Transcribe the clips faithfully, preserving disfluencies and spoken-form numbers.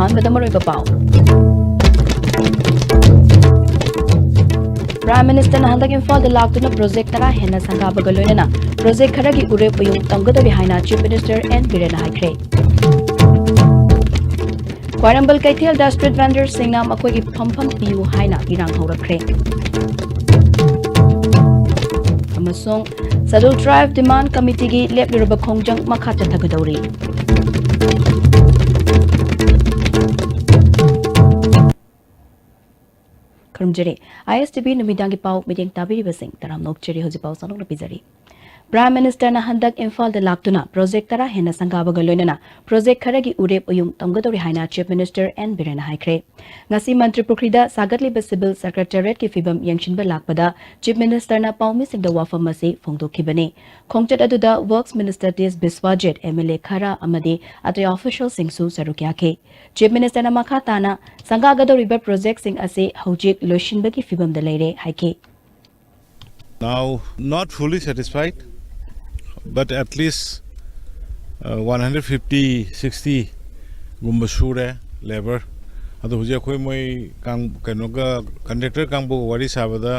ꯑꯍꯥꯟꯕꯗ ꯃꯔꯨꯑꯣꯏꯕ ꯄꯥꯎ꯫ Prime Ministerꯅ ꯍꯟꯗꯛ ꯏꯝꯐꯥꯜꯗ ꯂꯥꯛꯇꯨꯅ ꯄ꯭ꯔꯣꯖꯦꯛ ꯇꯔꯥ ꯍꯦꯟꯅ ꯁꯪꯒꯥꯕꯒ ꯂꯣꯏꯅꯅ ꯄ꯭ꯔꯣꯖꯦꯛ ꯈꯔꯒꯤ ꯎꯔꯦꯞ ꯎꯌꯨꯡ ꯇꯝꯒꯗꯧꯔꯤ ꯍꯥꯏꯅ Chief Minister N ꯕꯤꯔꯦꯟꯅ ꯍꯥꯏꯈ꯭ꯔꯦ꯫ ꯈ꯭ꯋꯥꯏꯔꯝꯕꯟ ꯀꯩꯊꯦꯜꯗ street vendorꯁꯤꯡꯅ ꯃꯈꯣꯏꯒꯤ ꯐꯝꯐꯝ ꯄꯤꯌꯨ ꯍꯥꯏꯅ ꯏꯔꯥꯡ ꯍꯧꯔꯛꯈ꯭ꯔꯦ꯫ ꯑꯃꯁꯨꯡ Scheduled Tribe Demand Committeeꯒꯤ ꯂꯦꯞꯂꯨꯔꯕ ꯈꯣꯡꯖꯪ ꯃꯈꯥ ꯆꯠꯊꯒꯗꯧꯔꯤ꯫ ꯈꯨꯔꯨꯝꯖꯔꯤ꯫ ISTV ꯅꯨꯃꯤꯗꯥꯡꯒꯤ ꯄꯥꯎ ꯃꯤꯠꯌꯦꯡ ꯇꯥꯕꯤꯔꯤꯕꯁꯤꯡ ꯇꯔꯥꯝꯅ ꯑꯣꯛꯆꯔꯤ꯫ ꯍꯧꯖꯤꯛ ꯄꯥꯎ ꯁꯟꯗꯣꯛꯅ ꯄꯤꯖꯔꯤ꯫ Prime Ministerꯅ ꯍꯟꯗꯛ ꯏꯝꯐꯥꯜꯗ ꯂꯥꯛꯇꯨꯅ ꯄ꯭ꯔꯣꯖꯦꯛ ꯇꯔꯥ ꯍꯦꯟꯅ ꯁꯪꯒꯥꯕꯒ ꯂꯣꯏꯅꯅ ꯄ꯭ꯔꯣꯖꯦꯛ ꯈꯔꯒꯤ ꯎꯔꯦꯞ ꯎꯌꯨꯡ ꯇꯝꯒꯗꯧꯔꯤ ꯍꯥꯏꯅ Chief Minister N ꯕꯤꯔꯦꯟꯅ ꯍꯥꯏꯈ꯭ꯔꯦ꯫ ꯉꯁꯤ ꯃꯟꯇ꯭ꯔꯤ ꯄꯨꯈ꯭ꯔꯤꯗ ꯁꯥꯒꯠꯂꯤꯕ civil secretariatꯀꯤ ꯐꯤꯕꯝ ꯌꯦꯡꯁꯤꯟꯕ ꯂꯥꯛꯄꯗ Chief Ministerꯅ ꯄꯥꯎꯃꯤꯁꯤꯡꯗ ꯋꯥꯐꯝ ꯑꯁꯤ ꯐꯣꯡꯗꯣꯛꯈꯤꯕꯅꯤ꯫ ꯈꯣꯡꯆꯠ ꯑꯗꯨꯗ Works Minister T S ꯕꯤꯁ꯭ꯋꯥꯖꯤꯠ, MLA ꯈꯔ ꯑꯃꯗꯤ ꯑꯇꯩ officialꯁꯤꯡꯁꯨ ꯁꯔꯨꯛ ꯌꯥꯈꯤ꯫ Chief Ministerꯅ ꯃꯈꯥ ꯇꯥꯅ ꯁꯪꯒꯥꯒꯗꯧꯔꯤꯕ ꯄ꯭ꯔꯣꯖꯦꯛꯁꯤꯡ ꯑꯁꯤ ꯍꯧꯖꯤꯛ ꯂꯣꯏꯁꯤꯟꯕꯒꯤ ꯐꯤꯕꯝꯗ ꯂꯩꯔꯦ ꯍꯥꯏꯈꯤ꯫ Now, not fully satisfied, but at least, uh, one hundred fifty, sixty ꯒꯨꯝꯕ ꯁꯨꯔꯦ, labour꯫ ꯑꯗꯣ ꯍꯧꯖꯤꯛ ꯑꯩꯈꯣꯏ ꯃꯣꯏ ꯀꯥꯡ-, ꯀꯩꯅꯣꯒ, contractor ꯀꯥꯡꯕꯨꯒ ꯋꯥꯔꯤ ꯁꯥꯕꯗ,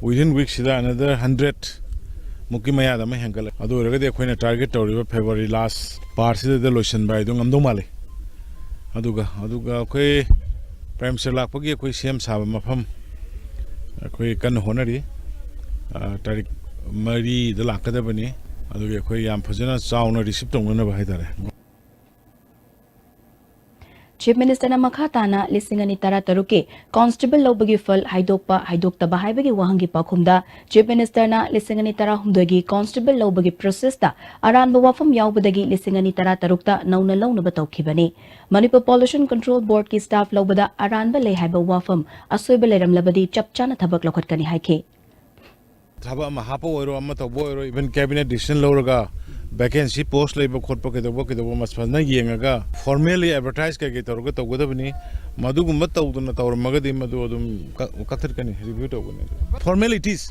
within weekꯁꯤꯗ another hundred ꯃꯨꯛꯀꯤ ꯃꯌꯥꯗ ꯑꯃ ꯍꯦꯟꯒꯠꯂꯦ꯫ ꯑꯗꯨ ꯑꯣꯏꯔꯒꯗꯤ ꯑꯩꯈꯣꯏꯅ target ꯇꯧꯔꯤꯕ February last partꯁꯤꯗ ꯂꯣꯏꯁꯤꯟꯕ ꯍꯥꯏꯗꯨ ꯉꯝꯗꯧ ꯃꯥꯜꯂꯤ꯫ ꯑꯗꯨꯒ, ꯑꯗꯨꯒ ꯑꯩꯈꯣꯏ Prime Minister ꯂꯥꯛꯄꯒꯤ ꯑꯩꯈꯣꯏ ꯁꯦꯝ ꯁꯥꯕ ꯃꯐꯝ ꯑꯩꯈꯣꯏ ꯀꯟꯅ ꯍꯣꯠꯅꯔꯤ꯫ ꯑ, ꯇꯥꯔꯤꯛ ꯃꯔꯤꯗ ꯂꯥꯛꯀꯗꯕꯅꯤ꯫ ꯑꯗꯨꯒꯤ ꯑꯩꯈꯣꯏ ꯌꯥꯝ ꯐꯖꯅ ꯆꯥꯎꯅ receive ꯇꯧꯅꯅꯕ ꯍꯥꯏꯇꯥꯔꯦ꯫ Chief Ministerꯅ ꯃꯈꯥ ꯇꯥꯅ ꯂꯤꯁꯤꯡ ꯑꯅꯤ ꯇꯔꯥꯇꯔꯨꯛꯀꯤ constable ꯂꯧꯕꯒꯤ ꯐꯜ ꯍꯥꯏꯗꯣꯛꯄ ꯍꯥꯏꯗꯣꯛꯇꯕ ꯍꯥꯏꯕꯒꯤ ꯋꯥꯍꯪꯒꯤ ꯄꯥꯎꯈꯨꯝꯗ Chief Ministerꯅ ꯂꯤꯁꯤꯡ ꯑꯅꯤ ꯇꯔꯥꯍꯨꯝꯗꯣꯏꯒꯤ constable ꯂꯧꯕꯒꯤ processꯇ ꯑꯔꯥꯟꯕ ꯋꯥꯐꯝ ꯌꯥꯎꯕꯗꯒꯤ ꯂꯤꯁꯤꯡ ꯑꯅꯤ ꯇꯔꯥꯇꯔꯨꯛꯇ ꯅꯧꯅ ꯂꯧꯅꯕ ꯇꯧꯈꯤꯕꯅꯤ꯫ Manipur Pollution Control Boardꯀꯤ staff ꯂꯧꯕꯗ ꯑꯔꯥꯟꯕ ꯂꯩ ꯍꯥꯏꯕ ꯋꯥꯐꯝ ꯑꯁꯣꯏꯕ ꯂꯩꯔꯝꯂꯕꯗꯤ ꯆꯞ ꯆꯥꯅ ꯊꯕꯛ ꯂꯧꯈꯠꯀꯅꯤ ꯍꯥꯏꯈꯤ꯫ ꯊꯕꯛ ꯑꯃ ꯍꯥꯞꯄ ꯑꯣꯏꯔꯣ, ꯑꯃ ꯇꯧꯕ ꯑꯣꯏꯔꯣ, even cabinet decision ꯂꯧꯔꯒ vacancy post ꯂꯩꯕ ꯈꯣꯠꯄ ꯀꯩꯗꯧꯕ, ꯀꯩꯗꯧꯕ ꯃꯁ ꯐꯖꯅ ꯌꯦꯡꯉꯒ formally advertise ꯀꯩꯀꯩ ꯇꯧꯔꯒ ꯇꯧꯒꯗꯕꯅꯤ꯫ ꯃꯗꯨꯒꯨꯝꯕ ꯇꯧꯗꯅ ꯇꯧꯔꯝꯃꯒꯗꯤ ꯃꯗꯨ ꯑꯗꯨꯝ ꯀꯛ-, ꯀꯛꯊꯠꯀꯅꯤ, review ꯇꯧꯒꯅꯤ꯫ Formalities,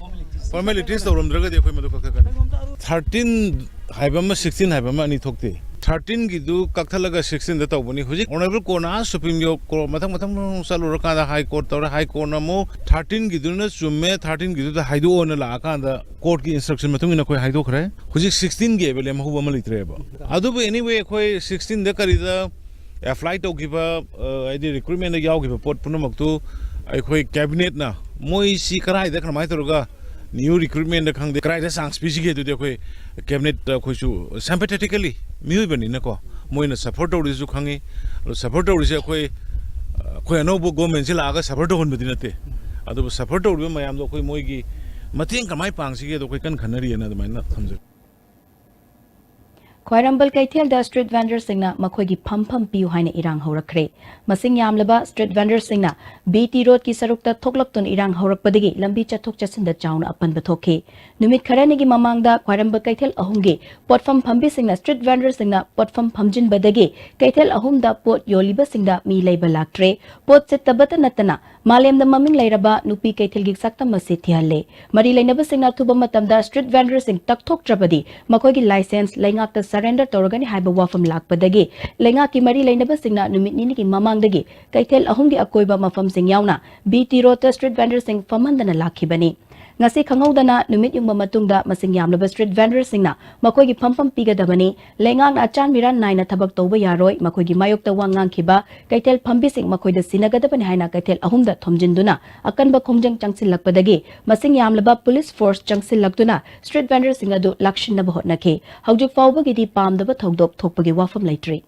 formalities ꯇꯧꯔꯝꯗ꯭ꯔꯒꯗꯤ ꯑꯩꯈꯣꯏ ꯃꯗꯨ ꯀꯛꯊꯠꯀꯅꯤ꯫ Thirteen ꯍꯥꯏꯕ ꯑꯃ, sixteen ꯍꯥꯏꯕ ꯑꯃ ꯑꯅꯤ ꯊꯣꯛꯇꯦ꯫ ꯊꯥꯔꯇꯤꯟꯒꯤꯗꯨ ꯀꯛꯊꯠꯂꯒ ꯁꯤꯛꯁꯇꯤꯟꯗ ꯇꯧꯕꯅꯤ꯫ ꯍꯧꯖꯤꯛ ꯑꯣꯅꯔꯦꯕꯜ ꯀꯣꯔꯠꯅ ꯑꯥ ꯁꯨꯄ꯭ꯔꯤꯝ ꯀꯣꯔꯠ ꯃꯊꯪ ꯃꯊꯪ ꯃꯊꯪ ꯆꯠꯂꯨꯔꯀꯥꯟꯗ ꯍꯥꯏ ꯀꯣꯔꯠ ꯇꯧꯔꯦ, ꯍꯥꯏ ꯀꯣꯔꯠꯅ ꯑꯃꯨꯛ ꯊꯥꯔꯇꯤꯟꯒꯤꯗꯨꯅ ꯆꯨꯝꯃꯦ, ꯊꯥꯔꯇꯤꯟꯒꯤꯗꯨꯗ ꯍꯥꯏꯗꯣꯛꯑꯣꯅ ꯂꯥꯛꯑꯀꯥꯟꯗ ꯀꯣꯔꯠꯀꯤ ꯏꯟꯁꯇ꯭ꯔꯛꯁꯟ ꯃꯇꯨꯡ ꯏꯟꯅ ꯑꯩꯈꯣꯏ ꯍꯥꯏꯗꯣꯛꯈ꯭ꯔꯦ꯫ ꯍꯧꯖꯤꯛ ꯁꯤꯛꯁꯇꯤꯟꯒꯤ ꯑꯦꯕꯦꯂꯦꯝ ꯍꯧꯕ ꯑꯃ ꯂꯩꯇ꯭ꯔꯦꯕ꯫ ꯑꯗꯨꯕꯨ anyway, ꯑꯩꯈꯣꯏ ꯁꯤꯛꯁꯇꯤꯟꯗ ꯀꯔꯤꯗ ꯑꯦꯄ꯭ꯂꯥꯏ ꯇꯧꯈꯤꯕ, ꯑ, ꯍꯥꯏꯗꯤ ꯔꯤꯀ꯭ꯔꯨꯠꯃꯦꯟꯗ ꯌꯥꯎꯈꯤꯕ ꯄꯣꯠ ꯄꯨꯝꯅꯃꯛꯇꯨ ꯑꯩꯈꯣꯏ ꯀꯦꯕꯤꯅꯦꯠꯅ ꯃꯣꯏꯁꯤ ꯀꯗꯥꯏꯗ ꯀꯔꯝꯍꯥꯏꯅ ꯇꯧꯔꯒ ꯅ꯭ꯌꯨ ꯔꯤꯀ꯭ꯔꯨꯠꯃꯦꯟꯗ ꯈꯪꯗꯦ, ꯀꯗꯥꯏꯗ ꯆꯥꯟꯁ ꯄꯤꯁꯤꯒꯦ? ꯑꯗꯨꯗꯤ ꯑꯩꯈꯣꯏ ꯀꯦꯕꯤꯅꯦꯠꯇ ꯑꯩꯈꯣꯏꯁꯨ sympathetically ꯃꯤꯑꯣꯏꯕꯅꯤꯅꯀꯣ, ꯃꯣꯏꯅ ꯁꯐꯔ ꯇꯧꯔꯤꯁꯨ ꯈꯪꯉꯤ꯫ ꯑꯗꯣ ꯁꯐꯔ ꯇꯧꯔꯤꯁꯦ ꯑꯩꯈꯣꯏ, ꯑꯩꯈꯣꯏ ꯑꯅꯧꯕ ꯒꯣꯔꯃꯦꯟꯁꯤ ꯂꯥꯛꯑꯒ ꯁꯐꯔ ꯇꯧꯍꯟꯕꯗꯤ ꯅꯠꯇꯦ꯫ ꯑꯗꯨꯕꯨ ꯁꯐꯔ ꯇꯧꯔꯤꯕ ꯃꯌꯥꯝꯗꯣ ꯑꯩꯈꯣꯏ ꯃꯣꯏꯒꯤ ꯃꯇꯦꯡ ꯀꯃꯥꯏꯅ ꯄꯥꯡꯁꯤꯒꯦꯗꯣ ꯑꯩꯈꯣꯏ ꯀꯟꯅ ꯈꯟꯅꯔꯤꯑꯅ ꯑꯗꯨꯃꯥꯏꯅ ꯊꯝꯖꯒꯦ꯫ ꯈ꯭ꯋꯥꯏꯔꯝꯕꯟ ꯀꯩꯊꯦꯜꯗ ꯁ꯭ꯇ꯭ꯔꯤꯠ ꯚꯦꯟꯗꯔꯁꯤꯡꯅ ꯃꯈꯣꯏꯒꯤ ꯐꯝꯐꯝ ꯄꯤꯌꯨ ꯍꯥꯏꯅ ꯏꯔꯥꯡ ꯍꯧꯔꯛꯈ꯭ꯔꯦ꯫ ꯃꯁꯤꯡ ꯌꯥꯝꯂꯕ ꯁ꯭ꯇ꯭ꯔꯤꯠ ꯚꯦꯟꯗꯔꯁꯤꯡꯅ ꯕꯤ ꯇꯤ ꯔꯣꯗꯀꯤ ꯁꯔꯨꯛꯇ ꯊꯣꯛꯂꯛꯇꯨꯅ ꯏꯔꯥꯡ ꯍꯧꯔꯛꯄꯗꯒꯤ ꯂꯝꯕꯤ ꯆꯠꯊꯣꯛ ꯆꯠꯁꯤꯟꯗ ꯆꯥꯎꯅ ꯑꯄꯟꯕ ꯊꯣꯛꯈꯤ꯫ ꯅꯨꯃꯤꯠ ꯈꯔꯅꯤꯒꯤ ꯃꯃꯥꯡꯗ ꯈ꯭ꯋꯥꯏꯔꯝꯕꯟ ꯀꯩꯊꯦꯜ ꯑꯍꯨꯝꯒꯤ ꯄꯣꯠꯐꯝ ꯐꯝꯕꯤꯁꯤꯡꯅ ꯁ꯭ꯇ꯭ꯔꯤꯠ ꯚꯦꯟꯗꯔꯁꯤꯡꯅ ꯄꯣꯠꯐꯝ ꯐꯝꯖꯤꯟꯕꯗꯒꯤ ꯀꯩꯊꯦꯜ ꯑꯍꯨꯝꯗ ꯄꯣꯠ ꯌꯣꯜꯂꯤꯕꯁꯤꯡꯗ ꯃꯤ ꯂꯩꯕ ꯂꯥꯛꯇ꯭ꯔꯦ꯫ ꯄꯣꯠ ꯁꯤꯠꯇꯕꯇ ꯅꯠꯇꯅ ꯃꯥꯂꯦꯝꯗ ꯃꯃꯤꯡ ꯂꯩꯔꯕ ꯅꯨꯄꯤ ꯀꯩꯊꯦꯜꯒꯤ ꯁꯛꯇꯝ ꯑꯁꯤ ꯊꯤꯍꯜꯂꯦ꯫ ꯃꯔꯤ ꯂꯩꯅꯕꯁꯤꯡꯅ ꯑꯊꯨꯕ ꯃꯇꯝꯗ ꯁ꯭ꯇ꯭ꯔꯤꯠ ꯚꯦꯟꯗꯔꯁꯤꯡ ꯇꯛꯊꯣꯛꯇ꯭ꯔꯕꯗꯤ ꯃꯈꯣꯏꯒꯤ ꯂꯥꯏꯁꯦꯟꯁ ꯂꯩꯉꯥꯛꯇ ꯁꯔꯦꯟꯗꯔ ꯇꯧꯔꯒꯅꯤ ꯍꯥꯏꯕ ꯋꯥꯐꯝ ꯂꯥꯛꯄꯗꯒꯤ ꯂꯩꯉꯥꯛꯀꯤ ꯃꯔꯤ ꯂꯩꯅꯕꯁꯤꯡꯅ ꯅꯨꯃꯤꯠ ꯅꯤꯅꯤꯒꯤ ꯃꯃꯥꯡꯗꯒꯤ ꯀꯩꯊꯦꯜ ꯑꯍꯨꯝꯒꯤ ꯑꯀꯣꯏꯕ ꯃꯐꯝꯁꯤꯡ ꯌꯥꯎꯅ ꯕꯤ ꯇꯤ ꯔꯣꯗꯇ ꯁ꯭ꯇ꯭ꯔꯤꯠ ꯚꯦꯟꯗꯔꯁꯤꯡ ꯐꯝꯍꯟꯗꯅ ꯂꯥꯛꯈꯤꯕꯅꯤ꯫ ꯉꯁꯤ ꯈꯪꯍꯧꯗꯅ ꯅꯨꯃꯤꯠ ꯌꯨꯡꯕ ꯃꯇꯨꯡꯗ ꯃꯁꯤꯡ ꯌꯥꯝꯂꯕ ꯁ꯭ꯇ꯭ꯔꯤꯠ ꯚꯦꯟꯗꯔꯁꯤꯡꯅ ꯃꯈꯣꯏꯒꯤ ꯐꯝꯐꯝ ꯄꯤꯒꯗꯕꯅꯤ, ꯂꯩꯉꯥꯛꯅ ꯑꯆꯥꯟ ꯃꯤꯔꯥꯟ ꯅꯥꯏꯅ ꯊꯕꯛ ꯇꯧꯕ ꯌꯥꯔꯣꯏ, ꯃꯈꯣꯏꯒꯤ ꯃꯥꯌꯣꯛꯇ ꯋꯥ ꯉꯥꯡꯈꯤꯕ ꯀꯩꯊꯦꯜ ꯐꯝꯕꯤꯁꯤꯡ ꯃꯈꯣꯏꯗ ꯁꯤꯟꯅꯒꯗꯕꯅꯤ ꯍꯥꯏꯅ ꯀꯩꯊꯦꯜ ꯑꯍꯨꯝꯗ ꯊꯣꯝꯖꯤꯟꯗꯨꯅ ꯑꯀꯟꯕ ꯈꯣꯡꯖꯪ ꯆꯪꯁꯤꯜꯂꯛꯄꯗꯒꯤ ꯃꯁꯤꯡ ꯌꯥꯝꯂꯕ ꯄꯨꯂꯤꯁ ꯐꯣꯔꯁ ꯆꯪꯁꯤꯜꯂꯛꯇꯨꯅ ꯁ꯭ꯇ꯭ꯔꯤꯠ ꯚꯦꯟꯗꯔꯁꯤꯡ ꯑꯗꯨ ꯂꯥꯛꯁꯤꯟꯅꯕ ꯍꯣꯠꯅꯈꯤ꯫ ꯍꯧꯖꯤꯛ ꯐꯥꯎꯕꯒꯤꯗꯤ ꯄꯥꯝꯗꯕ ꯊꯧꯗꯣꯛ ꯊꯣꯛꯄꯒꯤ ꯋꯥꯐꯝ ꯂꯩꯇ꯭ꯔꯤ꯫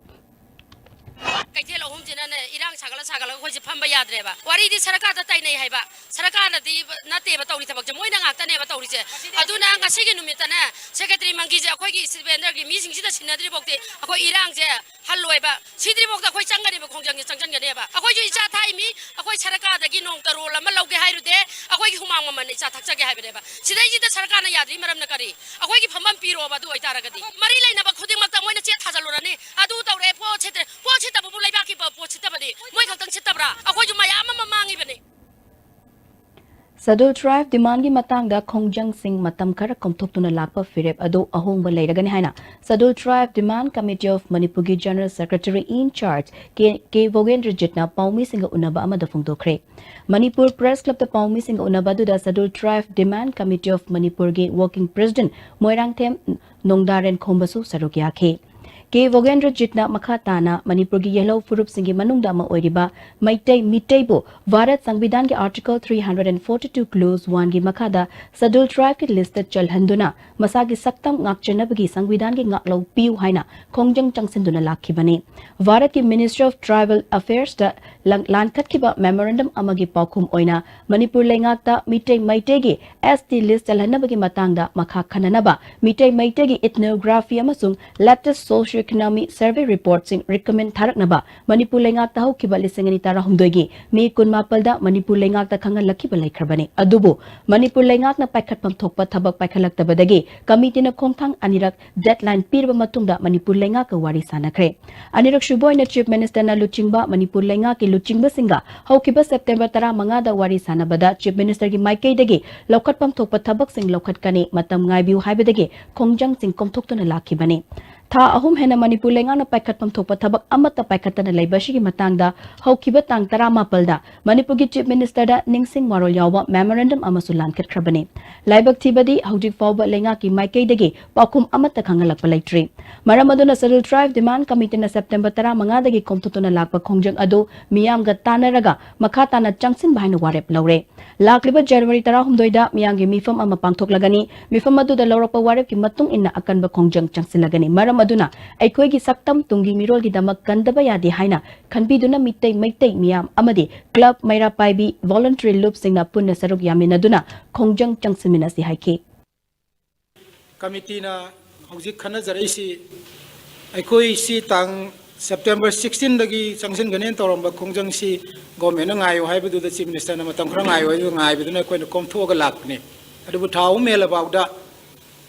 ꯀꯩꯊꯦꯜ ꯑꯍꯨꯝꯁꯤꯅꯅꯦ, ꯏꯔꯥꯡ ꯁꯥꯒꯠꯂ ꯁꯥꯒꯠꯂꯒ ꯑꯩꯈꯣꯏꯁꯦ ꯐꯝꯕ ꯌꯥꯗ꯭ꯔꯦꯕ꯫ ꯋꯥꯔꯤꯗꯤ ꯁꯔꯀꯥꯔꯗ ꯇꯥꯏꯅꯩ ꯍꯥꯏꯕ, ꯁꯔꯀꯥꯔꯅꯗꯤ ꯅꯠꯇꯦꯕ ꯇꯧꯔꯤ ꯊꯕꯛꯁꯦ, ꯃꯣꯏꯅ ꯉꯥꯛꯇꯅꯦꯕ ꯇꯧꯔꯤꯁꯦ꯫ ꯑꯗꯨꯅ ꯉꯁꯤꯒꯤ ꯅꯨꯃꯤꯠꯇꯅꯦ, ꯁꯦꯀ꯭ꯔꯦꯇꯔꯤ ꯃꯪꯒꯤꯁꯦ ꯑꯩꯈꯣꯏꯒꯤ ꯁ꯭ꯇ꯭ꯔꯤꯠ ꯚꯦꯟꯗꯔꯒꯤ ꯃꯤꯁꯤꯡꯁꯤꯗ ꯁꯤꯟꯅꯗ꯭ꯔꯤꯐꯥꯎꯗꯤ ꯑꯩꯈꯣꯏ ꯏꯔꯥꯡꯁꯦ ꯍꯜꯂꯣꯏꯕ꯫ ꯁꯤꯗ꯭ꯔꯤꯐꯥꯎꯗ ꯑꯩꯈꯣꯏ ꯆꯪꯒꯅꯦꯕ, ꯈꯣꯡꯖꯪꯁꯦ ꯆꯪꯁꯤꯟꯒꯅꯦꯕ꯫ ꯑꯩꯈꯣꯏꯁꯨ ꯏꯆꯥ ꯊꯥꯛꯏ ꯃꯤ, ꯑꯩꯈꯣꯏ ꯁꯔꯀꯥꯔꯗꯒꯤ ꯅꯣꯡ ꯇꯔꯣꯜ ꯑꯃ ꯂꯧꯒꯦ ꯍꯥꯏꯔꯨꯗꯦ, ꯑꯩꯈꯣꯏꯒꯤ ꯍꯨꯃꯥꯡ ꯃꯃꯜꯅ ꯏꯆꯥ ꯊꯛꯆꯒꯦ ꯍꯥꯏꯕꯅꯦꯕ꯫ ꯁꯤꯗꯩꯁꯤꯗ ꯁꯔꯀꯥꯔꯅ ꯌꯥꯗ꯭ꯔꯤ ꯃꯔꯝꯅ ꯀꯔꯤ? ꯑꯩꯈꯣꯏꯒꯤ ꯐꯝꯐꯝ ꯄꯤꯔꯣꯕ꯫ ꯑꯗꯨ ꯑꯣꯏꯇꯥꯔꯒꯗꯤ ꯃꯔꯤ ꯂꯩꯅꯕ ꯈꯨꯗꯤꯡꯃꯛꯇ ꯃꯣꯏꯅ ꯆꯦ ꯊꯥꯖꯤꯜꯂꯨꯔꯅꯤ, ꯑꯗꯨ ꯇꯧꯔꯦ, ꯄꯣꯠ ꯁꯤꯠꯇ꯭ꯔꯦ꯫ ꯄꯣꯠ ꯁꯤꯠꯇꯕꯕꯨ ꯂꯩꯕꯥꯛꯀꯤ ꯄ-, ꯄꯣꯠ ꯁꯤꯠꯇꯕꯗꯤ ꯃꯣꯏ ꯈꯛꯇꯪ ꯁꯤꯠꯇꯕ꯭ꯔꯥ? ꯑꯩꯈꯣꯏꯁꯨ ꯃꯌꯥꯝ ꯑꯃ ꯃꯥꯡꯉꯤꯕꯅꯤ꯫ Scheduled Tribe demandꯒꯤ ꯃꯇꯥꯡꯗ ꯈꯣꯡꯖꯪꯁꯤꯡ ꯃꯇꯝ ꯈꯔ ꯀꯣꯝꯊꯣꯛꯇꯨꯅ ꯂꯥꯛꯄ ꯐꯤꯔꯦꯞ ꯑꯗꯨ ꯑꯍꯣꯡꯕ ꯂꯩꯔꯒꯅꯤ ꯍꯥꯏꯅ Scheduled Tribe Demand Committee of Manipurꯒꯤ General Secretary in charge ꯀꯦ ꯚꯣꯒꯦꯟꯗ꯭ꯔꯖꯤꯠꯅ ꯄꯥꯎꯃꯤꯁꯤꯡꯒ ꯎꯅꯕ ꯑꯃꯗ ꯐꯣꯡꯗꯣꯛꯈ꯭ꯔꯦ꯫ ꯃꯅꯤꯄꯨꯔ Press Clubꯇ ꯄꯥꯎꯃꯤꯁꯤꯡꯒ ꯎꯅꯕ ꯑꯗꯨꯗ Scheduled Tribe Demand Committee of Manipurꯒꯤ Working President Moirangthem ꯅꯣꯡꯗꯥꯔꯦꯟ ꯈꯣꯝꯕꯁꯨ ꯁꯔꯨꯛ ꯌꯥꯈꯤ꯫ ꯀꯦ ꯚꯣꯒꯦꯟꯗ꯭ꯔꯖꯤꯠꯅ ꯃꯈꯥ ꯇꯥꯅ ꯃꯅꯤꯄꯨꯔꯒꯤ ꯌꯦꯜꯍꯧ ꯐꯨꯔꯨꯞꯁꯤꯡꯒꯤ ꯃꯅꯨꯡꯗ ꯑꯃ ꯑꯣꯏꯔꯤꯕ Meitei ꯃꯤꯇꯩꯕꯨ Bharat ꯁꯪꯕꯤꯙꯥꯟꯒꯤ Article three hundred and forty two Clause oneꯒꯤ ꯃꯈꯥꯗ Scheduled Tribeꯀꯤ listꯇ ꯆꯜꯍꯟꯗꯨꯅ ꯃꯁꯥꯒꯤ ꯁꯛꯇꯝ ꯉꯥꯛꯆꯅꯕꯒꯤ ꯁꯪꯕꯤꯙꯥꯟꯒꯤ ꯉꯥꯛꯂꯧ ꯄꯤꯌꯨ ꯍꯥꯏꯅ ꯈꯣꯡꯖꯪ ꯆꯪꯁꯤꯟꯗꯨꯅ ꯂꯥꯛꯈꯤꯕꯅꯤ꯫ ꯚꯥꯔꯠꯀꯤ Ministry of Tribal Affairsꯇ ꯂꯪ-, ꯂꯥꯟꯈꯠꯈꯤꯕ memorandum ꯑꯃꯒꯤ ꯄꯥꯎꯈꯨꯝ ꯑꯣꯏꯅ ꯃꯅꯤꯄꯨꯔ ꯂꯩꯉꯥꯛꯇ ꯃꯤꯇꯩ ꯃꯩꯇꯩꯒꯤ S T list ꯆꯜꯍꯟꯅꯕꯒꯤ ꯃꯇꯥꯡꯗ ꯃꯈꯥ ꯈꯟꯅꯅꯕ ꯃꯤꯇꯩ ꯃꯩꯇꯩꯒꯤ ethnography ꯑꯃꯁꯨꯡ latest socio-economy survey reportꯁꯤꯡ recommend ꯊꯥꯔꯛꯅꯕ Manipur ꯂꯩꯉꯥꯛꯇ ꯍꯧꯈꯤꯕ ꯂꯤꯁꯤꯡ ꯑꯅꯤ ꯇꯔꯥꯍꯨꯝꯗꯣꯏꯒꯤ ꯃꯦ ꯀꯨꯟꯃꯥꯄꯜꯗ ꯃꯅꯤꯄꯨꯔ ꯂꯩꯉꯥꯛꯇ ꯈꯪꯍꯜꯂꯛꯈꯤꯕ ꯂꯩꯈ꯭ꯔꯕꯅꯤ꯫ ꯑꯗꯨꯕꯨ ꯃꯅꯤꯄꯨꯔ ꯂꯩꯉꯥꯛꯅ ꯄꯥꯏꯈꯠꯐꯝ ꯊꯣꯛꯄ ꯊꯕꯛ ꯄꯥꯏꯈꯠꯂꯛꯇꯕꯗꯒꯤ committeeꯅ ꯈꯣꯡꯊꯥꯡ ꯑꯅꯤꯔꯛ deadline ꯄꯤꯔꯕ ꯃꯇꯨꯡꯗ ꯃꯅꯤꯄꯨꯔ ꯂꯩꯉꯥꯛꯀ ꯋꯥꯔꯤ ꯁꯥꯟꯅꯈ꯭ꯔꯦ꯫ ꯑꯅꯤꯔꯛ ꯁꯨꯕ ꯑꯣꯏꯅ Chief Ministerꯅ ꯂꯨꯆꯤꯡꯕ ꯃꯅꯤꯄꯨꯔ ꯂꯩꯉꯥꯛꯀꯤ ꯂꯨꯆꯤꯡꯕꯁꯤꯡꯒ ꯍꯧꯈꯤꯕ September ꯇꯔꯥꯃꯉꯥꯗ ꯋꯥꯔꯤ ꯁꯥꯟꯅꯕꯗ Chief Ministerꯒꯤ ꯃꯥꯏꯀꯩꯗꯒꯤ ꯂꯧꯈꯠꯐꯝ ꯊꯣꯛꯄ ꯊꯕꯛꯁꯤꯡ ꯂꯧꯈꯠꯀꯅꯤ, ꯃꯇꯝ ꯉꯥꯏꯕꯤꯌꯨ ꯍꯥꯏꯕꯗꯒꯤ ꯈꯣꯡꯖꯪꯁꯤꯡ ꯀꯣꯝꯊꯣꯛꯇꯨꯅ ꯂꯥꯛꯈꯤꯕꯅꯤ꯫ ꯊꯥ ꯑꯍꯨꯝ ꯍꯦꯟꯅ ꯃꯅꯤꯄꯨꯔ ꯂꯩꯉꯥꯛꯅ ꯄꯥꯏꯈꯠꯐꯝ ꯊꯣꯛꯄ ꯊꯕꯛ ꯑꯃꯠꯇ ꯄꯥꯏꯈꯠꯇꯅ ꯂꯩꯕ ꯑꯁꯤꯒꯤ ꯃꯇꯥꯡꯗ ꯍꯧꯈꯤꯕ ꯇꯥꯡ ꯇꯔꯥꯃꯥꯄꯜꯗ ꯃꯅꯤꯄꯨꯔꯒꯤ Chief Ministerꯗ ꯅꯤꯡꯁꯤꯡ ꯋꯥꯔꯣꯜ ꯌꯥꯎꯕ memorandum ꯑꯃꯁꯨ ꯂꯥꯟꯈꯠꯈ꯭ꯔꯕꯅꯤ꯫ ꯂꯥꯏꯕꯛ ꯊꯤꯕꯗꯤ ꯍꯧꯖꯤꯛ ꯐꯥꯎꯕ ꯂꯩꯉꯥꯛꯀꯤ ꯃꯥꯏꯀꯩꯗꯒꯤ ꯄꯥꯎꯈꯨꯝ ꯑꯃꯠꯇ ꯈꯪꯍꯜꯂꯛꯄ ꯂꯩꯇ꯭ꯔꯤ꯫ ꯃꯔꯝ ꯑꯗꯨꯅ Scheduled Tribe Demand Committeeꯅ September ꯇꯔꯥꯃꯉꯥꯗꯒꯤ ꯀꯣꯝꯊꯣꯛꯇꯨꯅ ꯂꯥꯛꯄ ꯈꯣꯡꯖꯪ ꯑꯗꯨ ꯃꯤꯌꯥꯝꯒ ꯇꯥꯟꯅꯔꯒ ꯃꯈꯥ ꯇꯥꯅ ꯆꯪꯁꯤꯟꯕ ꯍꯥꯏꯅ ꯋꯥꯔꯦꯞ ꯂꯧꯔꯦ꯫ ꯂꯥꯛꯂꯤꯕ January ꯇꯔꯥꯍꯨꯝꯗꯣꯏꯗ ꯃꯤꯌꯥꯝꯒꯤ ꯃꯤꯐꯝ ꯑꯃ ꯄꯥꯡꯊꯣꯛꯂꯒꯅꯤ꯫ ꯃꯤꯐꯝ ꯑꯗꯨꯗ ꯂꯧꯔꯛꯄ ꯋꯥꯔꯦꯞꯀꯤ ꯃꯇꯨꯡ ꯏꯟꯅ ꯑꯀꯟꯕ ꯈꯣꯡꯖꯪ ꯆꯪꯁꯤꯜꯂꯒꯅꯤ꯫ ꯃꯔꯝ ꯑꯗꯨꯅ ꯑꯩꯈꯣꯏꯒꯤ ꯁꯛꯇꯝ ꯇꯨꯡꯒꯤ ꯃꯤꯔꯣꯜꯒꯤꯗꯃꯛ ꯀꯟꯗꯕ ꯌꯥꯗꯦ ꯍꯥꯏꯅ ꯈꯟꯕꯤꯗꯨꯅ ꯃꯤꯇꯩ ꯃꯩꯇꯩ ꯃꯤꯌꯥꯝ ꯑꯃꯗꯤ club, ꯃꯩꯔꯥ ꯄꯥꯏꯕꯤ, voluntary ꯂꯨꯞꯁꯤꯡꯅ ꯄꯨꯟꯅ ꯁꯔꯨꯛ ꯌꯥꯃꯤꯟꯅꯗꯨꯅ ꯈꯣꯡꯖꯪ ꯆꯪꯁꯤꯟꯃꯤꯟꯅꯁꯤ ꯍꯥꯏꯈꯤ꯫ Committeeꯅ ꯍꯧꯖꯤꯛ ꯈꯟꯅꯖꯔꯛꯏꯁꯤ, ꯑꯩꯈꯣꯏ ꯁꯤ ꯇꯥꯡ September sixteenꯗꯒꯤ ꯆꯪꯁꯤꯟꯒꯅꯦꯅ ꯇꯧꯔꯝꯕ ꯈꯣꯡꯖꯪꯁꯤ governmentꯅ ꯉꯥꯏꯌꯨ ꯍꯥꯏꯕꯗꯨꯗ Chief Ministerꯅ ꯃꯇꯝ ꯈꯔ ꯉꯥꯏꯌꯨ ꯍꯥꯏꯗꯨꯅ ꯉꯥꯏꯕꯗꯨꯅ ꯑꯩꯈꯣꯏꯅ ꯀꯣꯝꯊꯣꯛꯑꯒ ꯂꯥꯛꯄꯅꯤ꯫ ꯑꯗꯨꯕꯨ ꯊꯥ ꯑꯍꯨꯝ ꯍꯦꯜꯂꯐꯥꯎꯗ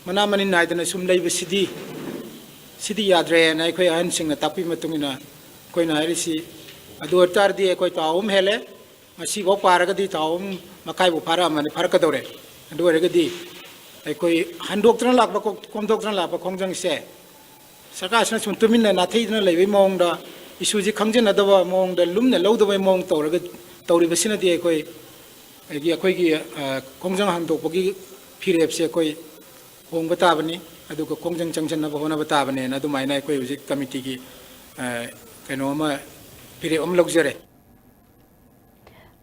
ꯃꯅꯥ ꯃꯅꯤꯟ ꯅꯥꯏꯗꯅ ꯁꯨꯝ ꯂꯩꯕꯁꯤꯗꯤ, ꯁꯤꯗꯤ ꯌꯥꯗ꯭ꯔꯦꯅ ꯑꯩꯈꯣꯏ ꯑꯍꯟꯁꯤꯡꯅ ꯇꯥꯛꯄꯤ ꯃꯇꯨꯡ ꯏꯟꯅ ꯑꯩꯈꯣꯏꯅ ꯍꯥꯏꯔꯤꯁꯤ꯫ ꯑꯗꯨ ꯑꯣꯏꯕ ꯇꯥꯔꯗꯤ ꯑꯩꯈꯣꯏ ꯊꯥ ꯑꯍꯨꯝ ꯍꯦꯜꯂꯦ꯫ ꯉꯁꯤꯐꯥꯎ ꯄꯥꯔꯒꯗꯤ ꯊꯥ ꯑꯍꯨꯝ ꯃꯈꯥꯏꯕꯨ ꯐꯥꯔꯛꯑꯃꯅꯤ, ꯐꯥꯔꯛꯀꯗꯧꯔꯦ꯫ ꯑꯗꯨ ꯑꯣꯏꯔꯒꯗꯤ ꯑꯩꯈꯣꯏ ꯍꯟꯗꯣꯛꯇꯅ ꯂꯥꯛꯄ, ꯀꯣꯝꯊꯣꯛꯇꯅ ꯂꯥꯛꯄ ꯈꯣꯡꯖꯪꯁꯦ ꯁꯔꯀꯥꯔꯁꯤꯅ ꯁꯨꯝ ꯇꯨꯃꯤꯟꯅ ꯅꯥꯊꯩꯗꯨꯅ ꯂꯩꯕꯒꯤ ꯃꯑꯣꯡꯗ, ꯏꯁꯨꯁꯤ ꯈꯪꯖꯤꯟꯅꯗꯕ ꯃꯑꯣꯡꯗ, ꯂꯨꯝꯅ ꯂꯧꯗꯕꯒꯤ ꯃꯑꯣꯡ ꯇꯧꯔꯒ, ꯇꯧꯔꯤꯕꯁꯤꯅꯗꯤ ꯑꯩꯈꯣꯏ, ꯑꯩꯒꯤ, ꯑꯩꯈꯣꯏꯒꯤ, ꯑ, ꯈꯣꯡꯖꯪ ꯍꯟꯗꯣꯛꯄꯒꯤ ꯐꯤꯔꯦꯞꯁꯦ ꯑꯩꯈꯣꯏ ꯍꯣꯡꯕ ꯇꯥꯕꯅꯤ, ꯑꯗꯨꯒ ꯈꯣꯡꯖꯪ ꯆꯪꯁꯤꯟꯅꯕ ꯍꯣꯠꯅꯕ ꯇꯥꯕꯅꯦꯅ ꯑꯗꯨꯃꯥꯏꯅ ꯑꯩꯈꯣꯏ ꯍꯧꯖꯤꯛ ꯀꯃꯤꯇꯤꯒꯤ, ꯑ, ꯀꯩꯅꯣ ꯑꯃ, ꯐꯤꯔꯦꯞ ꯑꯃ ꯂꯧꯖꯔꯦ꯫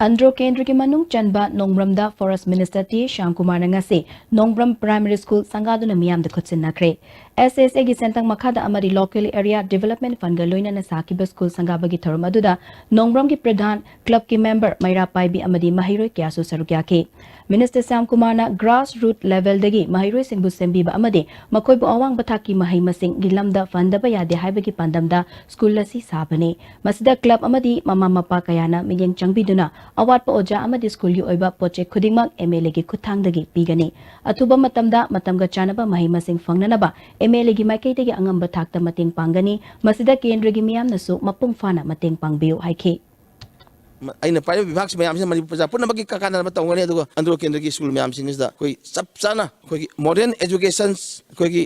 ꯑꯟꯗ꯭ꯔꯣ ꯀꯦꯟꯗ꯭ꯔꯒꯤ ꯃꯅꯨꯡ ꯆꯟꯕ ꯅꯣꯡꯕ꯭ꯔꯝꯗ Forest Minister ꯇꯤ ꯁ꯭ꯌꯥꯝꯀꯨꯃꯥꯔꯅ ꯉꯁꯤ ꯅꯣꯡꯕ꯭ꯔꯝ Primary School ꯁꯪꯒꯥꯗꯨꯅ ꯃꯤꯌꯥꯝꯗ ꯈꯨꯠꯁꯤꯟꯅꯈ꯭ꯔꯦ꯫ ꯑꯦꯁ ꯑꯦꯁ ꯑꯦꯒꯤ ꯁꯦꯟꯊꯪ ꯃꯈꯥꯗ ꯑꯃꯗꯤ Local Area Development Fundꯒ ꯂꯣꯏꯅꯅ ꯁꯥꯈꯤꯕ school ꯁꯪꯒꯥꯕꯒꯤ ꯊꯧꯔꯝ ꯑꯗꯨꯗ ꯅꯣꯡꯕ꯭ꯔꯝꯒꯤ ꯄ꯭ꯔꯙꯥꯟ, clubꯀꯤ member, ꯃꯩꯔꯥ ꯄꯥꯏꯕꯤ ꯑꯃꯗꯤ ꯃꯍꯩꯔꯣꯏ ꯀꯌꯥꯁꯨ ꯁꯔꯨꯛ ꯌꯥꯈꯤ꯫ Minister ꯁ꯭ꯌꯥꯝꯀꯨꯃꯥꯔꯅ grass root levelꯗꯒꯤ ꯃꯍꯩꯔꯣꯏꯁꯤꯡꯕꯨ ꯁꯦꯝꯕꯤꯕ ꯑꯃꯗꯤ ꯃꯈꯣꯏꯕꯨ ꯑꯋꯥꯡꯕ ꯊꯥꯛꯀꯤ ꯃꯍꯩ ꯃꯁꯤꯡꯒꯤ ꯂꯝꯗ ꯐꯍꯟꯗꯕ ꯌꯥꯗꯦ ꯍꯥꯏꯕꯒꯤ ꯄꯥꯟꯗꯝꯗ school ꯑꯁꯤ ꯁꯥꯕꯅꯤ꯫ ꯃꯁꯤꯗ club ꯑꯃꯗꯤ ꯃꯃꯥ ꯃꯄꯥ ꯀꯌꯥꯅ ꯃꯤꯠꯌꯦꯡ ꯆꯪꯕꯤꯗꯨꯅ ꯑꯋꯥꯠꯄ ꯑꯣꯖꯥ ꯑꯃꯗꯤ schoolꯒꯤ ꯑꯣꯏꯕ ꯄꯣꯠꯆꯩ ꯈꯨꯗꯤꯡꯃꯛ ꯑꯦꯝ ꯑꯦꯜ ꯑꯦꯒꯤ ꯈꯨꯠꯊꯥꯡꯗꯒꯤ ꯄꯤꯒꯅꯤ꯫ ꯑꯊꯨꯕ ꯃꯇꯝꯗ ꯃꯇꯝꯒ ꯆꯥꯟꯅꯕ ꯃꯍꯩ ꯃꯁꯤꯡ ꯐꯪꯅꯅꯕ ꯑꯦꯝ ꯑꯦꯜ ꯑꯦꯒꯤ ꯃꯥꯏꯀꯩꯗꯒꯤ ꯑꯉꯝꯕ ꯊꯥꯛꯇ ꯃꯇꯦꯡ ꯄꯥꯡꯒꯅꯤ꯫ ꯃꯁꯤꯗ ꯀꯦꯟꯗ꯭ꯔꯒꯤ ꯃꯤꯌꯥꯝꯅꯁꯨ ꯃꯄꯨꯡ ꯐꯥꯅ ꯃꯇꯦꯡ ꯄꯥꯡꯕꯤꯌꯨ ꯍꯥꯏꯈꯤ꯫ ꯑꯩꯅ ꯄꯥꯏꯔꯤꯕ ꯕꯤꯚꯥꯒꯁꯤ ꯃꯌꯥꯝꯁꯤꯅ ꯃꯅꯤꯄꯨꯔ ꯄ꯭ꯔꯖꯥ ꯄꯨꯝꯅꯃꯛꯀꯤ ꯀꯥꯟꯅꯅꯕ ꯇꯧꯒꯅꯤ꯫ ꯑꯗꯨꯒ ꯑꯟꯗ꯭ꯔꯣ ꯀꯦꯟꯗ꯭ꯔꯒꯤ school ꯃꯌꯥꯝꯁꯤꯡꯁꯤꯗ ꯑꯩꯈꯣꯏ ꯆꯞ ꯆꯥꯅ ꯑꯩꯈꯣꯏꯒꯤ modern education, ꯑꯩꯈꯣꯏꯒꯤ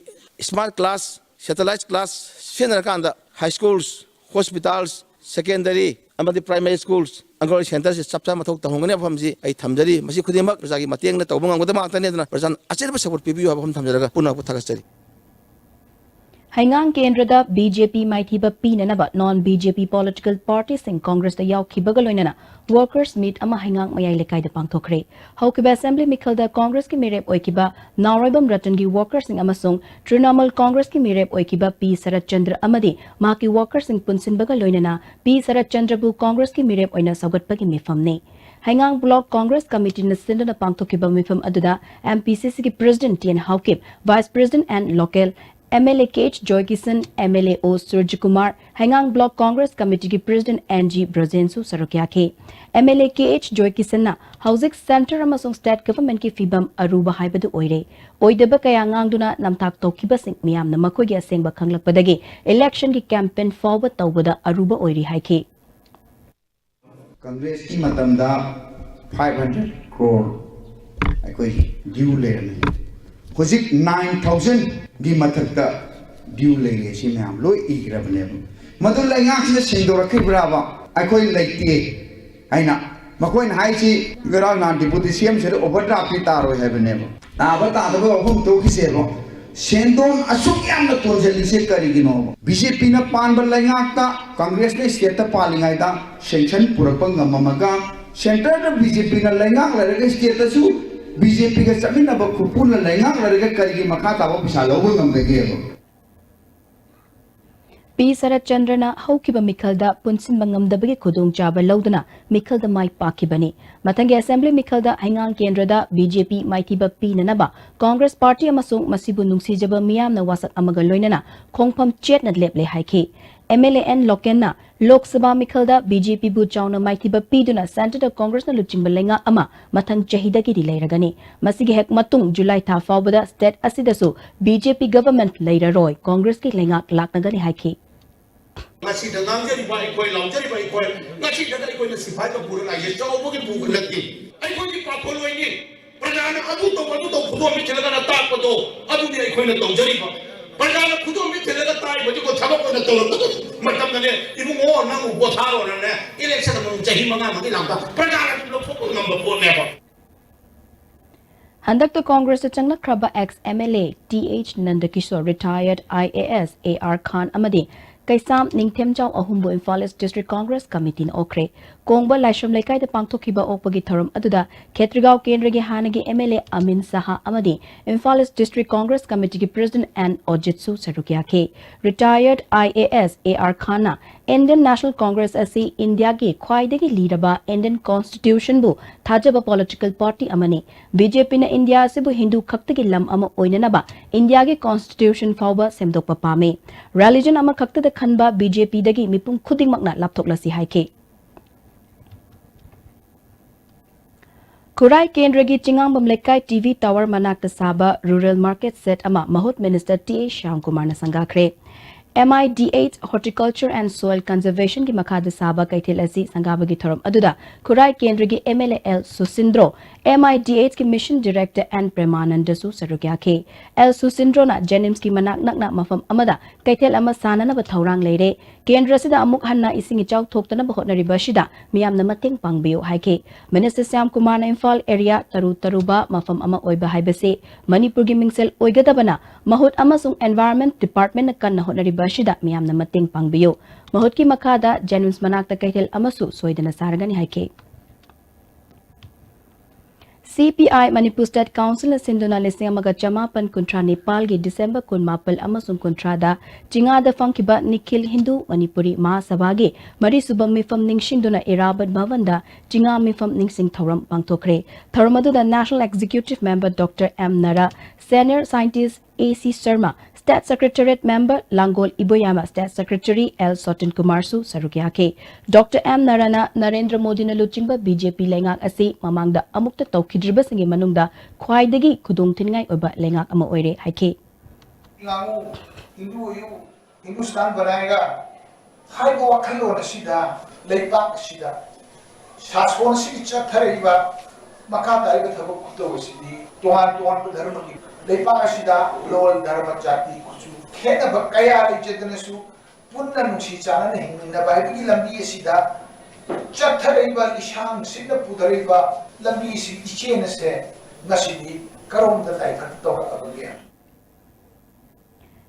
smart class, satellite class ꯁꯤꯖꯤꯟꯅꯔꯀꯥꯟꯗ high schools, hospitals, secondary ꯑꯃꯗꯤ primary schools, ꯑꯪꯒꯟꯋꯥꯗꯤ centreꯁꯤ ꯆꯞ ꯆꯥꯅ ꯃꯊꯧ ꯇꯧꯍꯟꯒꯅꯤ ꯍꯥꯏꯕ ꯋꯥꯐꯝꯁꯤ ꯑꯩ ꯊꯝꯖꯔꯤ꯫ ꯃꯁꯤ ꯈꯨꯗꯤꯡꯃꯛ ꯄ꯭ꯔꯖꯥꯒꯤ ꯃꯇꯦꯡꯅ ꯇꯧꯕ ꯉꯝꯒꯗꯕ ꯉꯥꯛꯇꯅꯤ꯫ ꯑꯗꯨꯅ ꯄ꯭ꯔꯖꯥꯅ ꯑꯆꯦꯠꯄ support ꯄꯤꯕꯤꯌꯨ ꯍꯥꯏꯕ ꯋꯥꯐꯝ ꯊꯝꯖꯔꯒ ꯄꯨꯝꯅꯃꯛꯄꯨ ꯊꯥꯒꯠꯆꯔꯤ꯫ ꯍꯩꯉꯥꯡ ꯀꯦꯟꯗ꯭ꯔꯗ ꯕꯤ ꯖꯦ ꯄꯤ ꯃꯥꯏꯊꯤꯕ ꯄꯤꯅꯅꯕ non B J P political partyꯁꯤꯡ Congressꯇ ꯌꯥꯎꯈꯤꯕꯒ ꯂꯣꯏꯅꯅ workers meet ꯑꯃ ꯍꯩꯉꯥꯡ ꯃꯌꯥꯏ ꯂꯩꯀꯥꯏꯗ ꯄꯥꯡꯊꯣꯛꯈ꯭ꯔꯦ꯫ ꯍꯧꯈꯤꯕ assembly ꯃꯤꯈꯜꯗ Congressꯀꯤ ꯃꯤꯔꯦꯞ ꯑꯣꯏꯈꯤꯕ ꯅꯥꯎꯔꯣꯏꯕꯝ ꯔꯇꯟꯒꯤ workerꯁꯤꯡ ꯑꯃꯁꯨꯡ Trinamool Congressꯀꯤ ꯃꯤꯔꯦꯞ ꯑꯣꯏꯈꯤꯕ ꯄꯤ ꯁꯔꯠꯆꯟꯗ꯭ꯔ ꯑꯃꯗꯤ ꯃꯍꯥꯛꯀꯤ workerꯁꯤꯡ ꯄꯨꯟꯁꯤꯟꯕꯒ ꯂꯣꯏꯅꯅ ꯄꯤ ꯁꯔꯠꯆꯟꯗ꯭ꯔꯕꯨ Congressꯀꯤ ꯃꯤꯔꯦꯞ ꯑꯣꯏꯅ ꯁꯧꯒꯠꯄꯒꯤ ꯃꯤꯐꯝꯅꯤ꯫ ꯍꯩꯉꯥꯡ Block Congress Committeeꯅ ꯁꯤꯟꯗꯨꯅ ꯄꯥꯡꯊꯣꯛꯈꯤꯕ ꯃꯤꯐꯝ ꯑꯗꯨꯗ M P C Cꯒꯤ President T N Haokip, Vice President and Local M L A K H Joykisan, M L A O Surjykumar, ꯍꯩꯉꯥꯡ Block Congress Committeeꯒꯤ President N G ꯕ꯭ꯔꯖꯦꯟꯁꯨ ꯁꯔꯨꯛ ꯌꯥꯈꯤ꯫ M L A K H Joykisanꯅ ꯍꯧꯖꯤꯛ centre ꯑꯃꯁꯨꯡ state governmentꯀꯤ ꯐꯤꯕꯝ ꯑꯔꯨꯕ ꯍꯥꯏꯕꯗꯨ ꯑꯣꯏꯔꯦ꯫ ꯑꯣꯏꯗꯕ ꯀꯌꯥ ꯉꯥꯡꯗꯨꯅ ꯅꯝꯊꯥꯛ ꯇꯧꯈꯤꯕꯁꯤꯡ ꯃꯤꯌꯥꯝꯅ ꯃꯈꯣꯏꯒꯤ ꯑꯁꯦꯡꯕ ꯈꯪꯂꯛꯄꯗꯒꯤ electionꯒꯤ campaign ꯐꯥꯎꯕ ꯇꯧꯕꯗ ꯑꯔꯨꯕ ꯑꯣꯏꯔꯤ ꯍꯥꯏꯈꯤ꯫ ꯀꯪꯒ꯭ꯔꯦꯁꯀꯤ ꯃꯇꯝꯗ five hundred crore ꯑꯩꯈꯣꯏ due ꯂꯩꯔꯝꯃꯤ꯫ ꯍꯧꯖꯤꯛ nine thousandꯒꯤ ꯃꯊꯛꯇ due ꯂꯩꯔꯦ꯫ ꯁꯤ ꯃꯌꯥꯝ ꯂꯣꯏ ꯏꯈ꯭ꯔꯕꯅꯦꯕ꯫ ꯃꯗꯨ ꯂꯩꯉꯥꯛꯁꯤꯅ ꯁꯦꯡꯗꯣꯔꯛꯈꯤꯕ꯭ꯔꯥꯕ? ꯑꯩꯈꯣꯏ ꯂꯩꯇꯦ ꯍꯥꯏꯅ ꯃꯈꯣꯏꯅ ꯍꯥꯏꯁꯤ꯫ ꯉꯔꯥꯡ ꯅꯍꯥꯟ deputy CM ꯁꯤꯗ overdraftꯇꯤ ꯇꯥꯔꯣꯏ ꯍꯥꯏꯕꯅꯦꯕ꯫ ꯇꯥꯕ ꯇꯥꯗꯕ ꯋꯥꯐꯝ ꯇꯣꯛꯈꯤꯁꯦꯕ꯫ ꯁꯦꯟꯗꯣꯟ ꯑꯁꯨꯛ ꯌꯥꯝꯅ ꯇꯣꯟꯁꯤꯜꯂꯤꯁꯦ ꯀꯔꯤꯒꯤꯅꯣꯕ? BJPꯅ ꯄꯥꯟꯕ ꯂꯩꯉꯥꯛꯇ, ꯀꯪꯒ꯭ꯔꯦꯁꯅ stateꯇ ꯄꯥꯜꯂꯤꯉꯩꯗ sanction ꯄꯨꯔꯛꯄ ꯉꯝꯃꯝꯃꯒ, centreꯗ BJPꯅ ꯂꯩꯉꯥꯛ ꯂꯩꯔꯒ stateꯇꯁꯨ BJPꯒ ꯆꯠꯃꯤꯟꯅꯕ ꯈꯨꯄꯨꯅ ꯂꯩꯉꯥꯛ ꯂꯩꯔꯒ ꯀꯔꯤꯒꯤ ꯃꯈꯥ ꯇꯥꯕ ꯄꯩꯁꯥ ꯂꯧꯕ ꯉꯝꯗꯒꯦꯕ? ꯄꯤ ꯁꯔꯠ ꯆꯟꯗ꯭ꯔꯅ ꯍꯧꯈꯤꯕ ꯃꯤꯈꯜꯗ ꯄꯨꯟꯁꯤꯟꯕ ꯉꯝꯗꯕꯒꯤ ꯈꯨꯗꯣꯡꯆꯥꯕ ꯂꯧꯗꯨꯅ ꯃꯤꯈꯜꯗ ꯃꯥꯏ ꯄꯥꯛꯈꯤꯕꯅꯤ꯫ ꯃꯊꯪꯒꯤ assembly ꯃꯤꯈꯜꯗ ꯍꯩꯉꯥꯡ ꯀꯦꯟꯗ꯭ꯔꯗ BJP ꯃꯥꯏꯊꯤꯕ ꯄꯤꯅꯅꯕ Congress party ꯑꯃꯁꯨꯡ ꯃꯁꯤꯕꯨ ꯅꯨꯡꯁꯤꯖꯕ ꯃꯤꯌꯥꯝꯅ ꯋꯥꯁꯛ ꯑꯃꯒ ꯂꯣꯏꯅꯅ ꯈꯣꯡꯐꯝ ꯆꯦꯠꯅ ꯂꯦꯞꯂꯦ ꯍꯥꯏꯈꯤ꯫ MLA ꯑꯦꯟ ꯂꯣꯀꯦꯟꯅ ꯂꯣꯛ ꯁꯚꯥ ꯃꯤꯈꯜꯗ BJPꯕꯨ ꯆꯥꯎꯅ ꯃꯥꯏꯊꯤꯕ ꯄꯤꯗꯨꯅ centreꯗ Congressꯅ ꯂꯨꯆꯤꯡꯕ ꯂꯩꯉꯥꯛ ꯑꯃ ꯃꯊꯪ ꯆꯍꯤꯗꯒꯤꯗꯤ ꯂꯩꯔꯒꯅꯤ꯫ ꯃꯁꯤꯒꯤ ꯍꯦꯛ ꯃꯇꯨꯡ July ꯊꯥ ꯐꯥꯎꯕꯗ state ꯑꯁꯤꯗꯁꯨ BJP government ꯂꯩꯔꯔꯣꯏ, Congressꯀꯤ ꯂꯩꯉꯥꯛ ꯂꯥꯛꯅꯒꯅꯤ ꯍꯥꯏꯈꯤ꯫ ꯉꯁꯤꯗ ꯉꯥꯡꯖꯔꯤꯕ ꯑꯩꯈꯣꯏ, ꯂꯥꯎꯖꯔꯤꯕ ꯑꯩꯈꯣꯏ, ꯉꯁꯤꯗ ꯑꯩꯈꯣꯏꯅ ꯁꯤꯐꯥꯏꯒ ꯄꯨꯔ ꯂꯥꯛꯏꯁꯦ ꯆꯥꯎꯕꯒꯤ ꯄꯨꯕ ꯅꯠꯇꯦ꯫ ꯑꯩꯈꯣꯏꯗꯤ ꯄꯥꯈꯣꯟ ꯑꯣꯏꯅꯤ꯫ ꯄ꯭ꯔꯖꯥꯅ ꯑꯗꯨ ꯇꯧ, ꯑꯗꯨ ꯇꯧ, ꯈꯨꯗꯣꯝꯕꯤ ꯊꯤꯜꯂꯒꯅ ꯇꯥꯛꯄꯗꯣ, ꯑꯗꯨꯅꯤ ꯑꯩꯈꯣꯏꯅ ꯇꯧꯖꯔꯤꯕ꯫ ꯄ꯭ꯔꯖꯥꯅ ꯈꯨꯗꯣꯝꯕꯤ ꯊꯤꯜꯂꯒ ꯇꯥꯛꯏꯕꯗꯨꯕꯨ ꯊꯕꯛ ꯑꯣꯏꯅ ꯇꯧꯔꯛꯄꯗ ꯃꯇꯝꯗꯅꯦ, "ꯏꯕꯨꯡꯉꯣ, ꯅꯪꯕꯨ ꯄꯣꯊꯥꯔꯣꯅꯅꯦ, election ꯑꯃꯃꯨꯛ ꯆꯍꯤ ꯃꯉꯥ ꯃꯔꯤ ꯂꯥꯛꯄ ꯄ꯭ꯔꯖꯥꯅ ꯑꯗꯨꯝ ꯂꯧꯊꯣꯛꯄ ꯉꯝꯕ ꯄꯣꯠꯅꯦꯕ"꯫ ꯍꯟꯗꯛꯇ Congressꯇ ꯆꯪꯂꯛꯈ꯭ꯔꯕ ex MLA Th Nandakishore, retired IAS AR Khan ꯑꯃꯗꯤ ꯀꯩꯁꯥꯝ ꯅꯤꯡꯊꯦꯝꯖꯥꯎ ꯑꯍꯨꯝꯕꯨ Imphal East District Congress Committeeꯅ ꯑꯣꯛꯈ꯭ꯔꯦ꯫ ꯀꯣꯡꯕ ꯂꯥꯏꯁ꯭ꯔꯝ ꯂꯩꯀꯥꯏꯗ ꯄꯥꯡꯊꯣꯛꯈꯤꯕ ꯑꯣꯛꯄꯒꯤ ꯊꯧꯔꯝ ꯑꯗꯨꯗ ꯈꯦꯇ꯭ꯔꯤꯒꯥꯎ ꯀꯦꯟꯗ꯭ꯔꯒꯤ ꯍꯥꯟꯅꯒꯤ MLA ꯑꯃꯤꯟ ꯁꯍꯥ ꯑꯃꯗꯤ Imphal East District Congress Committeeꯒꯤ President ꯑꯦꯟ ꯑꯣꯖꯤꯠꯁꯨ ꯁꯔꯨꯛ ꯌꯥꯈꯤ꯫ Retired IAS AR Khanꯅ Indian National Congress ꯑꯁꯤ ꯏꯟꯗꯤꯌꯥꯒꯤ ꯈ꯭ꯋꯥꯏꯗꯒꯤ ꯂꯤꯔꯕ Indian Constitutionꯕꯨ ꯊꯥꯖꯕ political party ꯑꯃꯅꯤ꯫ BJPꯅ ꯏꯟꯗꯤꯌꯥ ꯑꯁꯤꯕꯨ ꯍꯤꯟꯗꯨ ꯈꯛꯇꯒꯤ ꯂꯝ ꯑꯃ ꯑꯣꯏꯅꯅꯕ ꯏꯟꯗꯤꯌꯥꯒꯤ Constitution ꯐꯥꯎꯕ ꯁꯦꯝꯗꯣꯛꯄ ꯄꯥꯝꯃꯤ꯫ Religion ꯑꯃꯈꯛꯇꯗ ꯈꯟꯕ BJPꯗꯒꯤ ꯃꯤꯄꯨꯝ ꯈꯨꯗꯤꯡꯃꯛꯅ ꯂꯥꯞꯊꯣꯛꯂꯁꯤ ꯍꯥꯏꯈꯤ꯫ ꯈꯨꯔꯥꯏ ꯀꯦꯟꯗ꯭ꯔꯒꯤ ꯆꯤꯡꯉꯥꯡꯕꯝ ꯂꯩꯀꯥꯏ TV tower ꯃꯅꯥꯛꯇ ꯁꯥꯕ rural market shed ꯑꯃ ꯃꯍꯨꯠ Minister TA ꯁ꯭ꯌꯥꯝꯀꯨꯃꯥꯔꯅ ꯁꯪꯒꯥꯈ꯭ꯔꯦ꯫ M I D H Horticulture and Soil Conservation ꯒꯤ ꯃꯈꯥꯗ ꯁꯥꯕ ꯀꯩꯊꯦꯜ ꯑꯁꯤ ꯁꯪꯒꯥꯕꯒꯤ ꯊꯧꯔꯝ ꯑꯗꯨꯗ ꯈꯨꯔꯥꯏ ꯀꯦꯟꯗ꯭ꯔꯒꯤ M L A L ꯁꯨꯁꯤꯟꯗ꯭ꯔꯣ, M I D H ꯀꯤ Mission Director N ꯄ꯭ꯔꯦꯃꯥꯅꯟꯗꯁꯨ ꯁꯔꯨꯛ ꯌꯥꯈꯤ꯫ ꯑꯦꯜ ꯁꯨꯁꯤꯟꯗ꯭ꯔꯣꯅ JNIMS ꯀꯤ ꯃꯅꯥꯛ ꯅꯛꯅ ꯃꯐꯝ ꯑꯃꯗ ꯀꯩꯊꯦꯜ ꯑꯃ ꯁꯥꯅꯅꯕ ꯊꯧꯔꯥꯡ ꯂꯩꯔꯦ꯫ ꯀꯦꯟꯗ꯭ꯔ ꯑꯁꯤꯗ ꯑꯃꯨꯛ ꯍꯟꯅ ꯏꯁꯤꯡ ꯏꯆꯥꯎ ꯊꯣꯛꯇꯅꯕ ꯍꯣꯠꯅꯔꯤꯕ ꯑꯁꯤꯗ ꯃꯤꯌꯥꯝꯅ ꯃꯇꯦꯡ ꯄꯥꯡꯕꯤꯌꯨ ꯍꯥꯏꯈꯤ꯫ Minister ꯁ꯭ꯌꯥꯝ ꯀꯨꯃꯥꯔꯅ ꯏꯝꯐꯥꯜ area ꯇꯔꯨ ꯇꯔꯨꯕ ꯃꯐꯝ ꯑꯃ ꯑꯣꯏꯕ ꯍꯥꯏꯕꯁꯤ ꯃꯅꯤꯄꯨꯔꯒꯤ ꯃꯤꯡꯁꯦꯜ ꯑꯣꯏꯒꯗꯕꯅ ꯃꯍꯨꯠ ꯑꯃꯁꯨꯡ Environment Department ꯅ ꯀꯟꯅ ꯍꯣꯠꯅꯔꯤꯕ ꯑꯁꯤꯗ ꯃꯤꯌꯥꯝꯅ ꯃꯇꯦꯡ ꯄꯥꯡꯕꯤꯌꯨ꯫ ꯃꯍꯨꯠꯀꯤ ꯃꯈꯥꯗ JNIMS ꯃꯅꯥꯛꯇ ꯀꯩꯊꯦꯜ ꯑꯃꯁꯨ ꯁꯣꯏꯗꯅ ꯁꯥꯔꯒꯅꯤ ꯍꯥꯏꯈꯤ꯫ C P I Manipur State Council ꯅ ꯁꯤꯟꯗꯨꯅ ꯂꯤꯁꯤꯡ ꯑꯃꯒ ꯆꯃꯥꯄꯟ ꯀꯨꯟꯊ꯭ꯔꯥ ꯅꯤꯄꯥꯜꯒꯤ December ꯀꯨꯟꯃꯥꯄꯜ ꯑꯃꯁꯨꯡ ꯀꯨꯟꯊ꯭ꯔꯥꯗ ꯆꯤꯉꯥꯗ ꯐꯝꯈꯤꯕ ꯅꯤꯈꯤꯜ ꯍꯤꯟꯗꯨ ꯃꯅꯤꯄꯨꯔꯤ ꯃꯍꯥꯁꯚꯥꯒꯤ ꯃꯔꯤꯁꯨꯕ ꯃꯤꯐꯝ ꯅꯤꯡꯁꯤꯡꯗꯨꯅ ꯏꯔꯥꯕꯠ ꯚꯕꯟꯗ ꯆꯤꯉꯥ ꯃꯤꯐꯝ ꯅꯤꯡꯁꯤꯡ ꯊꯧꯔꯝ ꯄꯥꯡꯊꯣꯛꯈ꯭ꯔꯦ꯫ ꯊꯧꯔꯝ ꯑꯗꯨꯗ National Executive Member Doctor M ꯅꯔꯥ, Senior Scientist A C Sharma, State Secretariat Member Langol Iboyaima, State Secretary L ꯁꯣꯇꯤꯟ ꯀꯨꯃꯥꯔꯁꯨ ꯁꯔꯨꯛ ꯌꯥꯈꯤ꯫ Doctor M ꯅꯔꯥꯅ ꯅꯔꯦꯟꯗ꯭ꯔ ꯃꯣꯗꯤꯅ ꯂꯨꯆꯤꯡꯕ B J P ꯂꯩꯉꯥꯛ ꯑꯁꯤ ꯃꯃꯥꯡꯗ ꯑꯃꯨꯛꯇ ꯇꯧꯈꯤꯗ꯭ꯔꯤꯕꯁꯤꯡꯒꯤ ꯃꯅꯨꯡꯗ ꯈ꯭ꯋꯥꯏꯗꯒꯤ ꯈꯨꯗꯣꯡꯊꯤꯅꯤꯡꯉꯥꯏ ꯑꯣꯏꯕ ꯂꯩꯉꯥꯛ ꯑꯃ ꯑꯣꯏꯔꯦ ꯍꯥꯏꯈꯤ꯫ ꯉꯥꯡꯉꯨ, ꯍꯤꯟꯗꯨ ꯑꯣꯏꯌꯨ, ꯍꯤꯟꯗꯨꯁꯇꯥꯟ ꯕꯅꯥꯌꯦꯒꯥ ꯍꯥꯏꯕ ꯋꯥꯈꯜꯂꯣꯟ ꯑꯁꯤꯗ ꯂꯩꯕꯥꯛ ꯑꯁꯤꯗ ꯁꯥꯁꯣꯟ ꯑꯁꯤꯒꯤ ꯆꯠꯊꯔꯛꯏꯕ ꯃꯈꯥ ꯇꯥꯔꯤꯕ ꯊꯕꯛ ꯈꯨꯇꯧ ꯑꯁꯤꯗꯤ ꯇꯣꯉꯥꯟ ꯇꯣꯉꯥꯟꯕ ꯙꯔꯃꯒꯤ ꯂꯩꯕꯥꯛ ꯑꯁꯤꯗ ꯂꯣꯟ, ꯙꯔꯃ, ꯖꯥꯇꯤ, ꯀꯨꯆꯨ ꯈꯦꯠꯅꯕ ꯀꯌꯥ ꯂꯩꯖꯗꯅꯁꯨ ꯄꯨꯟꯅ ꯅꯨꯡꯁꯤ ꯆꯥꯟꯅꯅ ꯍꯤꯡꯃꯤꯟꯅꯕ ꯍꯥꯏꯕꯒꯤ ꯂꯝꯕꯤ ꯑꯁꯤꯗ ꯆꯠꯊꯔꯛꯏꯕ ꯂꯤꯁꯥꯡ ꯁꯤꯠꯅ ꯄꯨꯊꯔꯛꯏꯕ ꯂꯝꯕꯤ ꯑꯁꯤ ꯏꯆꯦꯟ ꯑꯁꯦ ꯉꯁꯤꯗꯤ ꯀꯔꯣꯝꯗ divert ꯇꯧꯔꯛꯑꯕꯒꯦ?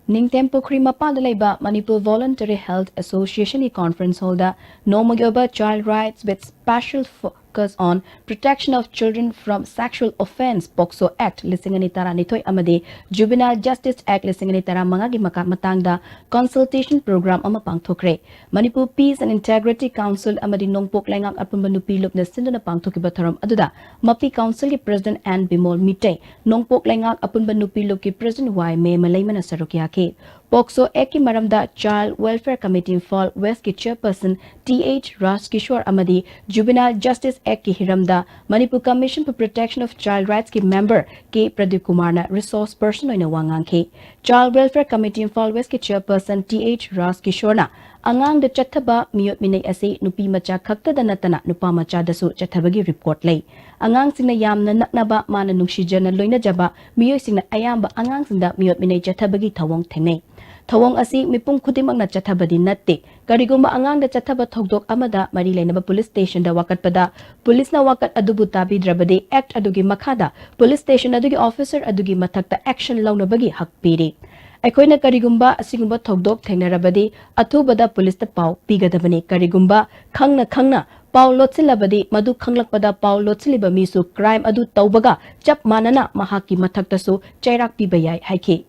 ꯅꯤꯡꯊꯦꯝ ꯄꯨꯈ꯭ꯔꯤ ꯃꯄꯥꯟꯗ ꯂꯩꯕ Manipur Voluntary Health Association ꯒꯤ conference hall ꯗ ꯅꯣꯡꯃꯒꯤ ꯑꯣꯏꯕ Child Rights with Special Focus on Protection of Children from Sexual Offence, POCSO Act ꯂꯤꯁꯤꯡ ꯑꯅꯤ ꯇꯔꯥꯅꯤꯊꯣꯏ ꯑꯃꯗꯤ Juvenile Justice Act ꯂꯤꯁꯤꯡ ꯑꯅꯤ ꯇꯔꯥꯃꯉꯥꯒꯤ ꯃꯀꯥ-, ꯃꯇꯥꯡꯗ consultation program ꯑꯃ ꯄꯥꯡꯊꯣꯛꯈ꯭ꯔꯦ꯫ Manipur Peace and Integrity Council ꯑꯃꯗꯤ ꯅꯣꯡꯄꯣꯛ ꯂꯩꯉꯥꯛ ꯑꯄꯨꯟꯕ ꯅꯨꯄꯤ ꯂꯨꯞꯅ ꯁꯤꯟꯗꯨꯅ ꯄꯥꯡꯊꯣꯛꯈꯤꯕ ꯊꯧꯔꯝ ꯑꯗꯨꯗ ꯃꯄꯤ council ꯒꯤ president N ꯕꯤꯃꯣꯜ ꯃꯤꯇꯩ, ꯅꯣꯡꯄꯣꯛ ꯂꯩꯉꯥꯛ ꯑꯄꯨꯟꯕ ꯅꯨꯄꯤ ꯂꯨꯞꯀꯤ president Y ꯃꯦꯃꯂꯩꯃꯅ ꯁꯔꯨꯛ ꯌꯥꯈꯤ꯫ ꯄꯣꯛꯁꯣ ꯑꯦꯛꯀꯤ ꯃꯔꯝꯗ Child Welfare Committee Imphal Westꯀꯤ chairperson T H Rajkishore ꯑꯃꯗꯤ Juvenile Justice Actꯀꯤ ꯍꯤꯔꯝꯗ Manipur Commission for Protection of Child Rightsꯀꯤ member K Pradeep Kumarꯅ resource person ꯑꯣꯏꯅ ꯋꯥ ꯉꯥꯡꯈꯤ꯫ Child Welfare Committee Imphal Westꯀꯤ chairperson T H Rajkishoreꯅ ꯑꯉꯥꯡꯗ ꯆꯠꯊꯕ ꯃꯤꯑꯣꯠ ꯃꯤꯅꯩ ꯑꯁꯤ ꯅꯨꯄꯤ ꯃꯆꯥ ꯈꯛꯇꯗ ꯅꯠꯇꯅ ꯅꯨꯄꯥ ꯃꯆꯥꯗꯁꯨ ꯆꯠꯊꯕꯒꯤ report ꯂꯩ꯫ ꯑꯉꯥꯡꯁꯤꯡꯅ ꯌꯥꯝꯅ ꯅꯛꯅꯕ, ꯃꯥꯅ ꯅꯨꯡꯁꯤꯖꯅ ꯂꯣꯏꯅꯖꯕ ꯃꯤꯑꯣꯏꯁꯤꯡꯅ ꯑꯌꯥꯝꯕ ꯑꯉꯥꯡꯁꯤꯡꯗ ꯃꯤꯑꯣꯠ ꯃꯤꯅꯩ ꯆꯠꯊꯕꯒꯤ ꯊꯧꯑꯣꯡ ꯊꯦꯡꯅꯩ꯫ ꯊꯧꯑꯣꯡ ꯑꯁꯤ ꯃꯤꯄꯨꯝ ꯈꯨꯗꯤꯡꯃꯛꯅ ꯆꯠꯊꯕꯗꯤ ꯅꯠꯇꯦ꯫ ꯀꯔꯤꯒꯨꯝꯕ ꯑꯉꯥꯡꯗ ꯆꯠꯊꯕ ꯊꯧꯗꯣꯛ ꯑꯃꯗ ꯃꯔꯤ ꯂꯩꯅꯕ police stationꯗ ꯋꯥꯀꯠꯄꯗ policeꯅ ꯋꯥꯀꯠ ꯑꯗꯨꯕꯨ ꯇꯥꯕꯤꯗ꯭ꯔꯕꯗꯤ Act ꯑꯗꯨꯒꯤ ꯃꯈꯥꯗ police station ꯑꯗꯨꯒꯤ officer ꯑꯗꯨꯒꯤ ꯃꯊꯛꯇ action ꯂꯧꯅꯕꯒꯤ ꯍꯛ ꯄꯤꯔꯤ꯫ ꯑꯩꯈꯣꯏꯅ ꯀꯔꯤꯒꯨꯝꯕ ꯑꯁꯤꯒꯨꯝꯕ ꯊꯧꯗꯣꯛ ꯊꯦꯡꯅꯔꯕꯗꯤ ꯑꯊꯨꯕꯗ policeꯇ ꯄꯥꯎ ꯄꯤꯒꯗꯕꯅꯤ꯫ ꯀꯔꯤꯒꯨꯝꯕ ꯈꯪꯅ ꯈꯪꯅ ꯄꯥꯎ ꯂꯣꯠꯁꯤꯜꯂꯕꯗꯤ ꯃꯗꯨ ꯈꯪꯂꯛꯄꯗ ꯄꯥꯎ ꯂꯣꯠꯁꯤꯜꯂꯤꯕ ꯃꯤꯁꯨ crime ꯑꯗꯨ ꯇꯧꯕꯒ ꯆꯞ ꯃꯥꯟꯅꯅ ꯃꯍꯥꯛꯀꯤ ꯃꯊꯛꯇꯁꯨ ꯆꯩꯔꯥꯛ ꯄꯤꯕ ꯌꯥꯏ ꯍꯥꯏꯈꯤ꯫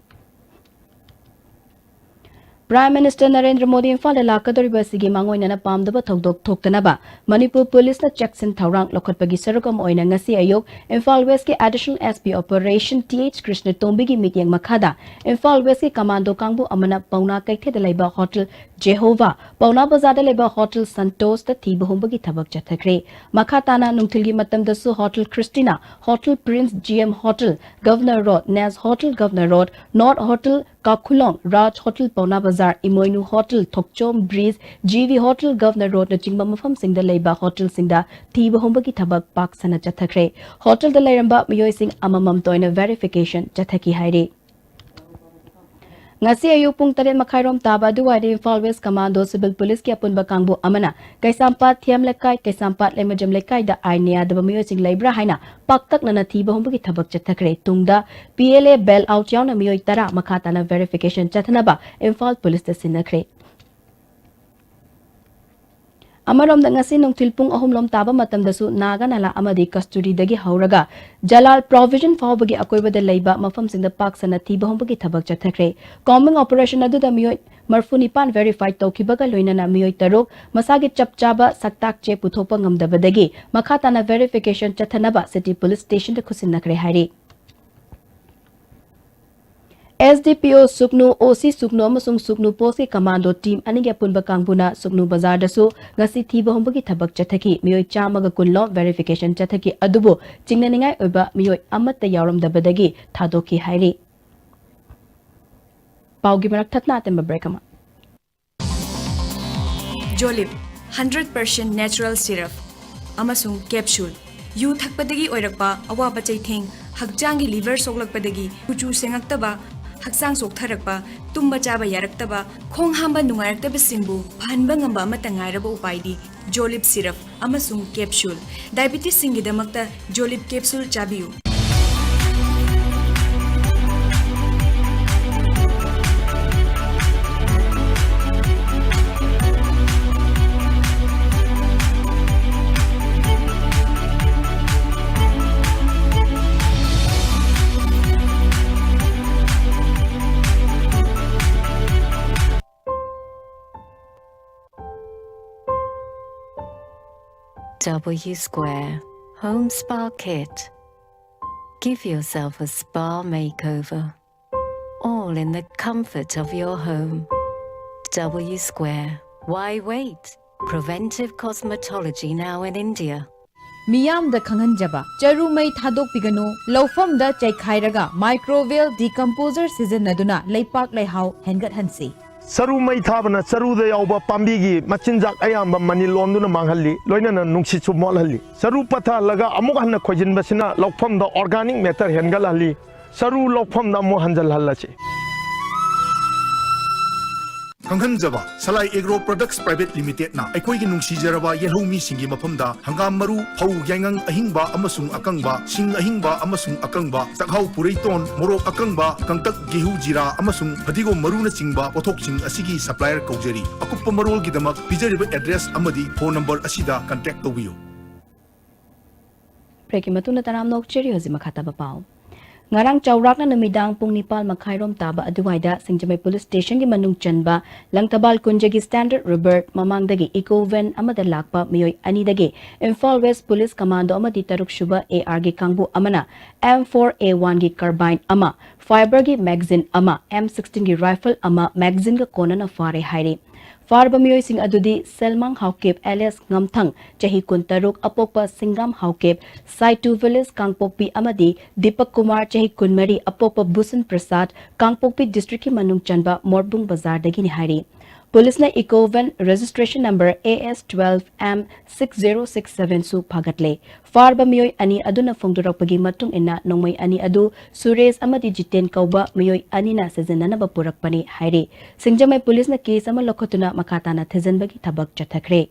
Prime Minister ꯅꯔꯦꯟꯗ꯭ꯔ ꯃꯣꯗꯤ ꯏꯝꯐꯥꯜꯗ ꯂꯥꯛꯀꯗꯧꯔꯤꯕ ꯑꯁꯤꯒꯤ ꯃꯥꯡꯑꯣꯏꯅꯅ ꯄꯥꯝꯗꯕ ꯊꯧꯗꯣꯛ ꯊꯣꯛꯇꯅꯕ ꯃꯅꯤꯄꯨꯔ policeꯅ ꯆꯦꯛꯁꯤꯟ ꯊꯧꯔꯥꯡ ꯂꯧꯈꯠꯄꯒꯤ ꯁꯔꯨꯛ ꯑꯃ ꯑꯣꯏꯅ ꯉꯁꯤ ꯑꯌꯨꯛ Imphal Westꯀꯤ Additional S P Operation T H Krishna ꯇꯣꯝꯕꯤꯒꯤ ꯃꯤꯠꯌꯦꯡ ꯃꯈꯥꯗ ꯏꯝꯐꯥꯜ Westꯀꯤ commando ꯀꯥꯡꯕꯨ ꯑꯃꯅ ꯄꯥꯎꯅꯥ ꯀꯩꯊꯦꯜꯗ ꯂꯩꯕ Hotel Jehovah, ꯄꯥꯎꯅꯥ ꯕꯖꯥꯔꯗ ꯂꯩꯕ Hotel Santosꯇ ꯊꯤꯕ ꯍꯨꯝꯕꯒꯤ ꯊꯕꯛ ꯆꯠꯊꯈ꯭ꯔꯦ꯫ ꯃꯈꯥ ꯇꯥꯅ ꯅꯨꯡꯊꯤꯜꯒꯤ ꯃꯇꯝꯗꯁꯨ Hotel Christina, Hotel Prince, G M Hotel, Governor Road, Naz Hotel, Governor Road, North Hotel, ꯀꯥꯈꯨꯂꯣꯡ, Raj Hotel, ꯄꯥꯎꯅꯥ ꯕꯖꯥꯔ, ꯏꯃꯣꯏꯅꯨ Hotel, ꯊꯣꯛꯆꯣꯝ Breeze, G V Hotel, Governor Roadꯅꯆꯤꯡꯕ ꯃꯐꯝꯁꯤꯡꯗ ꯂꯩꯕ hotelꯁꯤꯡꯗ ꯊꯤꯕ ꯍꯨꯝꯕꯒꯤ ꯊꯕꯛ ꯄꯥꯛ ꯁꯟꯅ ꯆꯠꯊꯈ꯭ꯔꯦ꯫ Hotelꯗ ꯂꯩꯔꯝꯕ ꯃꯤꯑꯣꯏꯁꯤꯡ ꯑꯃꯃꯝꯇ ꯑꯣꯏꯅ verification ꯆꯠꯊꯈꯤ ꯍꯥꯏꯔꯤ꯫ ꯉꯁꯤ ꯑꯌꯨꯛ ꯄꯨꯡ ꯇꯔꯦꯠ ꯃꯈꯥꯏꯔꯣꯝ ꯇꯥꯕ ꯑꯗꯨꯋꯥꯏꯗ ꯏꯝꯐꯥꯜ West Commando Civil Policeꯀꯤ ꯑꯄꯨꯟꯕ ꯀꯥꯡꯕꯨ ꯑꯃꯅ ꯀꯩꯁꯥꯝꯄꯥꯠ ꯊꯤꯌꯥꯝ ꯂꯩꯀꯥꯏ, ꯀꯩꯁꯥꯝꯄꯥꯠ ꯂꯩꯃꯖꯝ ꯂꯩꯀꯥꯏꯗ ꯑꯥꯏꯟꯅ ꯌꯥꯗꯕ ꯃꯤꯑꯣꯏꯁꯤꯡ ꯂꯩꯕ꯭ꯔꯥ ꯍꯥꯏꯅ ꯄꯥꯛꯇꯛꯅꯅ ꯊꯤꯕ ꯍꯨꯝꯕꯒꯤ ꯊꯕꯛ ꯆꯠꯊꯈ꯭ꯔꯦ꯫ ꯇꯨꯡꯗ P L A bell out ꯌꯥꯎꯅ ꯃꯤꯑꯣꯏ ꯇꯔꯥ ꯃꯈꯥ ꯇꯥꯅ verification ꯆꯠꯊꯅꯕ ꯏꯝꯐꯥꯜ Policeꯇ ꯁꯤꯟꯅꯈ꯭ꯔꯦ꯫ ꯑꯃꯔꯣꯝꯗ ꯉꯁꯤ ꯅꯨꯡꯊꯤꯜ ꯄꯨꯡ ꯑꯍꯨꯝ ꯂꯣꯝ ꯇꯥꯕ ꯃꯇꯝꯗꯁꯨ ꯅꯥꯒꯥ ꯅꯥꯂꯥ ꯑꯃꯗꯤ ꯀꯁꯇꯨꯔꯤꯗꯒꯤ ꯍꯧꯔꯒ ꯖꯂꯥꯜ Provision ꯐꯥꯎꯕꯒꯤ ꯑꯀꯣꯏꯕꯗ ꯂꯩꯕ ꯃꯐꯝꯁꯤꯡꯗ ꯄꯥꯛ ꯁꯟꯅ ꯊꯤꯕ ꯍꯨꯝꯕꯒꯤ ꯊꯕꯛ ꯆꯠꯊꯈ꯭ꯔꯦ꯫ Combing operation ꯑꯗꯨꯗ ꯃꯤꯑꯣꯏ ꯃꯔꯤꯐꯨ ꯅꯤꯄꯥꯟ verify ꯇꯧꯈꯤꯕꯒ ꯂꯣꯏꯅꯅ ꯃꯤꯑꯣꯏ ꯇꯔꯨꯛ ꯃꯁꯥꯒꯤ ꯆꯞ ꯆꯥꯕ ꯁꯛꯇꯥꯛ ꯆꯦ ꯄꯨꯊꯣꯛꯄ ꯉꯝꯗꯕꯗꯒꯤ ꯃꯈꯥ ꯇꯥꯅ verification ꯆꯠꯊꯅꯕ City Police Stationꯗ ꯈꯨꯠꯁꯤꯟꯅꯈ꯭ꯔꯦ ꯍꯥꯏꯔꯤ꯫ ꯑꯦꯁ ꯗꯤ ꯄꯤ ꯑꯣ ꯁꯨꯛꯅꯨ, ꯑꯣ ꯁꯤ ꯁꯨꯛꯅꯨ ꯑꯃꯁꯨꯡ ꯁꯨꯛꯅꯨ ꯄꯣꯁꯀꯤ ꯀꯃꯥꯟꯗꯣ ꯇꯤꯝ ꯑꯅꯤꯒꯤ ꯑꯄꯨꯟꯕ ꯀꯥꯡꯕꯨꯅ ꯁꯨꯛꯅꯨ ꯕꯖꯥꯔꯗꯁꯨ ꯉꯁꯤ ꯊꯤꯕ ꯍꯨꯝꯕꯒꯤ ꯊꯕꯛ ꯆꯠꯊꯈꯤ꯫ ꯃꯤꯑꯣꯏ ꯆꯥꯝꯃꯒ ꯀꯨꯟ ꯂꯣꯝ ꯚꯦꯔꯤꯐꯤꯀꯦꯁꯟ ꯆꯠꯊꯈꯤ, ꯑꯗꯨꯕꯨ ꯆꯤꯡꯅꯅꯤꯡꯉꯥꯏ ꯑꯣꯏꯕ ꯃꯤꯑꯣꯏ ꯑꯃꯠꯇ ꯌꯥꯎꯔꯝꯗꯕꯗꯒꯤ ꯊꯥꯗꯣꯛꯈꯤ ꯍꯥꯏꯔꯤ꯫ ꯄꯥꯎꯒꯤ ꯃꯔꯛ ꯊꯠꯅ ꯑꯇꯦꯟꯕ ꯕ꯭ꯔꯦꯛ ꯑꯃ꯫ ꯖꯣꯂꯤꯞ, ꯍꯟꯗ꯭ꯔꯦꯠ ꯄꯥꯔꯁꯦꯟ ꯅꯦꯆꯔꯦꯜ ꯁꯤꯔꯞ ꯑꯃꯁꯨꯡ ꯀꯦꯞꯁꯨꯜ꯫ ꯌꯨ ꯊꯛꯄꯗꯒꯤ ꯑꯣꯏꯔꯛꯄ ꯑꯋꯥꯕ ꯆꯩꯊꯦꯡ, ꯍꯛꯆꯥꯡꯒꯤ ꯂꯤꯚꯔ ꯁꯣꯛꯂꯛꯄꯗꯒꯤ ꯀꯨꯆꯨ ꯁꯦꯡꯉꯛꯇꯕ, ꯍꯛꯆꯥꯡ ꯆꯣꯛꯊꯔꯛꯄ, ꯇꯨꯝꯕ ꯆꯥꯕ ꯌꯥꯔꯛꯇꯕ, ꯈꯣꯡ ꯍꯥꯝꯕ ꯅꯨꯡꯉꯥꯏꯔꯛꯇꯕꯁꯤꯡꯕꯨ ꯐꯍꯟꯕ ꯉꯝꯕ ꯑꯃꯠꯇ ꯉꯥꯏꯔꯕ ꯎꯄꯥꯏꯗꯤ ꯖꯣꯂꯤꯞ ꯁꯤꯔꯞ ꯑꯃꯁꯨꯡ ꯀꯦꯞꯁꯨꯜ꯫ ꯗꯥꯏꯕꯤꯇꯤꯁꯁꯤꯡꯒꯤꯗꯃꯛꯇ ꯖꯣꯂꯤꯞ ꯀꯦꯞꯁꯨꯜ ꯆꯥꯕꯤꯌꯨ꯫ W Square Home Spa Kit. Give yourself a spa makeover, all in the comfort of your home. W Square. Why wait? Preventive cosmetology now in India. ꯃꯤꯌꯥꯝꯗ ꯈꯪꯍꯟꯖꯕ, ꯆꯔꯨ ꯃꯩ ꯊꯥꯗꯣꯛꯄꯤꯒꯅꯨ, ꯂꯧꯐꯝꯗ ꯆꯩꯈꯥꯏꯔꯒ ꯃꯥꯏꯀ꯭ꯔꯣꯋꯦꯜ ꯗꯤꯀꯝꯄꯣꯖꯔ ꯁꯤꯖꯤꯟꯅꯗꯨꯅ ꯂꯩꯄꯥꯛ ꯂꯩꯍꯥꯎ ꯍꯦꯟꯒꯠꯍꯟꯁꯤ꯫ ꯆꯔꯨ ꯃꯩ ꯊꯥꯕꯅ ꯆꯔꯨꯗ ꯌꯥꯎꯕ ꯄꯥꯝꯕꯤꯒꯤ ꯃꯆꯤꯟꯖꯥꯛ ꯑꯌꯥꯝꯕ ꯃꯅꯤꯜ ꯑꯣꯟꯗꯨꯅ ꯃꯥꯡꯍꯜꯂꯤ, ꯂꯣꯏꯅꯅ ꯅꯨꯡꯁꯤꯠꯁꯨ ꯃꯣꯠꯍꯜꯂꯤ꯫ ꯆꯔꯨ ꯄꯠꯊꯍꯜꯂꯒ ꯑꯃꯨꯛ ꯍꯟꯅ ꯈꯣꯏꯖꯤꯟꯕꯁꯤꯅ ꯂꯧꯐꯝꯗ ꯑꯣꯔꯒꯥꯅꯤꯛ ꯃꯦꯇꯔ ꯍꯦꯟꯒꯠꯍꯜꯂꯤ꯫ ꯆꯔꯨ ꯂꯧꯐꯝꯗ ꯑꯃꯨꯛ ꯍꯟꯖꯜꯍꯜꯂꯁꯤ꯫ ꯈꯪꯍꯟꯖꯕ, ꯁꯂꯥꯏ ꯑꯦꯒ꯭ꯔꯣ ꯄ꯭ꯔꯗꯛꯁ ꯄ꯭ꯔꯥꯏꯚꯦꯠ ꯂꯤꯃꯤꯇꯦꯗꯅ ꯑꯩꯈꯣꯏꯒꯤ ꯅꯨꯡꯁꯤꯖꯔꯕ ꯌꯦꯜꯍꯧꯃꯤꯁꯤꯡꯒꯤ ꯃꯐꯝꯗ ꯍꯪꯒꯥꯝ ꯃꯔꯨ, ꯐꯧ, ꯌꯥꯏꯉꯪ ꯑꯍꯤꯡꯕ ꯑꯃꯁꯨꯡ ꯑꯀꯪꯕ, ꯁꯤꯡ ꯑꯍꯤꯡꯕ ꯑꯃꯁꯨꯡ ꯑꯀꯪꯕ, ꯆꯥꯛꯍꯥꯎ ꯄꯨꯔꯩꯇꯣꯟ, ꯃꯣꯔꯣꯛ ꯑꯀꯪꯕ, ꯀꯪꯇꯛ, ꯒꯦꯍꯨ, ꯖꯤꯔꯥ ꯑꯃꯁꯨꯡ ꯐꯗꯤꯒꯣꯝ ꯃꯔꯨꯅꯆꯤꯡꯕ ꯄꯣꯠꯊꯣꯛꯁꯤꯡ ꯑꯁꯤꯒꯤ ꯁꯄ꯭ꯂꯥꯌꯔ ꯀꯧꯖꯔꯤ꯫ ꯑꯀꯨꯞꯄ ꯃꯔꯣꯜꯒꯤꯗꯃꯛ ꯄꯤꯖꯔꯤꯕ ꯑꯦꯗ꯭ꯔꯦꯁ ꯑꯃꯗꯤ ꯐꯣꯟ ꯅꯝꯕꯔ ꯑꯁꯤꯗ ꯀꯟꯇꯦꯛ ꯇꯧꯕꯤꯌꯨ꯫ ꯕ꯭ꯔꯦꯛꯀꯤ ꯃꯇꯨꯡꯗ ꯇꯔꯥꯝꯅ ꯑꯣꯛꯆꯔꯤ꯫ ꯍꯧꯖꯤꯛ ꯃꯈꯥ ꯇꯥꯕ ꯄꯥꯎ꯫ ꯉꯔꯥꯡ ꯆꯥꯎꯔꯥꯛꯅ ꯅꯨꯃꯤꯗꯥꯡ ꯄꯨꯡ ꯅꯤꯄꯥꯜ ꯃꯈꯥꯏꯔꯣꯝ ꯇꯥꯕ ꯑꯗꯨꯋꯥꯏꯗ ꯁꯤꯡꯖꯃꯩ ꯄꯨꯂꯤꯁ ꯁ꯭ꯇꯦꯁꯟꯒꯤ ꯃꯅꯨꯡ ꯆꯟꯕ ꯂꯪꯊꯕꯥꯜ ꯀꯨꯟꯖꯒꯤ ꯁ꯭ꯇꯦꯟꯗꯔꯗ ꯔꯣꯕꯔꯠ ꯃꯃꯥꯡꯗꯒꯤ ꯏꯀꯣ ꯚꯦꯟ ꯑꯃꯗ ꯂꯥꯛꯄ ꯃꯤꯑꯣꯏ ꯑꯅꯤꯗꯒꯤ ꯏꯝꯐꯥꯜ ꯋꯦꯁ ꯄꯨꯂꯤꯁ ꯀꯃꯥꯟꯗꯣ ꯑꯃꯗꯤ ꯇꯔꯨꯛ ꯁꯨꯕ ꯑꯦ ꯑꯥꯔꯒꯤ ꯀꯥꯡꯕꯨ ꯑꯃꯅ ꯑꯦꯝ ꯐꯣꯔ ꯑꯦ ꯋꯥꯟꯒꯤ ꯀꯔꯕꯥꯏꯟ ꯑꯃ, ꯐꯥꯏꯕꯔꯒꯤ ꯃꯦꯒꯥꯖꯤꯟ ꯑꯃ, ꯑꯦꯝ ꯁꯤꯛꯁꯇꯤꯟꯒꯤ ꯔꯥꯏꯐꯜ ꯑꯃ, ꯃꯦꯒꯥꯖꯤꯟꯒ ꯀꯣꯟꯅꯅ ꯐꯥꯔꯦ ꯍꯥꯏꯔꯤ꯫ ꯐꯥꯔꯕ ꯃꯤꯑꯣꯏꯁꯤꯡ ꯑꯗꯨꯗꯤ ꯁꯦꯜꯃꯥꯡ ꯍꯥꯎꯀꯤꯞ ꯑꯦꯂꯤꯌꯥꯁ ꯉꯝꯊꯪ, ꯆꯍꯤ ꯀꯨꯟꯇꯔꯨꯛ, ꯑꯄꯣꯛꯄ ꯁꯤꯡꯒꯥꯝ ꯍꯥꯎꯀꯤꯞ, ꯁꯥꯏꯇꯨ ꯚꯤꯂꯦꯖ, ꯀꯥꯡꯄꯣꯛꯄꯤ, ꯑꯃꯗꯤ ꯗꯤꯄꯛ ꯀꯨꯃꯥꯔ, ꯆꯍꯤ ꯀꯨꯟꯃꯔꯤ, ꯑꯄꯣꯛꯄ ꯚꯨꯁꯟ ꯄ꯭ꯔꯁꯥꯗ, ꯀꯥꯡꯄꯣꯛꯄꯤ ꯗꯤꯁꯇ꯭ꯔꯤꯛꯀꯤ ꯃꯅꯨꯡ ꯆꯟꯕ ꯃꯣꯔꯕꯨꯡ ꯕꯖꯥꯔꯗꯒꯤꯅꯤ ꯍꯥꯏꯔꯤ꯫ ꯄꯨꯂꯤꯁꯅ Eeco van registration number A S twelve M six zero six ꯁꯚꯦꯟꯁꯨ ꯐꯥꯒꯠꯂꯦ꯫ ꯐꯥꯔꯕ ꯃꯤꯑꯣꯏ ꯑꯅꯤ ꯑꯗꯨꯅ ꯐꯣꯡꯗꯣꯔꯛꯄꯒꯤ ꯃꯇꯨꯡ ꯏꯟꯅ, ꯅꯣꯡꯃꯩ ꯑꯅꯤ ꯑꯗꯨ ꯁꯨꯔꯦꯁ ꯑꯃꯗꯤ ꯖꯤꯇꯦꯟ ꯀꯧꯕ ꯃꯤꯑꯣꯏ ꯑꯅꯤꯅ ꯁꯤꯖꯤꯟꯅꯅꯕ ꯄꯨꯔꯛꯄꯅꯤ ꯍꯥꯏꯔꯤ꯫ ꯁꯤꯡꯖꯃꯩ ꯄꯨꯂꯤꯁꯅ ꯀꯦꯁ ꯑꯃ ꯂꯧꯈꯠꯇꯨꯅ ꯃꯈꯥ ꯇꯥꯅ ꯊꯤꯖꯤꯟꯕꯒꯤ ꯊꯕꯛ ꯆꯠꯊꯈ꯭ꯔꯦ꯫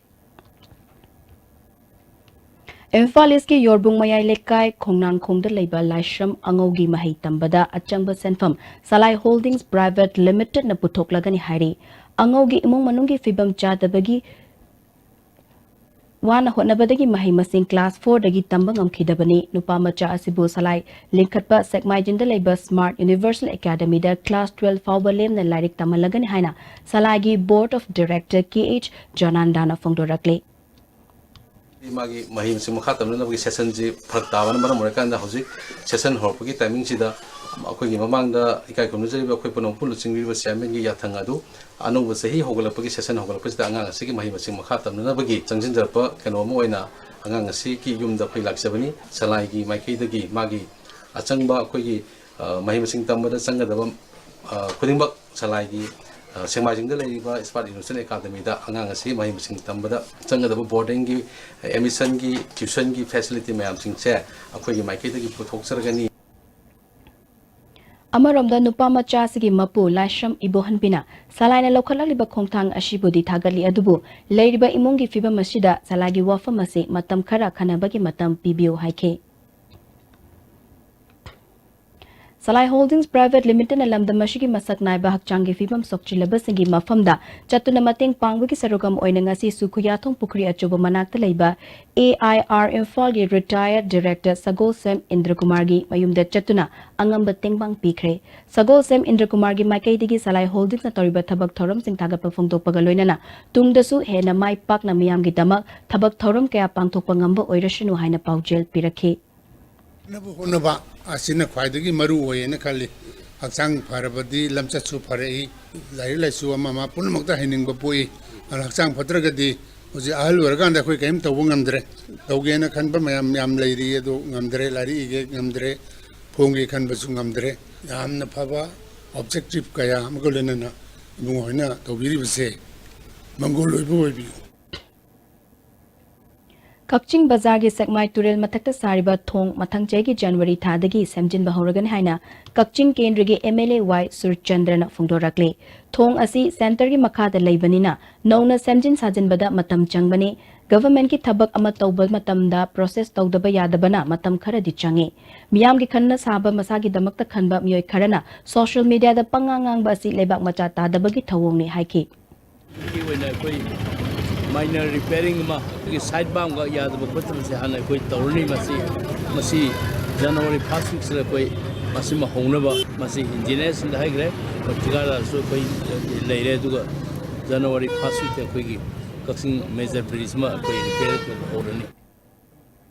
ꯏꯝꯐꯥꯜ ꯏꯁꯀꯤ ꯌꯣꯔꯕꯨꯡ ꯃꯌꯥꯏ ꯂꯩꯀꯥꯏ ꯈꯣꯡꯅꯥꯡꯈꯣꯡꯗ ꯂꯩꯕ ꯂꯥꯏꯁ꯭ꯔꯝ ꯑꯉꯧꯒꯤ ꯃꯍꯩ ꯇꯝꯕꯗ ꯑꯆꯪꯕ ꯁꯦꯟꯐꯝ ꯁꯂꯥꯏ ꯍꯣꯜꯗꯤꯡꯁ ꯄ꯭ꯔꯥꯏꯚꯦꯠ ꯂꯤꯃꯤꯇꯦꯗꯅ ꯄꯨꯊꯣꯛꯂꯒꯅꯤ ꯍꯥꯏꯔꯤ꯫ ꯑꯉꯧꯒꯤ ꯏꯃꯨꯡ ꯃꯅꯨꯡꯒꯤ ꯐꯤꯕꯝ ꯆꯥꯗꯕꯒꯤ ꯋꯥꯅ ꯍꯣꯠꯅꯕꯗꯒꯤ ꯃꯍꯩ ꯃꯁꯤꯡ ꯀ꯭ꯂꯥꯁ ꯐꯣꯔꯗꯒꯤ ꯇꯝꯕ ꯉꯝꯈꯤꯗꯕꯅꯤ꯫ ꯅꯨꯄꯥ ꯃꯆꯥ ꯑꯁꯤꯕꯨ ꯁꯂꯥꯏ ꯂꯤꯡꯈꯠꯄ ꯁꯦꯛꯃꯥꯏꯖꯤꯟꯗ ꯂꯩꯕ ꯁ꯭ꯃꯥꯔꯠ ꯌꯨꯅꯤꯚꯔꯁꯦꯜ ꯑꯦꯀꯥꯗꯃꯤꯗ ꯀ꯭ꯂꯥꯁ ꯇ꯭ꯋꯦꯜꯐ ꯐꯥꯎꯕ ꯂꯦꯝꯅ ꯂꯥꯏꯔꯤꯛ ꯇꯝꯍꯜꯂꯒꯅꯤ ꯍꯥꯏꯅ ꯁꯂꯥꯏꯒꯤ ꯕꯣꯔꯗ ꯑꯣꯐ ꯗꯤꯔꯦꯛꯇꯔ ꯀꯦ ꯑꯩꯆ ꯖꯣꯅꯥꯟꯗꯥꯅ ꯐꯣꯡꯗꯣꯔꯛꯂꯤ꯫ ꯃꯥꯒꯤ ꯃꯍꯩ ꯃꯁꯤꯡ ꯃꯈꯥ ꯇꯝꯅꯅꯕꯒꯤ ꯁꯦꯁꯟꯁꯤ ꯐꯔꯛ ꯇꯥꯕꯅ ꯃꯔꯝ ꯑꯣꯏꯔꯀꯥꯟꯗ, ꯍꯧꯖꯤꯛ ꯁꯦꯁꯟ ꯍꯧꯔꯛꯄꯒꯤ ꯇꯥꯏꯃꯤꯡꯁꯤꯗ ꯑꯩꯈꯣꯏꯒꯤ ꯃꯃꯥꯡꯗ ꯏꯀꯥꯏ ꯈꯨꯝꯅꯖꯔꯤꯕ ꯑꯩꯈꯣꯏ ꯄꯨꯝꯅꯃꯛ ꯄꯨꯟꯅ ꯆꯤꯡꯕꯤꯔꯤꯕ ꯆꯤꯌꯥꯔꯃꯦꯟꯒꯤ ꯌꯥꯊꯪ ꯑꯗꯨ ꯑꯅꯧꯕ ꯆꯍꯤ ꯍꯧꯒꯠꯂꯛꯄꯒꯤ, ꯁꯦꯁꯟ ꯍꯧꯒꯠꯂꯛꯄꯁꯤꯗ ꯑꯉꯥꯡ ꯑꯁꯤꯒꯤ ꯃꯍꯩ ꯃꯁꯤꯡ ꯃꯈꯥ ꯇꯝꯅꯅꯕꯒꯤ ꯆꯪꯁꯤꯟꯖꯔꯛꯄ ꯀꯩꯅꯣ ꯑꯃ ꯑꯣꯏꯅ ꯑꯉꯥꯡ ꯑꯁꯤꯒꯤ ꯌꯨꯝꯗ ꯑꯩꯈꯣꯏ ꯂꯥꯛꯆꯕꯅꯤ꯫ ꯁꯂꯥꯏꯒꯤ ꯃꯥꯏꯀꯩꯗꯒꯤ ꯃꯥꯒꯤ ꯑꯆꯪꯕ ꯑꯩꯈꯣꯏꯒꯤ, ꯑ, ꯃꯍꯩ ꯃꯁꯤꯡ ꯇꯝꯕꯗ ꯆꯪꯒꯗꯕ, ꯑ, ꯈꯨꯗꯤꯡꯃꯛ ꯁꯂꯥꯏꯒꯤ, ꯑ, ꯁꯦꯛꯃꯥꯏꯖꯤꯡꯗ ꯂꯩꯔꯤꯕ ꯁ꯭ꯃꯥꯔꯠ ꯌꯨꯅꯤꯚꯔꯁꯦꯜ ꯑꯦꯀꯥꯗꯃꯤꯗ ꯑꯉꯥꯡ ꯑꯁꯤ ꯃꯍꯩ ꯃꯁꯤꯡ ꯇꯝꯕꯗ ꯆꯪꯒꯗꯕ ꯕꯣꯔꯗꯤꯡꯒꯤ, ꯑꯦꯗꯃꯤꯁꯟꯒꯤ, ꯇ꯭ꯌꯨꯁꯟꯒꯤ ꯐꯦꯁꯤꯂꯤꯇꯤ ꯃꯌꯥꯝꯁꯤꯡꯁꯦ ꯑꯩꯈꯣꯏꯒꯤ ꯃꯥꯏꯀꯩꯗꯒꯤ ꯄꯨꯊꯣꯛꯆꯔꯒꯅꯤ꯫ ꯑꯃꯔꯣꯝꯗ, ꯅꯨꯄꯥ ꯃꯆꯥ ꯑꯁꯤꯒꯤ ꯃꯄꯨ ꯂꯥꯏꯁ꯭ꯔꯝ ꯏꯕꯣꯍꯟꯕꯤꯅ ꯁꯂꯥꯏꯅ ꯂꯧꯈꯠꯂꯛꯂꯤꯕ ꯈꯣꯡꯊꯥꯡ ꯑꯁꯤꯕꯨꯗꯤ ꯊꯥꯒꯠꯂꯤ, ꯑꯗꯨꯕꯨ ꯂꯩꯔꯤꯕ ꯏꯃꯨꯡꯒꯤ ꯐꯤꯕꯝ ꯑꯁꯤꯗ ꯁꯂꯥꯏꯒꯤ ꯋꯥꯐꯝ ꯑꯁꯤ ꯃꯇꯝ ꯈꯔ ꯈꯟꯅꯕꯒꯤ ꯃꯇꯝ ꯄꯤꯕꯤꯌꯨ ꯍꯥꯏꯈꯤ꯫ ꯁꯂꯥꯏ ꯍꯣꯜꯗꯤꯡꯁ ꯄ꯭ꯔꯥꯏꯚꯦꯠ ꯂꯤꯃꯤꯇꯦꯗꯅ ꯂꯝꯗꯝ ꯑꯁꯤꯒꯤ ꯃꯁꯛ ꯅꯥꯏꯕ ꯍꯛꯆꯥꯡꯒꯤ ꯐꯤꯕꯝ ꯁꯣꯛꯆꯤꯜꯂꯕꯁꯤꯡꯒꯤ ꯃꯐꯝꯗ ꯆꯠꯇꯨꯅ ꯃꯇꯦꯡ ꯄꯥꯡꯕꯒꯤ ꯁꯔꯨꯛ ꯑꯃ ꯑꯣꯏꯅ ꯉꯁꯤ ꯁꯨꯈꯨꯌꯥꯊꯣꯡ ꯄꯨꯈ꯭ꯔꯤ ꯑꯆꯧꯕ ꯃꯅꯥꯛꯇ ꯂꯩꯕ ꯑꯦ ꯑꯥꯏ ꯑꯥꯔ ꯏꯝꯐꯥꯜꯒꯤ ꯔꯤꯇꯥꯌꯔꯗ ꯗꯤꯔꯦꯛꯇꯔ ꯁꯒꯣꯜꯁꯦꯝ ꯏꯟꯗ꯭ꯔꯀꯨꯃꯥꯔꯒꯤ ꯃꯌꯨꯝꯗ ꯆꯠꯇꯨꯅ ꯑꯉꯝꯕ ꯇꯦꯡꯕꯥꯡ ꯄꯤꯈ꯭ꯔꯦ꯫ ꯁꯒꯣꯜꯁꯦꯝ ꯏꯟꯗ꯭ꯔꯀꯨꯃꯥꯔꯒꯤ ꯃꯥꯏꯀꯩꯗꯒꯤ ꯁꯂꯥꯏ ꯍꯣꯜꯗꯤꯡꯁꯅ ꯇꯧꯔꯤꯕ ꯊꯕꯛ ꯊꯧꯔꯝꯁꯤꯡ ꯊꯥꯒꯠꯄ ꯐꯣꯡꯗꯣꯛꯄꯒ ꯂꯣꯏꯅꯅ ꯇꯨꯡꯗꯁꯨ ꯍꯦꯟꯅ ꯃꯥꯏ ꯄꯥꯛꯅ ꯃꯤꯌꯥꯝꯒꯤꯗꯃꯛ ꯊꯕꯛ ꯊꯧꯔꯝ ꯀꯌꯥ ꯄꯥꯡꯊꯣꯛꯄ ꯉꯝꯕ ꯑꯣꯏꯔꯁꯅꯨ ꯍꯥꯏꯅ ꯄꯥꯎꯖꯦꯜ ꯄꯤꯔꯛꯈꯤ꯫ ꯐꯅꯕ ꯍꯣꯠꯅꯕ ꯑꯁꯤꯅ ꯈ꯭ꯋꯥꯏꯗꯒꯤ ꯃꯔꯨ ꯑꯣꯏꯌꯦꯅ ꯈꯜꯂꯤ꯫ ꯍꯛꯆꯥꯡ ꯐꯔꯕꯗꯤ ꯂꯝꯆꯠꯁꯨ ꯐꯔꯛꯏ, ꯂꯥꯏꯔꯤꯛ ꯂꯥꯏꯁꯨ ꯑꯃ ꯑꯃ ꯄꯨꯝꯅꯃꯛꯇ ꯍꯩꯅꯤꯡꯕ ꯄꯣꯛꯏ꯫ ꯑꯗꯨꯅ ꯍꯛꯆꯥꯡ ꯐꯠꯇ꯭ꯔꯒꯗꯤ ꯍꯧꯖꯤꯛ ꯑꯍꯜ ꯑꯣꯏꯔꯀꯥꯟꯗ ꯑꯩꯈꯣꯏ ꯀꯔꯤꯝ ꯇꯧꯕ ꯉꯝꯗ꯭ꯔꯦ꯫ ꯇꯧꯒꯦꯅ ꯈꯟꯕ ꯃꯌꯥꯝ ꯌꯥꯝ ꯂꯩꯔꯤ, ꯑꯗꯨ ꯉꯝꯗ꯭ꯔꯦ꯫ ꯂꯥꯏꯔꯤꯛ ꯏꯒꯦ ꯉꯝꯗ꯭ꯔꯦ, ꯐꯣꯡꯒꯦ ꯈꯟꯕꯁꯨ ꯉꯝꯗ꯭ꯔꯦ꯫ ꯌꯥꯝꯅ ꯐꯕ objective ꯀꯌꯥ ꯑꯃꯒ ꯂꯣꯏꯅꯅ ꯏꯕꯨꯡꯉꯣ ꯍꯣꯏꯅ ꯇꯧꯕꯤꯔꯤꯕꯁꯦ ꯃꯪꯒꯣꯜ ꯑꯣꯏꯕ ꯑꯣꯏꯕꯤꯌꯨ꯫ ꯀꯛꯆꯤꯡ ꯕꯖꯥꯔꯒꯤ ꯁꯦꯛꯃꯥꯏ ꯇꯨꯔꯦꯜ ꯃꯊꯛꯇ ꯁꯥꯔꯤꯕ ꯊꯣꯡ ꯃꯊꯪ ꯆꯍꯤꯒꯤ ꯖꯅꯋꯥꯔꯤ ꯊꯥꯗꯒꯤ ꯁꯦꯝꯖꯤꯟꯕ ꯍꯧꯔꯒꯅꯤ ꯍꯥꯏꯅ ꯀꯛꯆꯤꯡ ꯀꯦꯟꯗ꯭ꯔꯒꯤ M L A Y ꯁꯨꯔꯆꯟꯗ꯭ꯔꯅ ꯐꯣꯡꯗꯣꯔꯛꯂꯤ꯫ ꯊꯣꯡ ꯑꯁꯤ centreꯒꯤ ꯃꯈꯥꯗ ꯂꯩꯕꯅꯤꯅ ꯅꯧꯅ ꯁꯦꯝꯖꯤꯟ ꯁꯥꯖꯤꯟꯕꯗ ꯃꯇꯝ ꯆꯪꯕꯅꯤ꯫ Governmentꯀꯤ ꯊꯕꯛ ꯑꯃ ꯇꯧꯕ ꯃꯇꯝꯗ process ꯇꯧꯗꯕ ꯌꯥꯗꯕꯅ ꯃꯇꯝ ꯈꯔꯗꯤ ꯆꯪꯉꯤ꯫ ꯃꯤꯌꯥꯝꯒꯤ ꯈꯟꯅ ꯁꯥꯕ ꯃꯁꯥꯒꯤꯗꯃꯛꯇ ꯈꯟꯕ ꯃꯤꯑꯣꯏ ꯈꯔꯅ social mediaꯗ ꯄꯉꯥꯡ ꯉꯥꯡꯕ ꯑꯁꯤ ꯂꯩꯕꯥꯛ ꯃꯆꯥ ꯇꯥꯗꯕꯒꯤ ꯊꯧꯑꯣꯡꯅꯤ ꯍꯥꯏꯈꯤ꯫ ꯑꯩꯈꯣꯏꯒꯤ ꯑꯣꯏꯅ ꯑꯩꯈꯣꯏ minor repairing ꯑꯃ, ꯑꯩꯈꯣꯏꯒꯤ side bampꯒ ꯌꯥꯗꯕ ꯈꯣꯠꯇꯕꯁꯦ ꯍꯥꯟꯅ ꯑꯩꯈꯣꯏ ꯇꯧꯔꯅꯤ꯫ ꯃꯁꯤ, ꯃꯁꯤ January first weekꯁꯤꯗ ꯑꯩꯈꯣꯏ ꯃꯁꯤꯃ ꯍꯧꯅꯕ ꯃꯁꯤ engineerꯁꯤꯡꯗ ꯍꯥꯏꯈ꯭ꯔꯦ, ꯃꯁꯤ ꯊꯤꯀꯥꯗꯥꯔꯁꯨ ꯑꯩꯈꯣꯏ ꯂꯩꯔꯦ꯫ ꯑꯗꯨꯒ January first weekꯇ ꯑꯩꯈꯣꯏꯒꯤ ꯀꯛꯆꯤꯡ major bridgeꯁꯤꯃ ꯑꯩꯈꯣꯏ repair ꯍꯧꯔꯅꯤ꯫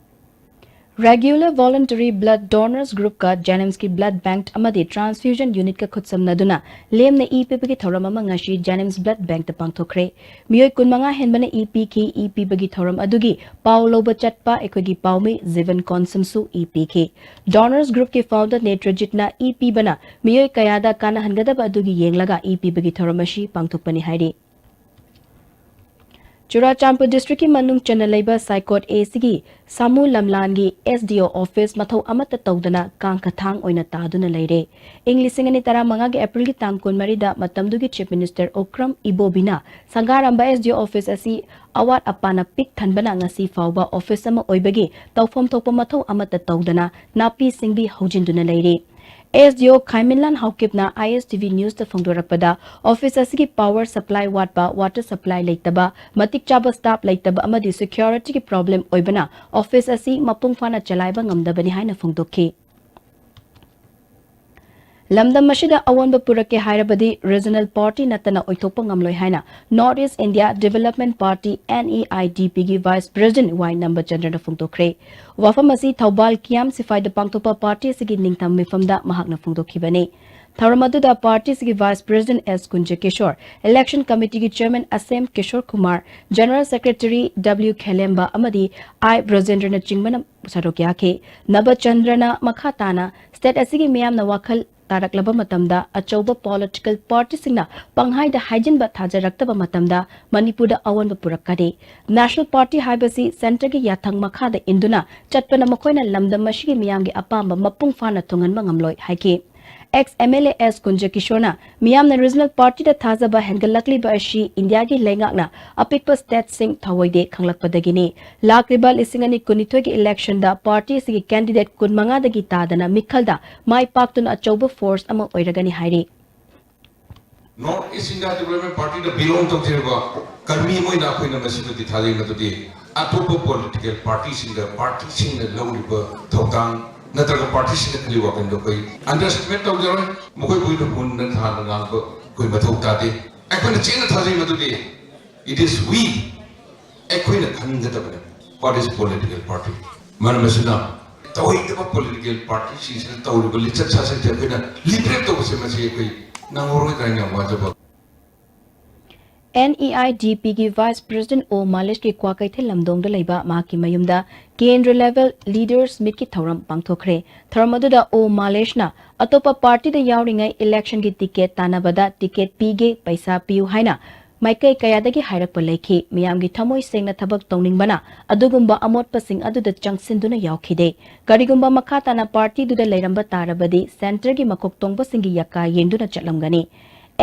Regular voluntary blood donors groupꯀ JNIMSꯀꯤ blood bank ꯑꯃꯗꯤ transfusion unitꯀ ꯈꯨꯠꯁꯝꯅꯗꯨꯅ ꯂꯦꯝꯅ ꯏ ꯄꯤꯕꯒꯤ ꯊꯧꯔꯝ ꯑꯃ ꯉꯁꯤ JNIMS blood bankꯇ ꯄꯥꯡꯊꯣꯛꯈ꯭ꯔꯦ꯫ ꯃꯤꯑꯣꯏ ꯀꯨꯟꯃꯉꯥ ꯍꯦꯟꯕꯅ ꯏ ꯄꯤꯈꯤ꯫ ꯏ ꯄꯤꯕꯒꯤ ꯊꯧꯔꯝ ꯑꯗꯨꯒꯤ ꯄꯥꯎ ꯂꯧꯕ ꯆꯠꯄ ꯑꯩꯈꯣꯏꯒꯤ ꯄꯥꯎꯃꯤ ꯖꯤꯕꯟ ꯀꯣꯟꯁꯝꯁꯨ ꯏ ꯄꯤꯈꯤ꯫ Donors groupꯀꯤ founder ꯅꯦꯇ꯭ꯔꯖꯤꯠꯅ ꯏ ꯄꯤꯕꯅ ꯃꯤꯑꯣꯏ ꯀꯌꯥꯗ ꯀꯥꯟꯅꯍꯟꯒꯗꯕ ꯑꯗꯨꯒꯤ ꯌꯦꯡꯂꯒ ꯏ ꯄꯤꯕꯒꯤ ꯊꯧꯔꯝ ꯑꯁꯤ ꯄꯥꯡꯊꯣꯛꯄꯅꯤ ꯍꯥꯏꯔꯤ꯫ ꯆꯨꯔꯥꯆꯥꯟꯄꯨꯔ districtꯀꯤ ꯃꯅꯨꯡ ꯆꯟꯅ ꯂꯩꯕ ꯁꯥꯏꯀꯣꯠ Aꯁꯤꯒꯤ ꯁꯥꯃꯨ ꯂꯝꯂꯥꯟꯒꯤ S D O office ꯃꯊꯧ ꯑꯃꯠꯇ ꯇꯧꯗꯅ ꯀꯥꯡ ꯈꯊꯥꯡ ꯑꯣꯏꯅ ꯇꯥꯗꯨꯅ ꯂꯩꯔꯦ꯫ ꯏꯪ ꯂꯤꯁꯤꯡ ꯑꯅꯤ ꯇꯔꯥꯃꯉꯥꯒꯤ Aprilꯒꯤ ꯇꯥꯡ ꯀꯨꯟꯃꯔꯤꯗ ꯃꯇꯝꯗꯨꯒꯤ Chief Minister Okram ꯏꯕꯣꯕꯤꯅ ꯁꯪꯒꯥꯔꯝꯕ S D O office ꯑꯁꯤ ꯑꯋꯥꯠ ꯑꯄꯥꯅ ꯄꯤꯛ ꯊꯟꯕꯅ ꯉꯁꯤ ꯐꯥꯎꯕ office ꯑꯃ ꯑꯣꯏꯕꯒꯤ ꯇꯧꯐꯝ ꯊꯣꯛꯄ ꯃꯊꯧ ꯑꯃꯠꯇ ꯇꯧꯗꯅ ꯅꯥꯄꯤ ꯁꯤꯡꯕꯤ ꯍꯧꯖꯤꯟꯗꯨꯅ ꯂꯩꯔꯤ꯫ S D O ꯈꯥꯏꯃꯤꯟꯂꯥꯟ ꯍꯥꯎꯀꯤꯞꯅ I S T V Newsꯇ ꯐꯣꯡꯗꯣꯔꯛꯄꯗ, office ꯑꯁꯤꯒꯤ power supply ꯋꯥꯠꯄ, water supply ꯂꯩꯇꯕ, ꯃꯇꯤꯛ ꯆꯥꯕ staff ꯂꯩꯇꯕ ꯑꯃꯗꯤ securityꯒꯤ problem ꯑꯣꯏꯕꯅ office ꯑꯁꯤ ꯃꯄꯨꯡ ꯐꯥꯅ ꯆꯂꯥꯏꯕ ꯉꯝꯗꯕꯅꯤ ꯍꯥꯏꯅ ꯐꯣꯡꯗꯣꯛꯈꯤ꯫ ꯂꯝꯗꯝ ꯑꯁꯤꯗ ꯑꯑꯣꯟꯕ ꯄꯨꯔꯛꯀꯦ ꯍꯥꯏꯔꯕꯗꯤ regional party ꯅꯠꯇꯅ ꯑꯣꯏꯊꯣꯛꯄ ꯉꯝꯂꯣꯏ ꯍꯥꯏꯅ North East India Development Party, NEIDP ꯒꯤ Vice President ꯋꯥꯏ ꯅꯝꯕꯆꯟꯗ꯭ꯔꯅ ꯐꯣꯡꯗꯣꯛꯈ꯭ꯔꯦ꯫ ꯋꯥꯐꯝ ꯑꯁꯤ ꯊꯧꯕꯥꯜ ꯀꯤꯌꯥꯝ ꯁꯤꯐꯥꯏꯗ ꯄꯥꯡꯊꯣꯛꯄ party ꯑꯁꯤꯒꯤ ꯅꯤꯡꯊꯝ ꯃꯤꯐꯝꯗ ꯃꯍꯥꯛꯅ ꯐꯣꯡꯗꯣꯛꯈꯤꯕꯅꯤ꯫ ꯊꯧꯔꯝ ꯑꯗꯨꯗ party ꯑꯁꯤꯒꯤ Vice President S Kunjakishor, Election Committee ꯒꯤ Chairman Asem Kishor Kumar, General Secretary W Khelemba ꯑꯃꯗꯤ ꯑꯥꯏ ꯕ꯭ꯔꯖꯦꯟꯗ꯭ꯔꯅ ꯆꯤꯡꯕꯅ ꯁꯔꯨꯛ ꯌꯥꯈꯤ꯫ ꯅꯕꯆꯟꯗ꯭ꯔꯅ ꯃꯈꯥ ꯇꯥꯅ state ꯑꯁꯤꯒꯤ ꯃꯤꯌꯥꯝꯅ ꯋꯥꯈꯜ ꯇꯥꯔꯛꯂꯕ ꯃꯇꯝꯗ, ꯑꯆꯧꯕ political party ꯁꯤꯡꯅ ꯄꯪꯍꯥꯏꯗ ꯍꯥꯏꯖꯤꯟꯕ ꯊꯥꯖꯔꯛꯇꯕ ꯃꯇꯝꯗ ꯃꯅꯤꯄꯨꯔꯗ ꯑꯑꯣꯟꯕ ꯄꯨꯔꯛꯀꯅꯤ꯫ National party ꯍꯥꯏꯕꯁꯤ centre ꯒꯤ ꯌꯥꯊꯪ ꯃꯈꯥꯗ ꯏꯟꯗꯨꯅ ꯆꯠꯄꯅ ꯃꯈꯣꯏꯅ ꯂꯝꯗꯝ ꯑꯁꯤꯒꯤ ꯃꯤꯌꯥꯝꯒꯤ ꯑꯄꯥꯝꯕ ꯃꯄꯨꯡ ꯐꯥꯅ ꯊꯨꯡꯍꯟꯕ ꯉꯝꯂꯣꯏ ꯍꯥꯏꯈꯤ꯫ Ex MLA ꯑꯦꯁ ꯀꯨꯟꯖꯀꯤꯁꯣꯔꯅ ꯃꯤꯌꯥꯝꯅ regional party ꯗ ꯊꯥꯖꯕ ꯍꯦꯟꯒꯠꯂꯛꯂꯤꯕ ꯑꯁꯤ ꯏꯟꯗꯤꯌꯥꯒꯤ ꯂꯩꯉꯥꯛꯅ ꯑꯄꯤꯛꯄ state ꯁꯤꯡ ꯊꯧꯑꯣꯏꯗꯦ ꯈꯪꯂꯛꯄꯗꯒꯤꯅꯤ꯫ ꯂꯥꯛꯂꯤꯕ ꯂꯤꯁꯤꯡ ꯑꯅꯤ ꯀꯨꯟꯅꯤꯊꯣꯏꯒꯤ election ꯗ party ꯑꯁꯤꯒꯤ candidate ꯀꯨꯟꯃꯉꯥꯗꯒꯤ ꯇꯥꯗꯅ ꯃꯤꯈꯜꯗ ꯃꯥꯏ ꯄꯥꯛꯇꯨꯅ ꯑꯆꯧꯕ force ꯑꯃ ꯑꯣꯏꯔꯒꯅꯤ ꯍꯥꯏꯔꯤ꯫ North East India Development Party ꯗ belong ꯇꯧꯖꯔꯤꯕ ꯀꯔꯃꯤ ꯑꯃ ꯑꯣꯏꯅ ꯑꯩꯈꯣꯏꯅ ꯃꯁꯤꯃꯗꯤ ꯊꯥꯖꯩ, ꯃꯗꯨꯗꯤ ꯑꯇꯣꯞꯄ political party ꯁꯤꯡꯗ party ꯁꯤꯡꯅ ꯂꯧꯔꯤꯕ ꯊꯧꯗꯥꯡ ꯅꯠꯇ꯭ꯔꯒ party ꯁꯤꯡꯅ ꯈꯜꯂꯤꯕ ꯋꯥꯈꯜꯗꯣ ꯑꯩꯈꯣꯏ underestimate ꯇꯧꯖꯔꯣꯏ꯫ ꯃꯈꯣꯏꯕꯨ ꯑꯩꯅ ꯃꯨꯟꯅ ꯊꯥꯅ ꯉꯥꯡꯕ ꯑꯩꯈꯣꯏ ꯃꯊꯧ ꯇꯥꯗꯦ꯫ ꯑꯩꯈꯣꯏꯅ ꯆꯦꯠꯅ ꯊꯥꯖꯩ ꯃꯗꯨꯗꯤ it is we, ꯑꯩꯈꯣꯏꯅ ꯈꯟꯒꯗꯕꯅꯤ꯫ What is political party? ꯃꯔꯝ ꯑꯁꯤꯅ ꯇꯧꯍꯩꯗꯕ political party ꯁꯤꯡꯁꯤꯅ ꯇꯧꯔꯤꯕ ꯂꯤꯆꯠ ꯁꯥꯖꯠꯁꯦ ꯑꯩꯈꯣꯏꯅ liberate ꯇꯧꯕꯁꯦ ꯃꯁꯤ ꯑꯩꯈꯣꯏ ꯅꯪꯍꯧꯔꯣꯏꯗ꯭ꯔꯥ ꯍꯥꯏꯅ ꯌꯥꯝ ꯋꯥꯖꯕ꯫ NEIDP ꯒꯤ Vice President ꯑꯣ ꯃꯥꯂꯦꯁꯀꯤ ꯀ꯭ꯋꯥꯀꯩꯊꯦꯜ ꯂꯝꯗꯣꯡꯗ ꯂꯩꯕ ꯃꯍꯥꯛꯀꯤ ꯃꯌꯨꯝꯗ ꯀꯦꯟꯗ꯭ꯔ level leaders meet ꯀꯤ ꯊꯧꯔꯝ ꯄꯥꯡꯊꯣꯛꯈ꯭ꯔꯦ꯫ ꯊꯧꯔꯝ ꯑꯗꯨꯗ ꯑꯣ ꯃꯥꯂꯦꯁꯅ ꯑꯇꯣꯞꯄ party ꯗ ꯌꯥꯎꯔꯤꯉꯩ election ꯒꯤ ticket ꯇꯥꯟꯅꯕꯗ ticket ꯄꯤꯒꯦ, ꯄꯩꯁꯥ ꯄꯤꯌꯨ ꯍꯥꯏꯅ ꯃꯥꯏꯀꯩ ꯀꯌꯥꯗꯒꯤ ꯍꯥꯏꯔꯛꯄ ꯂꯩꯈꯤ꯫ ꯃꯤꯌꯥꯝꯒꯤ ꯊꯃꯣꯏ ꯁꯦꯡꯅ ꯊꯕꯛ ꯇꯧꯅꯤꯡꯕꯅ ꯑꯗꯨꯒꯨꯝꯕ ꯑꯃꯣꯠꯄꯁꯤꯡ ꯑꯗꯨꯗ ꯆꯪꯁꯤꯟꯗꯨꯅ ꯌꯥꯎꯈꯤꯗꯦ꯫ ꯀꯔꯤꯒꯨꯝꯕ ꯃꯈꯥ ꯇꯥꯅ party ꯗꯨꯗ ꯂꯩꯔꯝꯕ ꯇꯥꯔꯕꯗꯤ centre ꯒꯤ ꯃꯀꯣꯛ ꯇꯣꯡꯕꯁꯤꯡꯒꯤ ꯌꯥꯀꯥ ꯌꯦꯡꯗꯨꯅ ꯆꯠꯂꯝꯒꯅꯤ꯫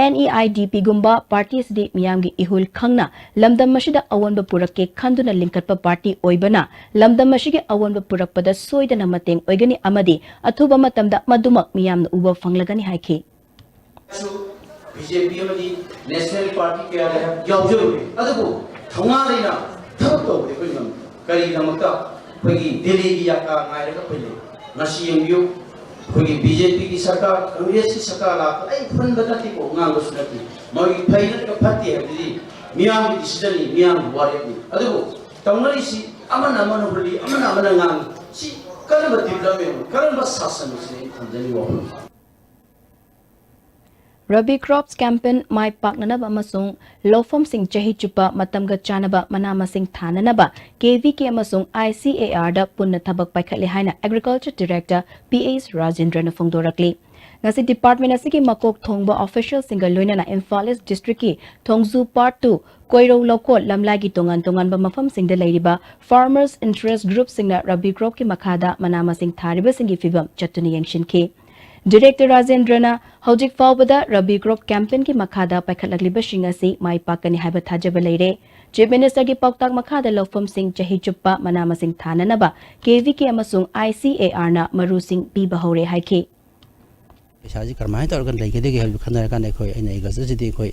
NEIDP ꯒꯨꯝꯕ party ꯑꯁꯤꯗꯤ ꯃꯤꯌꯥꯝꯒꯤ ꯏꯍꯨꯜ ꯈꯪꯅ ꯂꯝꯗꯝ ꯑꯁꯤꯗ ꯑꯑꯣꯟꯕ ꯄꯨꯔꯛꯀꯦ ꯈꯟꯗꯨꯅ ꯂꯤꯡꯈꯠꯄ party ꯑꯣꯏꯕꯅ ꯂꯝꯗꯝ ꯑꯁꯤꯒꯤ ꯑꯑꯣꯟꯕ ꯄꯨꯔꯛꯄꯗ ꯁꯣꯏꯗꯅ ꯃꯇꯦꯡ ꯑꯣꯏꯒꯅꯤ ꯑꯃꯗꯤ ꯑꯊꯨꯕ ꯃꯇꯝꯗ ꯃꯗꯨꯃꯛ ꯃꯤꯌꯥꯝꯅ ꯎꯕ ꯐꯪꯂꯒꯅꯤ ꯍꯥꯏꯈꯤ꯫ ꯁꯨ BJP ꯑꯃꯗꯤ national party ꯀꯌꯥꯗ ꯌꯥꯎꯖꯔꯨꯔꯦ, ꯑꯗꯨꯕꯨ ꯊꯧꯅꯥ ꯂꯩꯅ ꯊꯕꯛ ꯇꯧꯕꯗꯤ ꯑꯩꯈꯣꯏ ꯉꯝꯗꯦ꯫ ꯀꯔꯤꯒꯤꯗꯃꯛꯇ? ꯑꯩꯈꯣꯏꯒꯤ ꯗꯦꯜꯂꯤꯒꯤ ꯌꯥꯀꯥ ꯉꯥꯏꯔꯒ ꯑꯩꯈꯣꯏ ꯂꯩ꯫ ꯉꯁꯤ ꯌꯦꯡꯕꯤꯌꯨ, ꯑꯩꯈꯣꯏꯒꯤ ꯕꯤ ꯖꯦ ꯄꯤꯒꯤ ꯁꯔꯀꯥꯔ, ꯀꯪꯒ꯭ꯔꯦꯁꯀꯤ ꯁꯔꯀꯥꯔ ꯂꯥꯛꯄꯗ ꯑꯩ ꯍꯨꯟꯕ ꯅꯠꯇꯦꯀꯣ, ꯉꯥꯡꯕꯁꯨ ꯅꯠꯇꯦ꯫ ꯃꯣꯏꯒꯤ ꯐꯩ ꯅꯠꯇ꯭ꯔꯒ ꯐꯠꯇꯦ ꯍꯥꯏꯕꯗꯨꯗꯤ ꯃꯤꯌꯥꯝꯒꯤ ꯗꯤꯁꯤꯖꯟꯅꯤ, ꯃꯤꯌꯥꯝꯒꯤ ꯋꯥꯔꯦꯞꯅꯤ꯫ ꯑꯗꯨꯕꯨ ꯇꯧꯅꯔꯤꯁꯤ ꯑꯃꯅ ꯑꯃꯅ ꯍꯨꯜꯂꯤ, ꯑꯃꯅ ꯑꯃꯅ ꯉꯥꯡꯉꯤ꯫ ꯁꯤ ꯀꯔꯝꯕ ꯗꯤꯕ꯭ꯂꯞꯃꯦꯟ, ꯀꯔꯝꯕ ꯁꯥꯁꯟꯅꯣ ꯁꯤꯅꯤ ꯑꯩꯅ ꯊꯝꯖꯅꯤꯡꯕ ꯋꯥꯐꯝ꯫ Rabi Crops Campaign ꯃꯥꯏ ꯄꯥꯛꯅꯅꯕ ꯑꯃꯁꯨꯡ ꯂꯧꯐꯝꯁꯤꯡ ꯆꯍꯤ ꯆꯨꯞꯄ ꯃꯇꯝꯒ ꯆꯥꯟꯅꯕ ꯃꯅꯥ ꯃꯁꯤꯡ ꯊꯥꯅꯅꯕ ꯀꯦ ꯚꯤ ꯀꯦ ꯑꯃꯁꯨꯡ ꯑꯥꯏ ꯁꯤ ꯑꯦ ꯑꯥꯔꯗ ꯄꯨꯟꯅ ꯊꯕꯛ ꯄꯥꯏꯈꯠꯂꯦ ꯍꯥꯏꯅ Agriculture Director ꯄꯤ ꯑꯦꯁ ꯔꯥꯖꯦꯟꯗ꯭ꯔꯅ ꯐꯣꯡꯗꯣꯔꯛꯂꯤ꯫ ꯉꯁꯤ department ꯑꯁꯤꯒꯤ ꯃꯀꯣꯛ ꯊꯣꯡꯕ officialꯁꯤꯡꯒ ꯂꯣꯏꯅꯅ ꯏꯝꯐꯥꯜ East districtꯀꯤ ꯊꯣꯡꯖꯨ Part two, ꯀꯣꯏꯔꯧ ꯂꯧꯀꯣꯜ ꯂꯝꯂꯥꯏꯒꯤ ꯇꯣꯉꯥꯟ ꯇꯣꯉꯥꯟꯕ ꯃꯐꯝꯁꯤꯡꯗ ꯂꯩꯔꯤꯕ farmers interest groupꯁꯤꯡꯅ Rabi Cropꯀꯤ ꯃꯈꯥꯗ ꯃꯅꯥ ꯃꯁꯤꯡ ꯊꯥꯔꯤꯕꯁꯤꯡꯒꯤ ꯐꯤꯚꯝ ꯆꯠꯇꯨꯅ ꯌꯦꯡꯁꯤꯟꯈꯤ꯫ Director ꯔꯥꯖꯦꯟꯗ꯭ꯔꯅ ꯍꯧꯖꯤꯛ ꯐꯥꯎꯕꯗ Rabi Crop campaignꯒꯤ ꯃꯈꯥꯗ ꯄꯥꯏꯈꯠꯂꯛꯂꯤꯕꯁꯤꯡ ꯑꯁꯤ ꯃꯥꯏ ꯄꯥꯛꯀꯅꯤ ꯍꯥꯏꯕ ꯊꯥꯖꯕ ꯂꯩꯔꯦ꯫ Chief Ministerꯒꯤ ꯄꯥꯎꯇꯥꯛ ꯃꯈꯥꯗ ꯂꯧꯐꯝꯁꯤꯡ ꯆꯍꯤ ꯆꯨꯞꯄ ꯃꯅꯥ ꯃꯁꯤꯡ ꯊꯥꯅꯅꯕ ꯀꯦ ꯚꯤ ꯀꯦ ꯑꯃꯁꯨꯡ ꯑꯥꯏ ꯁꯤ ꯑꯦ ꯑꯥꯔꯅ ꯃꯔꯨꯁꯤꯡ ꯄꯤꯕ ꯍꯧꯔꯦ ꯍꯥꯏꯈꯤ꯫ ꯄꯩꯁꯥꯁꯤ ꯀꯔꯝꯍꯥꯏꯅ ꯇꯧꯔꯒ ꯂꯩꯒꯗꯒꯦ ꯍꯥꯏꯕꯗꯨ ꯈꯟꯅꯔꯀꯥꯟꯗ ꯑꯩꯈꯣꯏ, ꯑꯩꯅ ꯑꯦꯒꯁꯇꯁꯤꯗꯤ ꯑꯩꯈꯣꯏ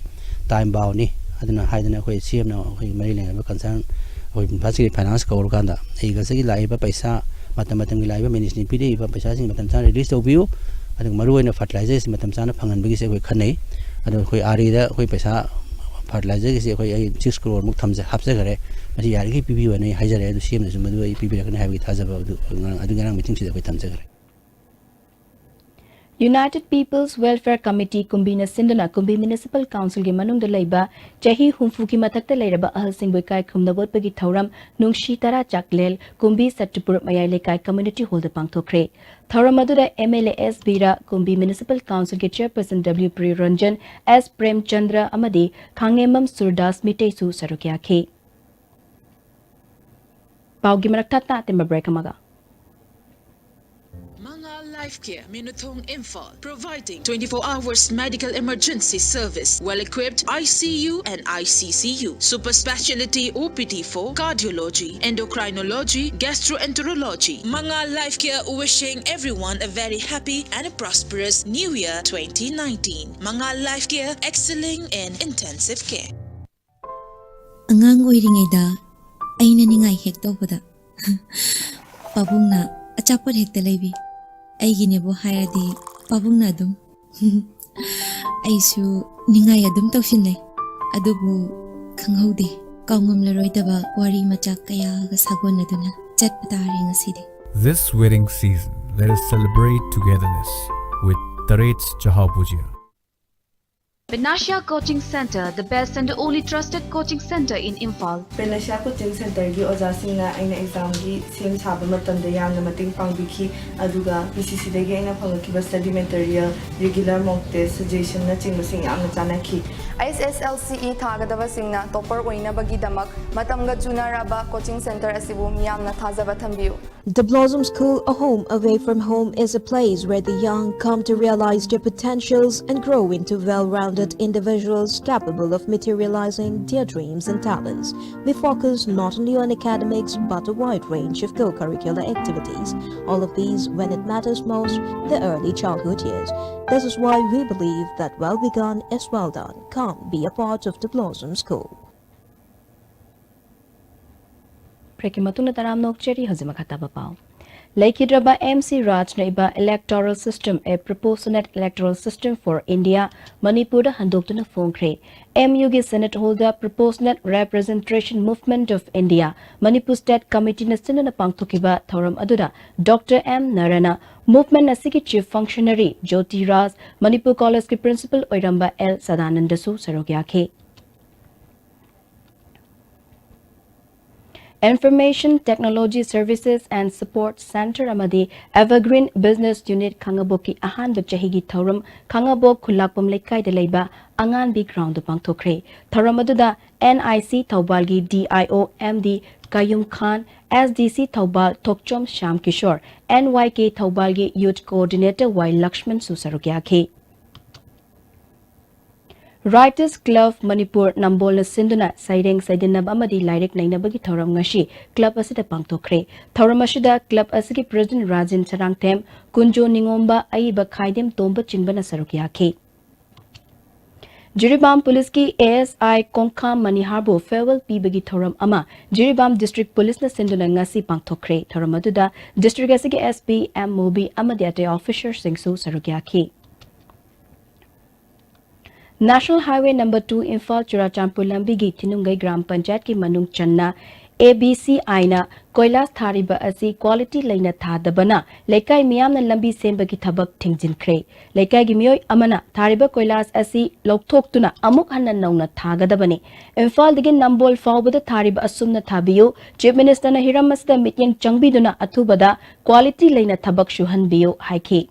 time boundꯅꯤ꯫ ꯑꯗꯨꯅ ꯍꯥꯏꯗꯅ ꯑꯩꯈꯣꯏ ꯁꯤ ꯑꯦꯝꯅ ꯑꯩꯈꯣꯏ ꯃꯔꯤ ꯂꯩꯅꯕ concern ꯑꯩꯈꯣꯏ ꯏꯝꯐꯥꯜ ꯁꯤꯒꯤ finance ꯀꯧꯔꯀꯥꯟꯗ ꯑꯦꯒꯁꯇꯒꯤ ꯂꯥꯛꯏꯕ ꯄꯩꯁꯥ, ꯃꯇꯝ ꯃꯇꯝꯒꯤ ꯂꯥꯛꯏꯕ ministryꯅ ꯄꯤꯔꯛꯏꯕ ꯄꯩꯁꯥꯁꯤꯡ ꯃꯇꯝ ꯆꯥꯅ release ꯇꯧꯕꯤꯌꯨ꯫ ꯑꯗꯨꯒ ꯃꯔꯨꯑꯣꯏꯅ fertilizerꯁꯤ ꯃꯇꯝ ꯆꯥꯅ ꯐꯪꯍꯟꯕꯒꯤꯁꯦ ꯑꯩꯈꯣꯏ ꯈꯟꯅꯩ꯫ ꯑꯗꯣ ꯑꯩꯈꯣꯏ ꯑꯥꯔ ꯏꯗ ꯑꯩꯈꯣꯏ ꯄꯩꯁꯥ fertilizerꯒꯤꯁꯦ ꯑꯩꯈꯣꯏ, ꯑꯩ six crore ꯃꯨꯛ ꯊꯝꯖ-, ꯍꯥꯞꯆꯈꯔꯦ꯫ ꯃꯁꯤ ꯌꯥꯔꯤꯈꯩ ꯄꯤꯕꯤꯌꯨ ꯍꯥꯏꯅ ꯑꯩ ꯍꯥꯏꯖꯔꯦ꯫ ꯑꯗꯨ ꯁꯤ ꯑꯦꯝꯅꯁꯨ ꯃꯗꯨ ꯑꯩ ꯄꯤꯕꯤꯔꯛꯀꯅꯤ ꯍꯥꯏꯕꯒꯤ ꯊꯥꯖꯕ ꯑꯗꯨ ꯉꯔꯥꯡ, ꯑꯗꯨ ꯉꯔꯥꯡ meetingꯁꯤꯗ ꯑꯩꯈꯣꯏ ꯊꯝꯖꯈ꯭ꯔꯦ꯫ United People's Welfare Committee, ꯀꯨꯝꯕꯤꯅ ꯁꯤꯟꯗꯨꯅ ꯀꯨꯝꯕꯤ Municipal Councilꯒꯤ ꯃꯅꯨꯡꯗ ꯂꯩꯕ ꯆꯍꯤ ꯍꯨꯝꯐꯨꯒꯤ ꯃꯊꯛꯇ ꯂꯩꯔꯕ ꯑꯍꯜꯁꯤꯡꯕꯨ ꯏꯀꯥꯏ ꯈꯨꯝꯅꯕ ꯎꯠꯄꯒꯤ ꯊꯧꯔꯝ ꯅꯨꯡꯁꯤ ꯇꯔꯥ ꯆꯥꯛꯂꯦꯜ ꯀꯨꯝꯕꯤ ꯁꯠꯇꯨꯄꯨꯔ ꯃꯌꯥꯏ ꯂꯩꯀꯥꯏ community hallꯗ ꯄꯥꯡꯊꯣꯛꯈ꯭ꯔꯦ꯫ ꯊꯧꯔꯝ ꯑꯗꯨꯗ M L A S Bira, Kumbi Municipal Councilꯒꯤ Chairperson W Priyaranjan, S Premchandra ꯑꯃꯗꯤ ꯈꯥꯉꯦꯝꯕꯝ ꯁꯨꯔꯗꯥꯁ ꯃꯤꯇꯩꯁꯨ ꯁꯔꯨꯛ ꯌꯥꯈꯤ꯫ ꯄꯥꯎꯒꯤ ꯃꯔꯛ ꯊꯠꯅ ꯑꯇꯦꯟꯕ break ꯑꯃꯒ꯫ Mangal Life Care, Minuthong, Imphal, providing twenty-four hours medical emergency service, well-equipped I C U and I C C U, super speciality O P D for cardiology, endocrinology, gastroenterology. Mangal Life Care wishing everyone a very happy and a prosperous New Year twenty nineteen. Mangal Life Care, excelling in intensive care. ꯑꯉꯥꯡ ꯑꯣꯏꯔꯤꯉꯩꯗ ꯑꯩꯅ ꯅꯤꯡꯉꯥꯏ ꯍꯦꯛ ꯇꯧꯕꯗ ꯄꯥꯕꯨꯡꯅ ꯑꯆꯥꯄꯣꯠ ꯍꯦꯛꯇ ꯂꯩꯕꯤ꯫ ꯑꯩꯒꯤꯅꯦꯕꯨ ꯍꯥꯏꯔꯗꯤ ꯄꯥꯕꯨꯡꯅ ꯑꯗꯨꯝ꯫ ꯑꯩꯁꯨ ꯅꯤꯡꯉꯥꯏ ꯑꯗꯨꯝ ꯇꯧꯁꯤꯟꯅꯩ, ꯑꯗꯨꯕꯨ ꯈꯪꯍꯧꯗꯦ, ꯀꯥꯎꯉꯝꯂꯔꯣꯏꯗꯕ ꯋꯥꯔꯤ ꯃꯆꯥꯛ ꯀꯌꯥꯒ ꯁꯥꯒꯣꯟꯅꯗꯨꯅ ꯆꯠꯄ ꯇꯥꯔꯦ ꯉꯁꯤꯗꯤ꯫ This wedding season, let us celebrate togetherness with Tarets Chahao Bhujia. Panacea Coaching Center, the best and the only trusted coaching center in Imphal. Panacea coaching ꯁꯦꯟꯇꯔꯒꯤ ꯑꯣꯖꯥꯁꯤꯡꯅ ꯑꯩꯅ ꯑꯦꯛꯖꯥꯝꯒꯤ ꯁꯦꯝ ꯁꯥꯕ ꯃꯇꯝꯗ ꯌꯥꯝꯅ ꯃꯇꯦꯡ ꯄꯥꯡꯕꯤꯈꯤ꯫ ꯑꯗꯨꯒ ꯄꯤ ꯁꯤ ꯁꯤꯗꯒꯤ ꯑꯩꯅ ꯐꯪꯂꯛꯈꯤꯕ ꯁ꯭ꯇꯗꯤ ꯃꯦꯇꯔꯤꯌꯦꯜ, ꯔꯤꯒꯨꯂꯔ ꯃꯣꯛ ꯇꯦꯁ, ꯁꯖꯦꯁꯟꯅꯆꯤꯡꯕꯁꯤꯡ ꯌꯥꯝꯅ ꯆꯥꯟꯅꯈꯤ꯫ ꯑꯦꯁ ꯑꯦꯁ ꯑꯦꯜ ꯁꯤ ꯏ ꯊꯥꯒꯗꯕꯁꯤꯡꯅ ꯇꯣꯄꯔ ꯑꯣꯏꯅꯕꯒꯤꯗꯃꯛ ꯃꯇꯝꯒ ꯆꯨꯅꯔꯕ ꯀꯣꯆꯤꯡ ꯁꯦꯟꯇꯔ ꯑꯁꯤꯕꯨ ꯃꯤꯌꯥꯝꯅ ꯊꯥꯖꯕ ꯊꯝꯕꯤꯌꯨ꯫ The Blossom School, a home away from home, is a place where the young come to realize their potentials and grow into well rounded individuals capable of materializing their dreams and talents. We focus not only on academics but a wide range of co curricular activities, all of these when it matters most, the early childhood years. This is why we believe that well begun is well done. Come be a part of the Blossom School. ꯕ꯭ꯔꯦꯛꯀꯤ ꯃꯇꯨꯡꯗ ꯇꯔꯥꯝꯅ ꯑꯣꯛꯆꯔꯤ꯫ ꯍꯧꯖꯤꯛ ꯃꯈꯥ ꯇꯥꯕ ꯄꯥꯎ꯫ ꯂꯩꯈꯤꯗ꯭ꯔꯕ M C ꯔꯥꯖꯅ ꯏꯕ Electoral System, A Proportionate Electoral System for India ꯃꯅꯤꯄꯨꯔꯗ ꯍꯟꯗꯣꯛꯇꯨꯅ ꯐꯣꯡꯈ꯭ꯔꯦ꯫ M ꯌꯨꯒꯤ ꯁꯦꯅꯦꯠ ꯍꯣꯜꯗ Proportionate Representation Movement of India, Manipur State Committeeꯅ ꯁꯤꯟꯗꯨꯅ ꯄꯥꯡꯊꯣꯛꯈꯤꯕ ꯊꯧꯔꯝ ꯑꯗꯨꯗ ꯗꯣꯛꯇꯔ ꯑꯦꯝ ꯅꯥꯔꯥꯅ ꯃꯨꯚꯃꯦꯟꯠ ꯑꯁꯤꯒꯤ ꯆꯤꯐ ꯐꯪꯁꯅꯔꯤ ꯖꯣꯇꯤ ꯔꯥꯖ, ꯃꯅꯤꯄꯨꯔ ꯀꯣꯂꯦꯖꯀꯤ ꯄ꯭ꯔꯤꯟꯁꯤꯄꯜ ꯑꯣꯏꯔꯝꯕ ꯑꯦꯜ ꯁꯗꯥꯅꯟꯗꯁꯨ ꯁꯔꯨꯛ ꯌꯥꯈꯤ꯫ Information Technology Services and Support Center ꯑꯃꯗꯤ Evergreen Business Unit ꯈꯥꯉꯕꯣꯛꯀꯤ ꯑꯍꯥꯟꯕ ꯆꯍꯤꯒꯤ ꯊꯧꯔꯝ ꯈꯥꯉꯕꯣꯛ ꯈꯨꯜꯂꯥꯛꯄꯝ ꯂꯩꯀꯥꯏꯗ ꯂꯩꯕ ꯑꯉꯥꯟꯕꯤ ꯒ꯭ꯔꯥꯎꯟꯗ ꯄꯥꯡꯊꯣꯛꯈ꯭ꯔꯦ꯫ ꯊꯧꯔꯝ ꯑꯗꯨꯗ and I C ꯊꯧꯕꯥꯜꯒꯤ D I O M D ꯀꯌꯨꯝ Khan, S D C Thoubal Thokchom Shyam Kishor, N Y K ꯊꯧꯕꯥꯜꯒꯤ ꯌꯨꯊ ꯀꯣꯑꯣꯔꯗꯤꯅꯦꯇꯔ ꯋꯥꯏ ꯂꯛꯁꯃꯟꯁꯨ ꯁꯔꯨꯛ ꯌꯥꯈꯤ꯫ Writers Club Manipur ꯅꯝꯕꯣꯜꯅ ꯁꯤꯟꯗꯨꯅ ꯁꯩꯔꯦꯡ ꯁꯩꯗꯟꯅꯕ ꯑꯃꯗꯤ ꯂꯥꯏꯔꯤꯛ ꯅꯩꯅꯕꯒꯤ ꯊꯧꯔꯝ ꯉꯁꯤ ꯀ꯭ꯂꯕ ꯑꯁꯤꯗ ꯄꯥꯡꯊꯣꯛꯈ꯭ꯔꯦ꯫ ꯊꯧꯔꯝ ꯑꯁꯤꯗ ꯀ꯭ꯂꯕ ꯑꯁꯤꯒꯤ ꯄ꯭ꯔꯦꯁꯤꯗꯦꯟꯠ ꯔꯥꯖꯦꯟ ꯁꯔꯥꯡꯊꯦꯝ, ꯀꯨꯟꯖꯣ ꯅꯤꯉꯣꯝꯕ, ꯑꯏꯕ ꯈꯥꯏꯗꯦꯝ ꯇꯣꯝꯕꯆꯤꯡꯕꯅ ꯁꯔꯨꯛ ꯌꯥꯈꯤ꯫ ꯖꯤꯔꯤꯕꯥꯝ ꯄꯨꯂꯤꯁꯀꯤ ꯑꯦ ꯑꯦꯁ ꯑꯥꯏ ꯀꯣꯡꯈꯥꯝ ꯃꯅꯤꯍꯥꯔꯕꯨ farewell ꯄꯤꯕꯒꯤ ꯊꯧꯔꯝ ꯑꯃ ꯖꯤꯔꯤꯕꯥꯝ district ꯄꯨꯂꯤꯁꯅ ꯁꯤꯟꯗꯨꯅ ꯉꯁꯤ ꯄꯥꯡꯊꯣꯛꯈ꯭ꯔꯦ꯫ ꯊꯧꯔꯝ ꯑꯗꯨꯗ district ꯑꯁꯤꯒꯤ ꯑꯦꯁ ꯄꯤ ꯑꯦꯝ ꯃꯨꯕꯤ ꯑꯃꯗꯤ ꯑꯇꯩ officerꯁꯤꯡꯁꯨ ꯁꯔꯨꯛ ꯌꯥꯈꯤ꯫ National Highway number two Imphal Churachandpur ꯂꯝꯕꯤꯒꯤ ꯊꯤꯅꯨꯡꯒꯩ ꯒ꯭ꯔꯥꯝ ꯄꯟꯆꯥꯌꯠꯀꯤ ꯃꯅꯨꯡ ꯆꯟꯅ ꯑꯦ ꯕꯤ ꯁꯤ ꯑꯥꯏꯅ ꯀꯣꯏꯂꯥꯁ ꯊꯥꯔꯤꯕ ꯑꯁꯤ quality ꯂꯩꯅ ꯊꯥꯗꯕꯅ ꯂꯩꯀꯥꯏ ꯃꯤꯌꯥꯝꯅ ꯂꯝꯕꯤ ꯁꯦꯝꯕꯒꯤ ꯊꯕꯛ ꯊꯤꯡꯖꯤꯟꯈ꯭ꯔꯦ꯫ ꯂꯩꯀꯥꯏꯒꯤ ꯃꯤꯑꯣꯏ ꯑꯃꯅ ꯊꯥꯔꯤꯕ ꯀꯣꯏꯂꯥꯁ ꯑꯁꯤ ꯂꯧꯊꯣꯛꯇꯨꯅ ꯑꯃꯨꯛ ꯍꯟꯅ ꯅꯧꯅ ꯊꯥꯒꯗꯕꯅꯤ꯫ ꯏꯝꯐꯥꯜꯗꯒꯤ ꯅꯝꯕꯣꯜ ꯐꯥꯎꯕꯗ ꯊꯥꯔꯤꯕ ꯑꯁꯨꯝꯅ ꯊꯥꯕꯤꯌꯨ꯫ Chief Ministerꯅ ꯍꯤꯔꯝ ꯑꯁꯤꯗ ꯃꯤꯠꯌꯦꯡ ꯆꯪꯕꯤꯗꯨꯅ ꯑꯊꯨꯕꯗ quality ꯂꯩꯅ ꯊꯕꯛ ꯁꯨꯍꯟꯕꯤꯌꯨ ꯍꯥꯏꯈꯤ꯫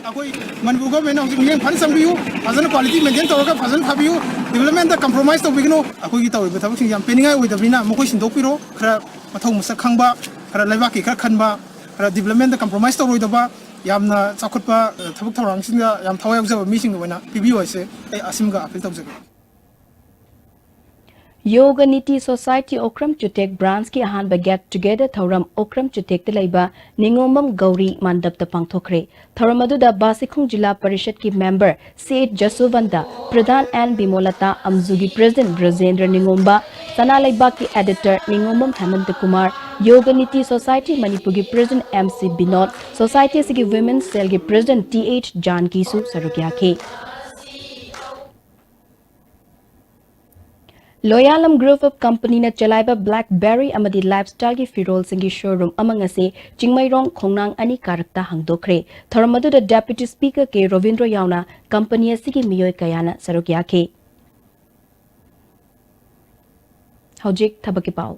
ꯑꯩꯈꯣꯏ ꯃꯅꯤꯄꯨꯔ governmentꯅ ꯍꯧꯖꯤꯛ ꯃꯤꯠꯌꯦꯡ ꯐꯖꯅ ꯆꯪꯕꯤꯌꯨ, ꯐꯖꯅ quality maintain ꯇꯧꯔꯒ ꯐꯖꯅ ꯊꯥꯕꯤꯌꯨ, developmentꯇ compromise ꯇꯧꯕꯤꯒꯅꯨ꯫ ꯑꯩꯈꯣꯏꯒꯤ ꯇꯧꯔꯤꯕ ꯊꯕꯛꯁꯤꯡꯁꯦ ꯌꯥꯝ ꯄꯦꯟꯅꯤꯡꯉꯥꯏ ꯑꯣꯏꯗꯕꯅꯤꯅ ꯃꯈꯣꯏ ꯁꯤꯟꯗꯣꯛꯄꯤꯔꯣ꯫ ꯈꯔ ꯃꯊꯧ ꯃꯁꯛ ꯈꯪꯕ, ꯈꯔ ꯂꯩꯕꯥꯛꯀꯤ ꯈꯔ ꯈꯟꯕ, ꯈꯔ developmentꯇ compromise ꯇꯧꯔꯣꯏꯗꯕ, ꯌꯥꯝꯅ ꯆꯥꯎꯈꯠꯄ, ꯑ, ꯊꯕꯛ ꯊꯧꯔꯥꯡꯁꯤꯡꯗ ꯌꯥꯝ ꯊꯋꯥꯏ ꯌꯥꯎꯖꯕ ꯃꯤꯁꯤꯡꯒꯤ ꯑꯣꯏꯅ ꯄꯤꯕꯤꯌꯨ ꯍꯥꯏꯁꯦ ꯑꯩ ꯑꯁꯤꯃꯒ appeal ꯇꯧꯖꯒꯦ꯫ ꯌꯣꯒ ꯅꯤꯇꯤ ꯁꯣꯁꯥꯏꯇꯤ ꯑꯣꯀ꯭ꯔꯝ ꯆꯨꯊꯦꯛ branchꯀꯤ ꯑꯍꯥꯟꯕ get together ꯊꯧꯔꯝ ꯑꯣꯀ꯭ꯔꯝ ꯆꯨꯊꯦꯛꯇ ꯂꯩꯕ ꯅꯤꯉꯣꯝꯕꯝ ꯒꯧꯔꯤ ꯃꯟꯗꯞꯇ ꯄꯥꯡꯊꯣꯛꯈ꯭ꯔꯦ꯫ ꯊꯧꯔꯝ ꯑꯗꯨꯗ ꯕꯥꯁꯤꯈꯣꯡ ꯖꯤꯂꯥ ꯄꯔꯤꯁꯗꯀꯤ member ꯁꯤ ꯑꯦꯆ ꯖꯁꯨꯕꯟꯇ, ꯄ꯭ꯔꯙꯥꯟ ꯑꯦꯟ ꯕꯤꯃꯣꯂꯇꯥ, ꯑꯝꯖꯨꯒꯤ president ꯕ꯭ꯔꯖꯦꯟꯗ꯭ꯔ ꯅꯤꯉꯣꯝꯕ, ꯁꯅꯥ ꯂꯩꯕꯥꯛꯀꯤ editor ꯅꯤꯉꯣꯝꯕꯝ ꯍꯦꯃꯟꯇ ꯀꯨꯃꯥꯔ, ꯌꯣꯒ ꯅꯤꯇꯤ ꯁꯣꯁꯥꯏꯇꯤ ꯃꯅꯤꯄꯨꯔꯒꯤ president M C Vinod, society ꯑꯁꯤꯒꯤ women cellꯒꯤ president ꯇꯤ ꯑꯦꯆ ꯖꯥꯟꯀꯤꯁꯨ ꯁꯔꯨꯛ ꯌꯥꯈꯤ꯫ ꯂꯣꯌꯥꯂꯝ Group of Companyꯅ ꯆꯂꯥꯏꯕ Blackberry ꯑꯃꯗꯤ lifestyleꯒꯤ ꯐꯤꯔꯣꯜꯁꯤꯡꯒꯤ showroom ꯑꯃ ꯉꯁꯤ ꯆꯤꯡꯃꯩꯔꯣꯡ ꯈꯣꯡꯅꯥꯡ ꯑꯅꯤ ꯀꯥꯔꯛꯇ ꯍꯥꯡꯗꯣꯛꯈ꯭ꯔꯦ꯫ ꯊꯧꯔꯝ ꯑꯗꯨꯗ Deputy Speaker ꯀꯦ ꯔꯣꯕꯤꯟꯗ꯭ꯔꯣ ꯌꯥꯎꯅ company ꯑꯁꯤꯒꯤ ꯃꯤꯑꯣꯏ ꯀꯌꯥꯅ ꯁꯔꯨꯛ ꯌꯥꯈꯤ꯫ ꯍꯧꯖꯤꯛ ꯊꯕꯛꯀꯤ ꯄꯥꯎ꯫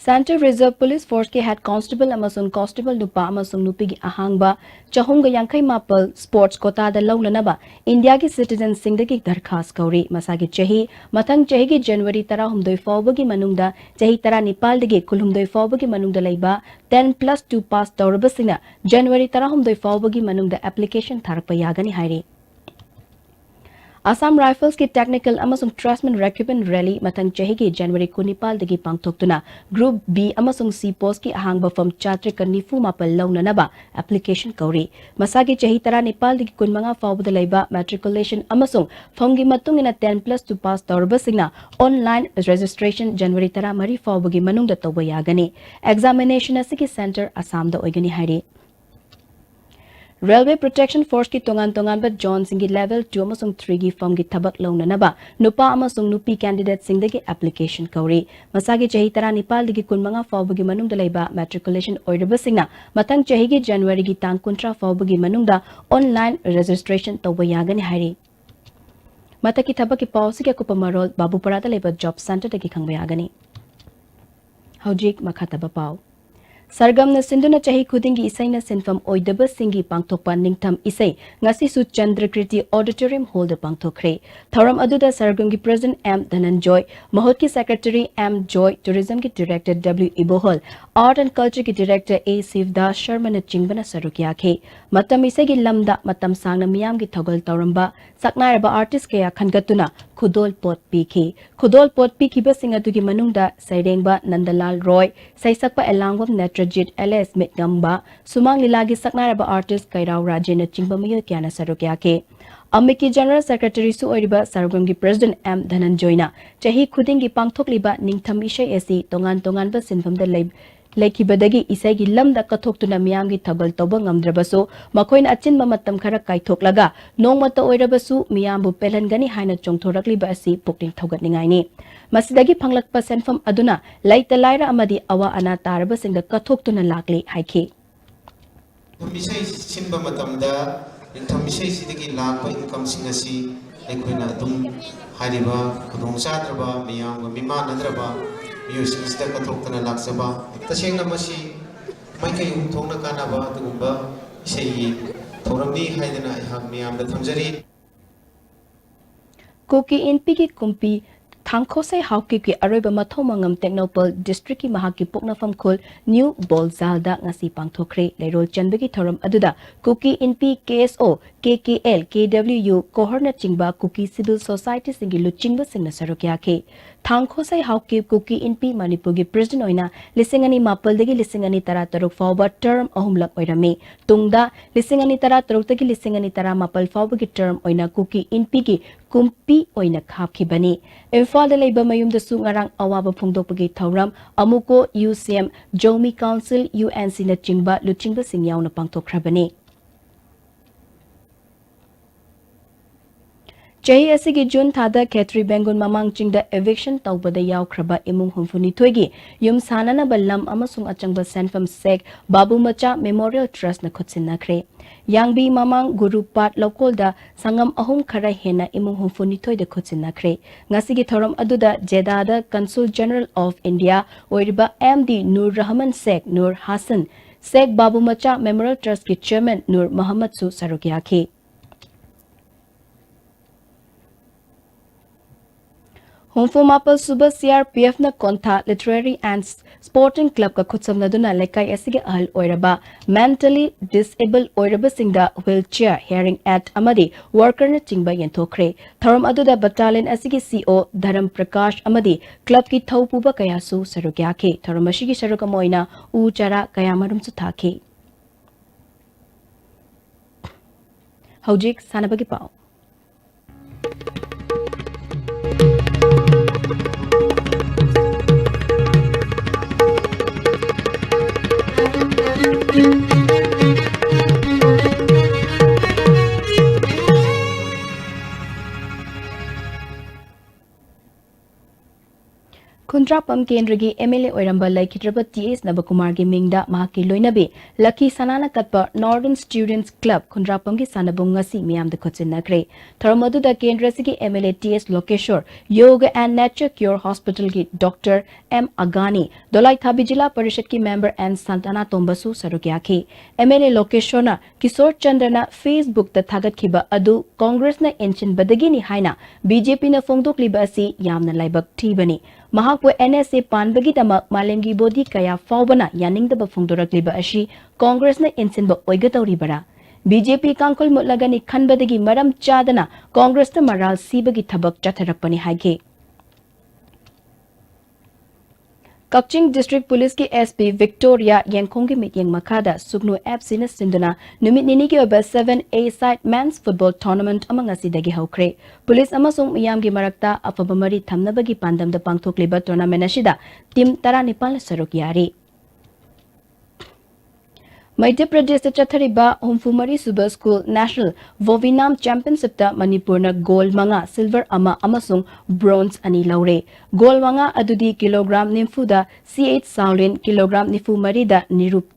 Central Reserve Police Forceꯀꯤ head constable ꯑꯃꯁꯨꯡ constable ꯅꯨꯄꯥ ꯑꯃꯁꯨꯡ ꯅꯨꯄꯤꯒꯤ ꯑꯍꯥꯡꯕ ꯆꯍꯨꯝꯒ ꯌꯥꯡꯈꯩ ꯃꯥꯄꯜ sports quotaꯗ ꯂꯧꯅꯅꯕ ꯏꯟꯗꯤꯌꯥꯒꯤ citizenꯁꯤꯡꯗꯒꯤ ꯗꯔꯈꯥꯁ ꯀꯧꯔꯤ꯫ ꯃꯁꯥꯒꯤ ꯆꯍꯤ ꯃꯊꯪ ꯆꯍꯤꯒꯤ January ꯇꯔꯥꯍꯨꯝꯗꯣꯏ ꯐꯥꯎꯕꯒꯤ ꯃꯅꯨꯡꯗ ꯆꯍꯤ ꯇꯔꯥꯅꯤꯄꯥꯜꯗꯒꯤ ꯀꯨꯟꯍꯨꯝꯗꯣꯏ ꯐꯥꯎꯕꯒꯤ ꯃꯅꯨꯡꯗ ꯂꯩꯕ ten plus two pass ꯇꯧꯔꯕꯁꯤꯡꯅ January ꯇꯔꯥꯍꯨꯝꯗꯣꯏ ꯐꯥꯎꯕꯒꯤ ꯃꯅꯨꯡꯗ application ꯊꯥꯔꯛꯄ ꯌꯥꯒꯅꯤ ꯍꯥꯏꯔꯤ꯫ Assam Riflesꯀꯤ Technical ꯑꯃꯁꯨꯡ Tradesman Recruitment Rally ꯃꯊꯪ ꯆꯍꯤꯒꯤ January ꯀꯨꯟꯅꯤꯄꯥꯜꯗꯒꯤ ꯄꯥꯡꯊꯣꯛꯇꯨꯅ Group B ꯑꯃꯁꯨꯡ C postꯀꯤ ꯑꯍꯥꯡꯕ form ꯆꯥꯇ꯭ꯔꯦꯠꯀ ꯅꯤꯐꯨ ꯃꯥꯄꯜ ꯂꯧꯅꯅꯕ application ꯀꯧꯔꯤ꯫ ꯃꯁꯥꯒꯤ ꯆꯍꯤ ꯇꯔꯥꯅꯤꯄꯥꯜꯗꯒꯤ ꯀꯨꯟꯃꯉꯥ ꯐꯥꯎꯕꯗ ꯂꯩꯕ matriculation ꯑꯃꯁꯨꯡ formꯒꯤ ꯃꯇꯨꯡ ꯏꯟꯅ ten plus two pass ꯇꯧꯔꯕꯁꯤꯡꯅ online registration January ꯇꯔꯥꯃꯔꯤ ꯐꯥꯎꯕꯒꯤ ꯃꯅꯨꯡꯗ ꯇꯧꯕ ꯌꯥꯒꯅꯤ꯫ Examination ꯑꯁꯤꯒꯤ centre ꯑꯁꯥꯝꯗ ꯑꯣꯏꯒꯅꯤ ꯍꯥꯏꯔꯤ꯫ Railway Protection Forceꯀꯤ ꯇꯣꯉꯥꯟ ꯇꯣꯉꯥꯟꯕ zoneꯁꯤꯡꯒꯤ level two ꯑꯃꯁꯨꯡ threeꯒꯤ formꯒꯤ ꯊꯕꯛ ꯂꯧꯅꯅꯕ ꯅꯨꯄꯥ ꯑꯃꯁꯨꯡ ꯅꯨꯄꯤ candidateꯁꯤꯡꯗꯒꯤ application ꯀꯧꯔꯤ꯫ ꯃꯁꯥꯒꯤ ꯆꯍꯤ ꯇꯔꯥꯅꯤꯄꯥꯜꯗꯒꯤ ꯀꯨꯟꯃꯉꯥ ꯐꯥꯎꯕꯒꯤ ꯃꯅꯨꯡꯗ ꯂꯩꯕ matriculation ꯑꯣꯏꯔꯕꯁꯤꯡꯅ ꯃꯊꯪ ꯆꯍꯤꯒꯤ Januaryꯒꯤ ꯇꯥꯡ ꯀꯨꯟꯊ꯭ꯔꯥ ꯐꯥꯎꯕꯒꯤ ꯃꯅꯨꯡꯗ online registration ꯇꯧꯕ ꯌꯥꯒꯅꯤ ꯍꯥꯏꯔꯤ꯫ ꯃꯊꯛꯀꯤ ꯊꯕꯛꯀꯤ ꯄꯥꯎ ꯑꯁꯤꯒꯤ ꯑꯀꯨꯞꯄ ꯃꯔꯣꯜ ꯕꯥꯕꯨꯄꯥꯔꯥꯗ ꯂꯩꯕ Job Centreꯗꯒꯤ ꯈꯪꯕ ꯌꯥꯒꯅꯤ꯫ ꯍꯧꯖꯤꯛ ꯃꯈꯥ ꯇꯥꯕ ꯄꯥꯎ꯫ ꯁꯔꯒꯝꯅ ꯁꯤꯟꯗꯨꯅ ꯆꯍꯤ ꯈꯨꯗꯤꯡꯒꯤ ꯏꯁꯩꯅ ꯁꯤꯟꯐꯝ ꯑꯣꯏꯗꯕꯁꯤꯡꯒꯤ ꯄꯥꯡꯊꯣꯛꯄ ꯅꯤꯡꯊꯝ ꯏꯁꯩ ꯉꯁꯤꯁꯨ ꯆꯟꯗ꯭ꯔꯀ꯭ꯔꯤꯇꯤ Auditorium Hallꯗ ꯄꯥꯡꯊꯣꯛꯈ꯭ꯔꯦ꯫ ꯊꯧꯔꯝ ꯑꯗꯨꯗ ꯁꯔꯒꯝꯒꯤ President M ꯙꯅꯟꯖꯣꯏ, ꯃꯍꯨꯠꯀꯤ Secretary M joy, Tourismꯒꯤ Director W ꯏꯕꯣꯍꯜ, Art and Cultureꯒꯤ Director A ꯁꯤꯕꯗꯥꯁ ꯁꯔꯃꯅ ꯆꯤꯡꯕꯅ ꯁꯔꯨꯛ ꯌꯥꯈꯤ꯫ ꯃꯇꯝ ꯏꯁꯩꯒꯤ ꯂꯝꯗ ꯃꯇꯝ ꯁꯥꯡꯅ ꯃꯤꯌꯥꯝꯒꯤ ꯊꯧꯒꯜ ꯇꯧꯔꯝꯕ ꯁꯛꯅꯥꯏꯔꯕ artist ꯀꯌꯥ ꯈꯟꯒꯠꯇꯨꯅ ꯈꯨꯗꯣꯜ ꯄꯣꯠ ꯄꯤꯈꯤ꯫ ꯈꯨꯗꯣꯜ ꯄꯣꯠ ꯄꯤꯈꯤꯕꯁꯤꯡ ꯑꯗꯨꯒꯤ ꯃꯅꯨꯡꯗ ꯁꯩꯔꯦꯡꯕ ꯅꯟꯗꯂꯥꯜ ꯔꯣꯏ, ꯁꯩꯁꯛꯄ ꯑꯦꯂꯥꯡꯕꯝ ꯅꯦꯇ꯭ꯔꯖꯤꯠ, alias ꯃꯤꯠꯉꯝꯕ, ꯁꯨꯃꯥꯡ ꯂꯤꯂꯥꯒꯤ ꯁꯛꯅꯥꯏꯔꯕ artist ꯀꯩꯔꯥꯎ ꯔꯥꯖꯦꯟꯅꯆꯤꯡꯕ ꯃꯤꯑꯣꯏ ꯀꯌꯥꯅ ꯁꯔꯨꯛ ꯌꯥꯈꯤ꯫ ꯑꯃꯤꯠꯀꯤ General Secretaryꯁꯨ ꯑꯣꯏꯔꯤꯕ ꯁꯔꯒꯝꯒꯤ President M ꯙꯅꯟꯖꯣꯏꯅ ꯆꯍꯤ ꯈꯨꯗꯤꯡꯒꯤ ꯄꯥꯡꯊꯣꯛꯂꯤꯕ ꯅꯤꯡꯊꯝ ꯏꯁꯩ ꯑꯁꯤ ꯇꯣꯉꯥꯟ ꯇꯣꯉꯥꯟꯕ ꯁꯤꯟꯐꯝꯗ ꯂꯩ-, ꯂꯩꯈꯤꯕꯗꯒꯤ ꯏꯁꯩꯒꯤ ꯂꯝꯗ ꯀꯠꯊꯣꯛꯇꯨꯅ ꯃꯤꯌꯥꯝꯒꯤ ꯊꯧꯒꯜ ꯇꯧꯕ ꯉꯝꯗ꯭ꯔꯕꯁꯨ, ꯃꯈꯣꯏꯅ ꯑꯆꯤꯟꯕ ꯃꯇꯝ ꯈꯔ ꯀꯥꯏꯊꯣꯛꯂꯒ ꯅꯣꯡꯃꯇ ꯑꯣꯏꯔꯕꯁꯨ ꯃꯤꯌꯥꯝꯕꯨ ꯄꯦꯜꯍꯟꯒꯅꯤ ꯍꯥꯏꯅ ꯆꯣꯡꯊꯣꯔꯛꯂꯤꯕ ꯑꯁꯤ ꯄꯨꯛꯅꯤꯡ ꯊꯧꯒꯠꯅꯤꯡꯉꯥꯏꯅꯤ꯫ ꯃꯁꯤꯗꯒꯤ ꯐꯪꯂꯛꯄ ꯁꯦꯟꯐꯝ ꯑꯗꯨꯅ ꯂꯩꯇ ꯂꯥꯏꯔ ꯑꯃꯗꯤ ꯑꯋꯥ ꯑꯅꯥ ꯇꯥꯔꯕꯁꯤꯡꯗ ꯀꯠꯊꯣꯛꯇꯨꯅ ꯂꯥꯛꯂꯤ ꯍꯥꯏꯈꯤ꯫ ꯅꯤꯡꯊꯝ ꯏꯁꯩ ꯁꯤꯟꯕ ꯃꯇꯝꯗ ꯅꯤꯡꯊꯝ ꯏꯁꯩꯁꯤꯗꯒꯤ ꯂꯥꯛꯄ incomeꯁꯤꯡ ꯑꯁꯤ ꯑꯩꯈꯣꯏꯅ ꯑꯗꯨꯝ ꯍꯥꯏꯔꯤꯕ ꯈꯨꯗꯣꯡꯆꯥꯗ꯭ꯔꯕ, ꯃꯤꯌꯥꯝꯒ ꯃꯤꯃꯥꯟꯅꯗ꯭ꯔꯕ ꯃꯤꯑꯣꯏꯁꯤꯡꯁꯤꯗ ꯀꯠꯊꯣꯛꯇꯅ ꯂꯥꯛꯆꯕ꯫ ꯇꯁꯦꯡꯅ ꯃꯁꯤ ꯃꯥꯏꯀꯩ ꯑꯍꯨꯝ ꯊꯣꯛꯅ ꯀꯥꯟꯅꯕ ꯑꯗꯨꯒꯨꯝꯕ ꯏꯁꯩꯒꯤ ꯊꯧꯔꯝꯅꯤ ꯍꯥꯏꯗꯅ ꯑꯩꯍꯥꯛ ꯃꯤꯌꯥꯝꯗ ꯊꯝꯖꯔꯤ꯫ ꯀꯨꯀꯤ ꯏꯟꯄꯤꯒꯤ ꯀꯨꯝꯄꯤ ꯊꯥꯡꯈꯣꯁꯩ ꯍꯥꯎꯀꯤꯞꯀꯤ ꯑꯔꯣꯏꯕ ꯃꯊꯧ ꯃꯉꯝ ꯇꯦꯡꯅꯧꯄꯜ ꯗꯤꯁꯇ꯭ꯔꯤꯛꯀꯤ ꯃꯍꯥꯛꯀꯤ ꯄꯣꯛꯅꯐꯝ ꯈꯨꯜ ꯅ꯭ꯌꯨ ꯕꯣꯜꯖꯥꯜꯗ ꯉꯁꯤ ꯄꯥꯡꯊꯣꯛꯈ꯭ꯔꯦ꯫ ꯂꯩꯔꯣꯜ ꯆꯟꯕꯒꯤ ꯊꯧꯔꯝ ꯑꯗꯨꯗ ꯀꯨꯀꯤ ꯏꯟꯄꯤ ꯀꯦ ꯑꯦꯁ ꯑꯣ, ꯀꯦ ꯀꯦ ꯑꯦꯜ, ꯀꯦ ꯗꯕ꯭ꯂꯤꯎ ꯌꯨ, ꯀꯣꯍꯣꯔꯅꯆꯤꯡꯕ ꯀꯨꯀꯤ ꯁꯤꯚꯤꯜ ꯁꯣꯁꯥꯏꯇꯤꯁꯤꯡꯒꯤ ꯂꯨꯆꯤꯡꯕꯁꯤꯡꯅ ꯁꯔꯨꯛ ꯌꯥꯈꯤ꯫ ꯊꯥꯡꯈꯣꯁꯩ ꯍꯥꯎꯀꯤꯞ ꯀꯨꯀꯤ ꯏꯟꯄꯤ ꯃꯅꯤꯄꯨꯔꯒꯤ ꯄ꯭ꯔꯦꯁꯤꯗꯦꯟꯠ ꯑꯣꯏꯅ ꯂꯤꯁꯤꯡ ꯑꯅꯤ ꯃꯥꯄꯜꯗꯒꯤ ꯂꯤꯁꯤꯡ ꯑꯅꯤ ꯇꯔꯥ ꯇꯔꯨꯛ ꯐꯥꯎꯕ ꯇꯔꯝ ꯑꯍꯨꯝꯂꯛ ꯑꯣꯏꯔꯝꯃꯤ꯫ ꯇꯨꯡꯗ ꯂꯤꯁꯤꯡ ꯑꯅꯤ ꯇꯔꯥ ꯇꯔꯨꯛꯇꯒꯤ ꯂꯤꯁꯤꯡ ꯑꯅꯤ ꯇꯔꯥ ꯃꯥꯄꯜ ꯐꯥꯎꯕꯒꯤ ꯇꯔꯝ ꯑꯣꯏꯅ ꯀꯨꯀꯤ ꯏꯟꯄꯤꯒꯤ ꯀꯨꯝꯄꯤ ꯑꯣꯏꯅ ꯍꯥꯞꯈꯤꯕꯅꯤ꯫ ꯏꯝꯐꯥꯜꯗ ꯂꯩꯕ ꯃꯌꯨꯝꯗꯁꯨ ꯉꯔꯥꯡ ꯑꯋꯥꯕ ꯐꯣꯡꯗꯣꯛꯄꯒꯤ ꯊꯧꯔꯝ ꯑꯃꯨꯀꯣ, ꯌꯨ ꯁꯤ ꯑꯦꯝ, ꯖꯧꯃꯤ ꯀꯥꯎꯟꯁꯤꯜ, ꯌꯨ ꯑꯦꯟ ꯁꯤꯅꯆꯤꯡꯕ ꯂꯨꯆꯤꯡꯕꯁꯤꯡ ꯌꯥꯎꯅ ꯄꯥꯡꯊꯣꯛꯈ꯭ꯔꯕꯅꯤ꯫ ꯆꯍꯤ ꯑꯁꯤꯒꯤ ꯖꯨꯟ ꯊꯥꯗ ꯈꯦꯇ꯭ꯔꯤ ꯕꯦꯡꯒꯨꯜ ꯃꯃꯥꯡ ꯆꯤꯡꯗ eviction ꯇꯧꯕꯗ ꯌꯥꯎꯈ꯭ꯔꯕ ꯏꯃꯨꯡ ꯍꯨꯝꯐꯨꯅꯤꯊꯣꯏꯒꯤ ꯌꯨꯝ ꯁꯥꯅꯅꯕ ꯂꯝ ꯑꯃꯁꯨꯡ ꯑꯆꯪꯕ ꯁꯦꯟꯐꯝ ꯁꯦꯛ ꯕꯥꯕꯨ ꯃꯆꯥ ꯃꯦꯃꯣꯔꯤꯌꯦꯜ ꯇ꯭ꯔꯁꯅ ꯈꯨꯠꯁꯤꯟꯅꯈ꯭ꯔꯦ꯫ ꯌꯥꯡꯕꯤ ꯃꯃꯥꯡ ꯒꯨꯔꯨ ꯄꯥꯠ ꯂꯧꯀꯣꯜꯗ ꯁꯪꯉꯝ ꯑꯍꯨꯝ ꯈꯔ ꯍꯦꯟꯅ ꯏꯃꯨꯡ ꯍꯨꯝꯐꯨꯅꯤꯊꯣꯏꯗ ꯈꯨꯠꯁꯤꯟꯅꯈ꯭ꯔꯦ꯫ ꯉꯁꯤꯒꯤ ꯊꯧꯔꯝ ꯑꯗꯨꯗ ꯖꯦꯗꯥꯗ Consul General of India ꯑꯣꯏꯔꯤꯕ ꯑꯦꯝ ꯗꯤ ꯅꯨꯔ ꯔꯍꯃꯟ ꯁꯦꯛ ꯅꯨꯔ ꯍꯥꯁꯟ, ꯁꯦꯛ ꯕꯥꯕꯨ ꯃꯆꯥ ꯃꯦꯃꯣꯔꯤꯌꯦꯜ ꯇ꯭ꯔꯁꯀꯤ ꯆꯦꯌꯔꯃꯦꯟ ꯅꯨꯔ ꯃꯍꯝꯃꯗꯁꯨ ꯁꯔꯨꯛ ꯌꯥꯈꯤ꯫ ꯍꯨꯝꯐꯨ ꯃꯥꯄꯜ ꯁꯨꯕ ꯁꯤ ꯑꯥꯔ ꯄꯤ ꯑꯦꯐꯅ ꯀꯣꯟꯊꯥ Literary and Sporting Clubꯀ ꯈꯨꯠꯁꯝꯅꯗꯨꯅ ꯂꯩꯀꯥꯏ ꯑꯁꯤꯒꯤ ꯑꯍꯜ ꯑꯣꯏꯔꯕ, mentally disabled ꯑꯣꯏꯔꯕꯁꯤꯡꯗ wheelchair, hearing aid ꯑꯃꯗꯤ walkerꯅꯆꯤꯡꯕ ꯌꯦꯟꯊꯣꯛꯈ꯭ꯔꯦ꯫ ꯊꯧꯔꯝ ꯑꯗꯨꯗ battalion ꯑꯁꯤꯒꯤ ꯁꯤ ꯑꯣ ꯙꯔꯝ ꯄ꯭ꯔꯀꯥꯁ ꯑꯃꯗꯤ clubꯀꯤ ꯊꯧꯄꯨꯕ ꯀꯌꯥꯁꯨ ꯁꯔꯨꯛ ꯌꯥꯈꯤ꯫ ꯊꯧꯔꯝ ꯑꯁꯤꯒꯤ ꯁꯔꯨꯛ ꯑꯃ ꯑꯣꯏꯅ ꯎ ꯆꯥꯔꯥ ꯀꯌꯥꯃꯔꯨꯝꯁꯨ ꯊꯥꯈꯤ꯫ ꯍꯧꯖꯤꯛ ꯁꯥꯟꯅꯕꯒꯤ ꯄꯥꯎ꯫ ꯈꯨꯟꯗ꯭ꯔꯥꯛꯄꯝ ꯀꯦꯟꯗ꯭ꯔꯒꯤ M L A ꯑꯣꯏꯔꯝꯕ ꯂꯩꯈꯤꯗ꯭ꯔꯕ T H ꯅꯕꯀꯨꯃꯥꯔꯒꯤ ꯃꯤꯡꯗ ꯃꯍꯥꯛꯀꯤ ꯂꯣꯏꯅꯕꯤ ꯂꯈꯤ ꯁꯅꯥꯅ ꯀꯠꯄ Northern Students Club ꯈꯨꯟꯗ꯭ꯔꯥꯛꯄꯝꯒꯤ ꯁꯥꯟꯅꯕꯨꯡ ꯉꯁꯤ ꯃꯤꯌꯥꯝꯗ ꯈꯨꯠꯁꯤꯟꯅꯈ꯭ꯔꯦ꯫ ꯊꯧꯔꯝ ꯑꯗꯨꯗ ꯀꯦꯟꯗ꯭ꯔ ꯑꯁꯤꯒꯤ M L A T S ꯂꯣꯀꯦꯁꯣꯔ, Yoga and Nature Cure Hospitalꯒꯤ Doctor M Agani, ꯗꯣꯂꯥꯏꯊꯥꯕꯤ zila ꯄꯔꯤꯁꯠꯀꯤ member N ꯁꯟꯇꯥꯅꯥ ꯇꯣꯝꯕꯁꯨ ꯁꯔꯨꯛ ꯌꯥꯈꯤ꯫ M L A ꯂꯣꯀꯦꯁꯣꯔꯅ ꯀꯤꯁꯣꯔ ꯆꯟꯗ꯭ꯔꯅ Facebookꯇ ꯊꯥꯒꯠꯈꯤꯕ ꯑꯗꯨ ꯀꯣꯡꯒ꯭ꯔꯦꯁꯅ ꯏꯟꯁꯤꯟꯕꯗꯒꯤꯅꯤ ꯍꯥꯏꯅ B J Pꯅ ꯐꯣꯡꯗꯣꯛꯂꯤꯕ ꯑꯁꯤ ꯌꯥꯝꯅ ꯂꯥꯏꯕꯛ ꯊꯤꯕꯅꯤ꯫ ꯃꯍꯥꯛꯄꯨ N S A ꯄꯥꯟꯕꯒꯤꯗꯃꯛ ꯃꯥꯂꯦꯝꯒꯤ body ꯀꯌꯥ ꯐꯥꯎꯕꯅ ꯌꯥꯅꯤꯡꯗꯕ ꯐꯣꯡꯗꯣꯔꯛꯂꯤꯕ ꯑꯁꯤ ꯀꯣꯡꯒ꯭ꯔꯦꯁꯅ ꯏꯟꯁꯤꯟꯕ ꯑꯣꯏꯒꯗꯧꯔꯤꯕꯔꯥ? B J P ꯀꯥꯡꯈꯨꯜ ꯃꯨꯠꯂꯒꯅꯤ ꯈꯟꯕꯗꯒꯤ ꯃꯔꯝ ꯆꯥꯗꯅ ꯀꯣꯡꯒ꯭ꯔꯦꯁꯇ ꯃꯔꯥꯜ ꯁꯤꯕꯒꯤ ꯊꯕꯛ ꯆꯠꯊꯔꯛꯄꯅꯤ ꯍꯥꯏꯈꯤ꯫ ꯀꯛꯆꯤꯡ District Policeꯀꯤ S P Victoria ꯌꯦꯡꯈꯣꯡꯒꯤ ꯃꯤꯠꯌꯦꯡ ꯃꯈꯥꯗ ꯁꯨꯒꯅꯨ F Cꯅ ꯁꯤꯟꯗꯨꯅ ꯅꯨꯃꯤꯠ ꯅꯤꯅꯤꯒꯤ ꯑꯣꯏꯕ seven A side men's football tournament ꯑꯃ ꯉꯁꯤꯗꯒꯤ ꯍꯧꯈ꯭ꯔꯦ꯫ Police ꯑꯃꯁꯨꯡ ꯃꯤꯌꯥꯝꯒꯤ ꯃꯔꯛꯇ ꯑꯐꯕ ꯃꯔꯤ ꯊꯝꯅꯕꯒꯤ ꯄꯥꯟꯗꯝꯗ ꯄꯥꯡꯊꯣꯛꯂꯤꯕ tournament ꯑꯁꯤꯗ team ꯇꯔꯥꯅꯤꯄꯥꯜꯅ ꯁꯔꯨꯛ ꯌꯥꯔꯤ꯫ ꯃꯙ꯭ꯌ ꯄ꯭ꯔꯗꯦꯁꯇ ꯆꯠꯊꯔꯤꯕ ꯍꯨꯝꯐꯨ ꯃꯔꯤ ꯁꯨꯕ School National Vovinam Championshipꯇ ꯃꯅꯤꯄꯨꯔꯅ gold ꯃꯉꯥ, silver ꯑꯃ ꯑꯃꯁꯨꯡ bronze ꯑꯅꯤ ꯂꯧꯔꯦ꯫ Gold ꯃꯉꯥ ꯑꯗꯨꯗꯤ kilogram ꯅꯤꯐꯨꯗ C H Saolin, kilogram ꯅꯤꯐꯨ ꯃꯔꯤꯗ ꯅꯤꯔꯨ-,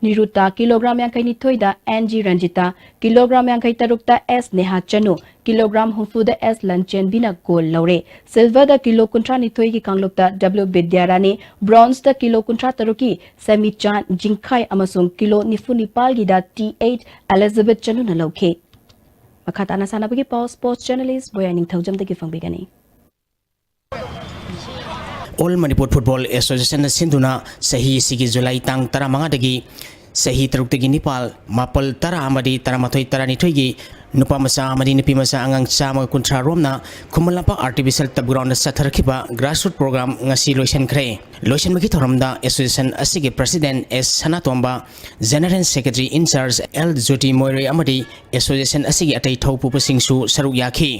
ꯅꯤꯔꯨꯇꯥ, kilogram ꯌꯥꯡꯈꯩ ꯅꯤꯊꯣꯏꯗ N G Ranjita, kilogram ꯌꯥꯡꯈꯩ ꯇꯔꯨꯛꯇ S Neha Chanu, kilogram ꯍꯨꯝꯐꯨꯗ S ꯂꯟꯆꯦꯟꯕꯤꯅ gold ꯂꯧꯔꯦ꯫ Silverꯗ kilo ꯀꯨꯟꯊ꯭ꯔꯥ ꯅꯤꯊꯣꯏꯒꯤ ꯀꯥꯡꯂꯨꯞꯇ W ꯕꯤꯗ꯭ꯌꯥꯔꯥꯅꯤ, bronzeꯗ kilo ꯀꯨꯟꯊ꯭ꯔꯥ ꯇꯔꯨꯛꯀꯤ ꯁꯦꯃꯤꯆꯥꯟ ꯖꯤꯡꯈꯥꯏ ꯑꯃꯁꯨꯡ kilo ꯅꯤꯐꯨ ꯅꯤꯄꯥꯜꯒꯤꯗ T H Elizabeth ꯆꯅꯨꯅ ꯂꯧꯈꯤ꯫ ꯃꯈꯥ ꯇꯥꯅ ꯁꯥꯟꯅꯕꯒꯤ ꯄꯥꯎ sports journalist ꯕꯣꯌꯥ ꯅꯤꯡꯊꯧꯖꯝꯗꯒꯤ ꯐꯪꯕꯤꯒꯅꯤ꯫ All Manipur Football Associationꯅ ꯁꯤꯟꯗꯨꯅ ꯆꯍꯤ ꯑꯁꯤꯒꯤ ꯖꯨꯂꯥꯏ ꯇꯥꯡ ꯇꯔꯥꯃꯉꯥꯗꯒꯤ ꯆꯍꯤ ꯇꯔꯨꯛꯇꯒꯤ ꯅꯤꯄꯥꯜ, ꯃꯥꯄꯜ, ꯇꯔꯥ ꯑꯃꯗꯤ ꯇꯔꯥꯃꯥꯊꯣꯏ, ꯇꯔꯥꯅꯤꯊꯣꯏꯒꯤ ꯅꯨꯄꯥ ꯃꯆꯥ ꯑꯃꯗꯤ ꯅꯨꯄꯤ ꯃꯆꯥ ꯑꯉꯥꯡ ꯆꯥꯝꯃꯒ ꯀꯨꯟꯊ꯭ꯔꯥ ꯔꯣꯝꯅ Khuman Lampak Artificial Turf Groundꯗ ꯆꯠꯊꯔꯛꯈꯤꯕ grassroot program ꯉꯁꯤ ꯂꯣꯏꯁꯤꯟꯈ꯭ꯔꯦ꯫ ꯂꯣꯏꯁꯤꯟꯕꯒꯤ ꯊꯧꯔꯝꯗ association ꯑꯁꯤꯒꯤ president S Sanatomba, general secretary in charge L ꯖꯣꯇꯤ ꯃꯣꯏꯔꯣꯏ ꯑꯃꯗꯤ association ꯑꯁꯤꯒꯤ ꯑꯇꯩ ꯊꯧꯄꯨꯕꯁꯤꯡꯁꯨ ꯁꯔꯨꯛ ꯌꯥꯈꯤ꯫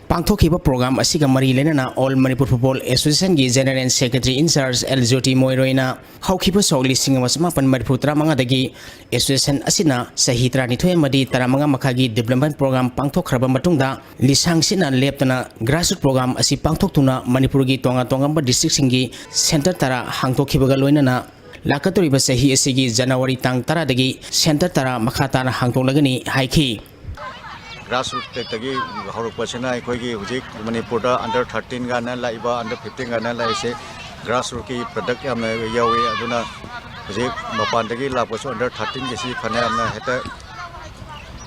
ꯄꯥꯡꯊꯣꯛꯈꯤꯕ ꯄ꯭ꯔꯣꯒ꯭ꯔꯥꯝ ꯑꯁꯤꯒ ꯃꯔꯤ ꯂꯩꯅꯅ All Manipur Football Association ꯒꯤ General Secretary in charge L Joti ꯃꯣꯏꯔꯣꯏꯅ ꯍꯧꯈꯤꯕ ꯁꯣꯛ ꯂꯤꯁꯤꯡ ꯑꯃ ꯆꯃꯥꯄꯟ ꯃꯔꯤꯐꯨ ꯇꯔꯥꯃꯉꯥꯗꯒꯤ association ꯑꯁꯤꯅ ꯆꯍꯤ ꯇꯔꯥꯅꯤꯊꯣꯏ ꯑꯃꯗꯤ ꯇꯔꯥꯃꯉꯥ ꯃꯈꯥꯒꯤ development program ꯄꯥꯡꯊꯣꯛꯈ꯭ꯔꯕ ꯃꯇꯨꯡꯗ, ꯂꯤꯁꯥꯡ ꯁꯤꯠꯅ ꯂꯦꯞꯇꯅ grassroots program ꯑꯁꯤ ꯄꯥꯡꯊꯣꯛꯇꯨꯅ ꯃꯅꯤꯄꯨꯔꯒꯤ ꯇꯣꯉꯥꯟ ꯇꯣꯉꯥꯟꯕ district ꯁꯤꯡꯒꯤ centre ꯇꯔꯥ ꯍꯥꯡꯗꯣꯛꯈꯤꯕꯒ ꯂꯣꯏꯅꯅ, ꯂꯥꯛꯀꯗꯧꯔꯤꯕ ꯆꯍꯤ ꯑꯁꯤꯒꯤ ꯖꯅꯋꯥꯔꯤ ꯇꯥꯡ ꯇꯔꯥꯗꯒꯤ centre ꯇꯔꯥ ꯃꯈꯥ ꯇꯥꯅ ꯍꯥꯡꯗꯣꯛꯂꯒꯅꯤ ꯍꯥꯏꯈꯤ꯫ Grassroots ꯇꯒꯤ ꯍꯧꯔꯛꯄꯁꯤꯅ ꯑꯩꯈꯣꯏꯒꯤ ꯍꯧꯖꯤꯛ ꯃꯅꯤꯄꯨꯔꯗ under thirteen ꯀꯥꯏꯅ ꯂꯥꯛꯏꯕ, under fifteen ꯀꯥꯏꯅ ꯂꯥꯛꯏꯁꯦ grassroots ꯀꯤ product ꯌꯥꯝꯅ ꯌꯥꯎꯏ꯫ ꯑꯗꯨꯅ ꯍꯧꯖꯤꯛ ꯃꯄꯥꯟꯗꯒꯤ ꯂꯥꯛꯄꯁꯨ under thirteen ꯒꯤꯁꯤ ꯐꯅꯌꯥꯝꯅ ꯍꯦꯛꯇ